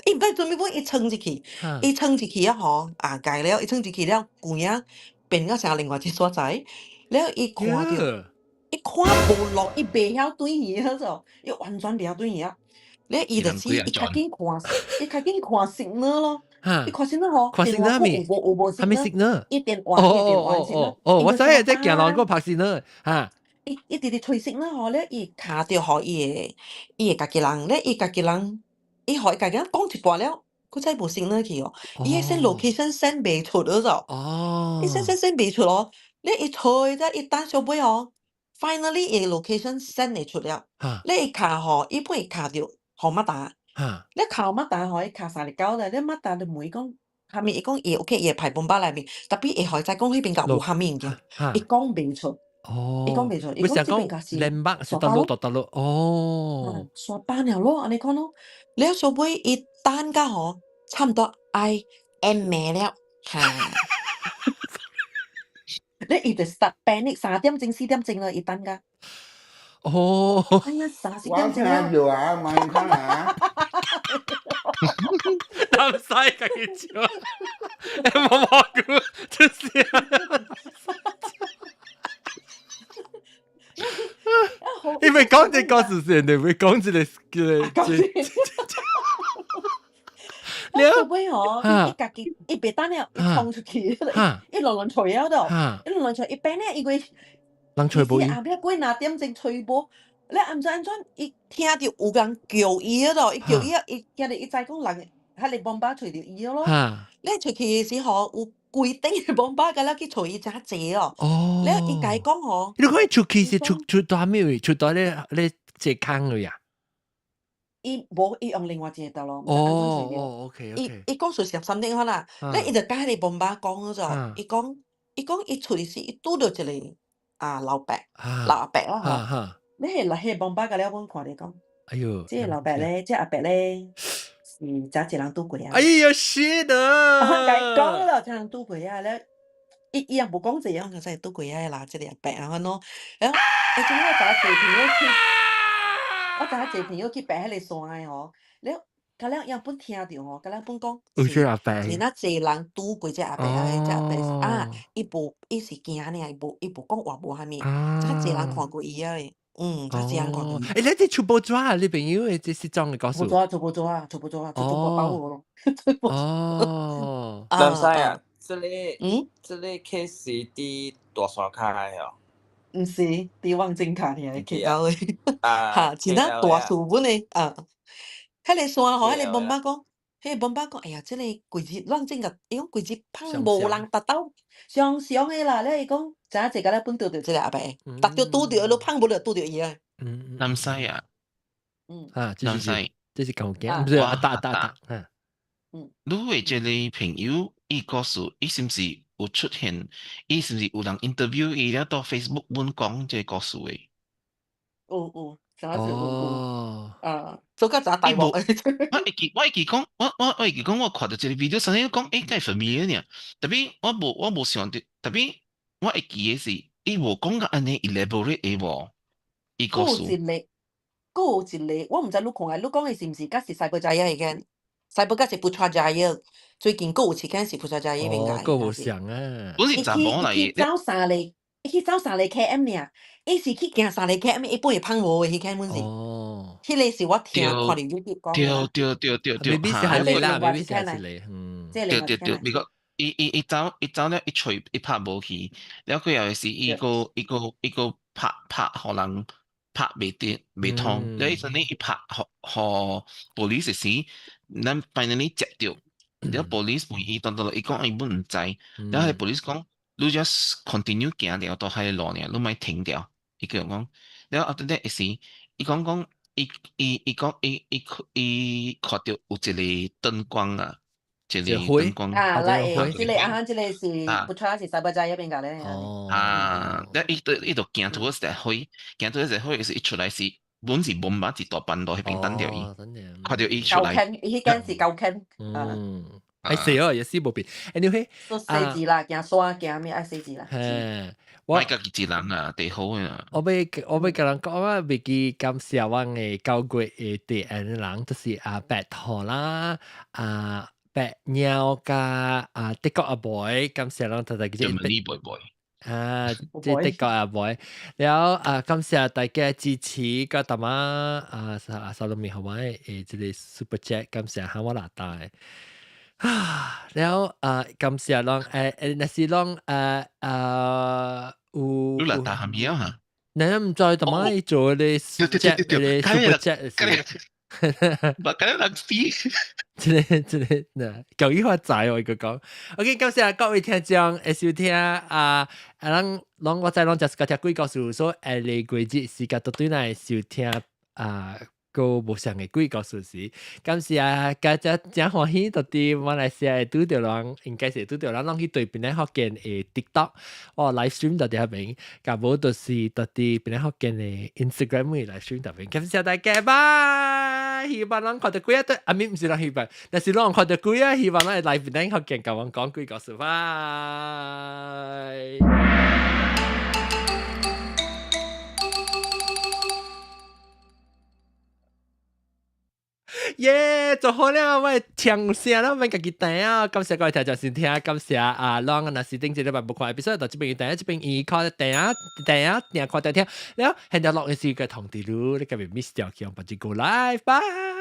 [SPEAKER 6] 伊毋知做物本伊衝入去，伊衝入去啊吼，啊改了，伊衝入去了，舊影變到成另外一所在，了伊看著，伊看無路，伊袂曉轉去彼種，伊完全袂曉轉去啊！了伊就是伊較緊看，伊較緊看 signal 咯。伊看 signal 吼，
[SPEAKER 1] 看 signal 咪
[SPEAKER 6] 有無有無
[SPEAKER 1] 啥物 signal？
[SPEAKER 6] 伊電話，伊電話 signal。
[SPEAKER 1] 哦，我知啊，這行路閣拍 signal 哈。
[SPEAKER 6] 伊伊直直揣 signal 吼，了伊敲著予伊的伊的家己人，了伊家己人，伊予伊家己人講一半了，閣再無 signal 去哦。伊彼 send location send 袂出了就。
[SPEAKER 1] 哦。
[SPEAKER 6] 伊 send send send 袂出哦，了伊揣才伊等小尾哦，finally 伊 location send 會出了。了伊敲吼，伊本會敲著號碼單。你敲號碼單吼，伊敲39咧，你馬達就問伊講，啥物？伊講伊 OK，伊會排崩包內面，tapi 會予伊知講彼邊甲有啥物物件，伊講袂出。
[SPEAKER 1] 哦，
[SPEAKER 6] 伊講袂出，伊講這邊甲是
[SPEAKER 1] 連北是佗落佗佗落哦。
[SPEAKER 6] 山巴了咯，按呢款咯。了小尾伊等到吼，差毋多愛暗暝了，哈。你伊就 start panic，3點鐘4點鐘了，伊等甲。
[SPEAKER 1] 哦。
[SPEAKER 6] 哎呀，3、4點鐘
[SPEAKER 7] 了。我聽著啊，慢看啊。
[SPEAKER 1] 南西家己笑，欸，無無句，就是。因為講這個故事是人哋會講這個這個。
[SPEAKER 6] 了尾吼，伊家己伊袂等了，伊衝出去，伊亂亂吹了度，伊亂亂吹，伊變咧，因為
[SPEAKER 1] 人吹無伊。
[SPEAKER 6] 後壁幾若點鐘吹無，你毋知按怎，伊聽著有人叫伊嗰度，伊叫伊，伊今日伊知講人，彼个bomba 揣著伊咯。你出去的時候，有規頂个 bomba 甲了去揣伊誠濟哦。了伊共伊講吼，
[SPEAKER 1] 你講伊出去是出出到啥物位？出到咧咧這空去啊？
[SPEAKER 6] 伊無，伊用另外一個道路。
[SPEAKER 1] 哦哦，OK OK。
[SPEAKER 6] 伊伊講說是三點可啦，咧伊就共彼个 bomba 講咗，伊講伊講伊出去時，伊拄著一個啊老伯，老阿伯啦吼。你彼個彼個 bomba 甲了阮看著講，
[SPEAKER 1] 哎喲，
[SPEAKER 6] 這個老伯咧，這個阿伯咧是誠濟人拄過啊。
[SPEAKER 1] 哎呀，是的。
[SPEAKER 6] 我共伊講了，誠人拄過啊，了伊伊也無講濟樣，就拄過啊啦，這個阿伯啊，喏，了，欸，這我早坐朋友去，我早坐朋友去爬彼個山的吼，了，甲了伊本聽著吼，甲了本講，
[SPEAKER 1] 有這阿伯，
[SPEAKER 6] 是若濟人拄過這阿伯啊，這阿伯啊，伊無，伊是驚爾，伊無，伊無講話無啥物，誠濟人看過伊啊。嗯，誠濟人看過。
[SPEAKER 1] 欸，你這出報紙啊？你朋友的這失蹤的故事。
[SPEAKER 6] 報紙，出報紙啊，出報紙啊，出報包我咯。
[SPEAKER 1] 哦。
[SPEAKER 13] 南西啊，這個，這個 case 是佇大山跤的哦。
[SPEAKER 6] 毋是，佇望京跤爾 KL 的。哈，真正大樹本的啊。彼個山吼，彼個 bomba 講，彼個 bomba 講，哎呀，這個季節亂整個，伊講季節芳無人達到常常的啦。了伊講，誠濟個咧本拄著這個阿伯，逐著拄著，你芳無就拄著伊啊。
[SPEAKER 2] 南西啊。
[SPEAKER 1] 啊，
[SPEAKER 2] 南西，
[SPEAKER 1] 這是舊件，毋是啊，打打打，
[SPEAKER 6] 嗯。
[SPEAKER 2] 你的這個朋友，伊告訴伊是毋是有出現？伊是毋是有人 interview 伊了到 Facebook 本講這個故事的？
[SPEAKER 6] 有有，誠濟有有。啊，做較早大鑊。
[SPEAKER 2] 我會記，我會記講，我我我會記講，我看著這個 video，首先講，欸，敢會 familiar 爾，tapi 我無我無想著，tapi 我會記的是，伊無講甲按呢 elaborate 的無，伊故事。
[SPEAKER 6] 閣有一個，閣有一個，我毋知你看的，你講的是毋是？敢是 Cyberjaya 彼間？Cyber 敢是 Putrajaya？最近閣有一間是 Putrajaya 彼邊
[SPEAKER 1] 哦，閣無像啊。
[SPEAKER 2] 本是查某來
[SPEAKER 6] 伊去走三個，伊去走三個 km 爾，伊是去行三個 km，伊本會芳無的，彼間本是。
[SPEAKER 1] 哦。
[SPEAKER 6] 彼個是我聽看著 YouTube 講的。
[SPEAKER 2] 對對對對對，
[SPEAKER 1] 未必是係你啦，未必是係你，嗯。
[SPEAKER 2] 對對對，美國伊伊伊走伊走了，伊揣伊拍無去，了過後是伊閣伊閣伊閣拍拍予人拍袂得袂通，了伊陣呢伊拍予予 police 時，咱 finally 接著，了 police 問伊當當伊講伊本毋知，了彼 police 講你 just continue 行著到彼个路爾，你莫停著，伊叫講，了後頭咧時，伊講講伊伊伊講伊伊伊看著有一個燈光啊。一個燈光
[SPEAKER 6] 啊，來，這個啊，這個是不錯，是 Cyberjaya 彼邊個咧。
[SPEAKER 1] 哦。
[SPEAKER 2] 啊，了伊就伊就行 towards 一火，行 towards 一火時，伊出來時，本是bomba一大班路彼邊等著伊，看著伊出來。
[SPEAKER 6] 舊坑，伊彼間是舊坑。
[SPEAKER 1] 嗯。哎，是哦，也是無變。Anyway，
[SPEAKER 6] 都細緻啦，行山行咩愛細緻啦。
[SPEAKER 1] 嘿，
[SPEAKER 2] 我家己一人啊，最好啊。
[SPEAKER 1] 我欲我欲共人講，我袂記感謝阮的九月的第一人，就是阿白兔啦，啊白貓佮啊德國阿妹，感謝咱大家。
[SPEAKER 2] Germany boy boy。
[SPEAKER 1] 啊，這德國阿妹，了啊，感謝大家支持，佮大媽啊，沙沙羅米好玩的這個 super chat，感謝喊我拉大。啊，了啊，感謝攏誒誒，若是攏誒誒有。
[SPEAKER 2] 你拉大係咩啊？
[SPEAKER 1] 你毋知大媽伊做咧 chat 咧 super chat 是。
[SPEAKER 2] 把咁樣死。
[SPEAKER 1] 這個這個嗱，舊語發財我一個講。OK，感謝各位聽眾會收聽啊啊，咱攏我知攏就是聽鬼故事，所以下個季節時間都對來收聽啊。閣無相的鬼故事時，感謝大家誠歡喜，到佇馬來西亞會拄著人，應該是會拄著人，攏去對檳城福建的 TikTok 哦 live stream 到佇彼邊，共無就是到佇檳城福建的 Instagram 的 live stream 佇邊。感謝大家，拜！希望咱看著鬼仔對，啊，毋是咱希望，若是攏看著鬼仔，希望咱會來檳城福建共阮講鬼故事，拜。耶，做好了，我唱聲啦，我家己聽啊，感謝各位聽眾先聽，感謝啊，啷啊，若是頂一禮拜無看 episode，到這邊聽，這邊伊看聽聽聽看聽聽，了現在錄嘅是個同地路，你家己 miss 掉去，把這個 live，拜。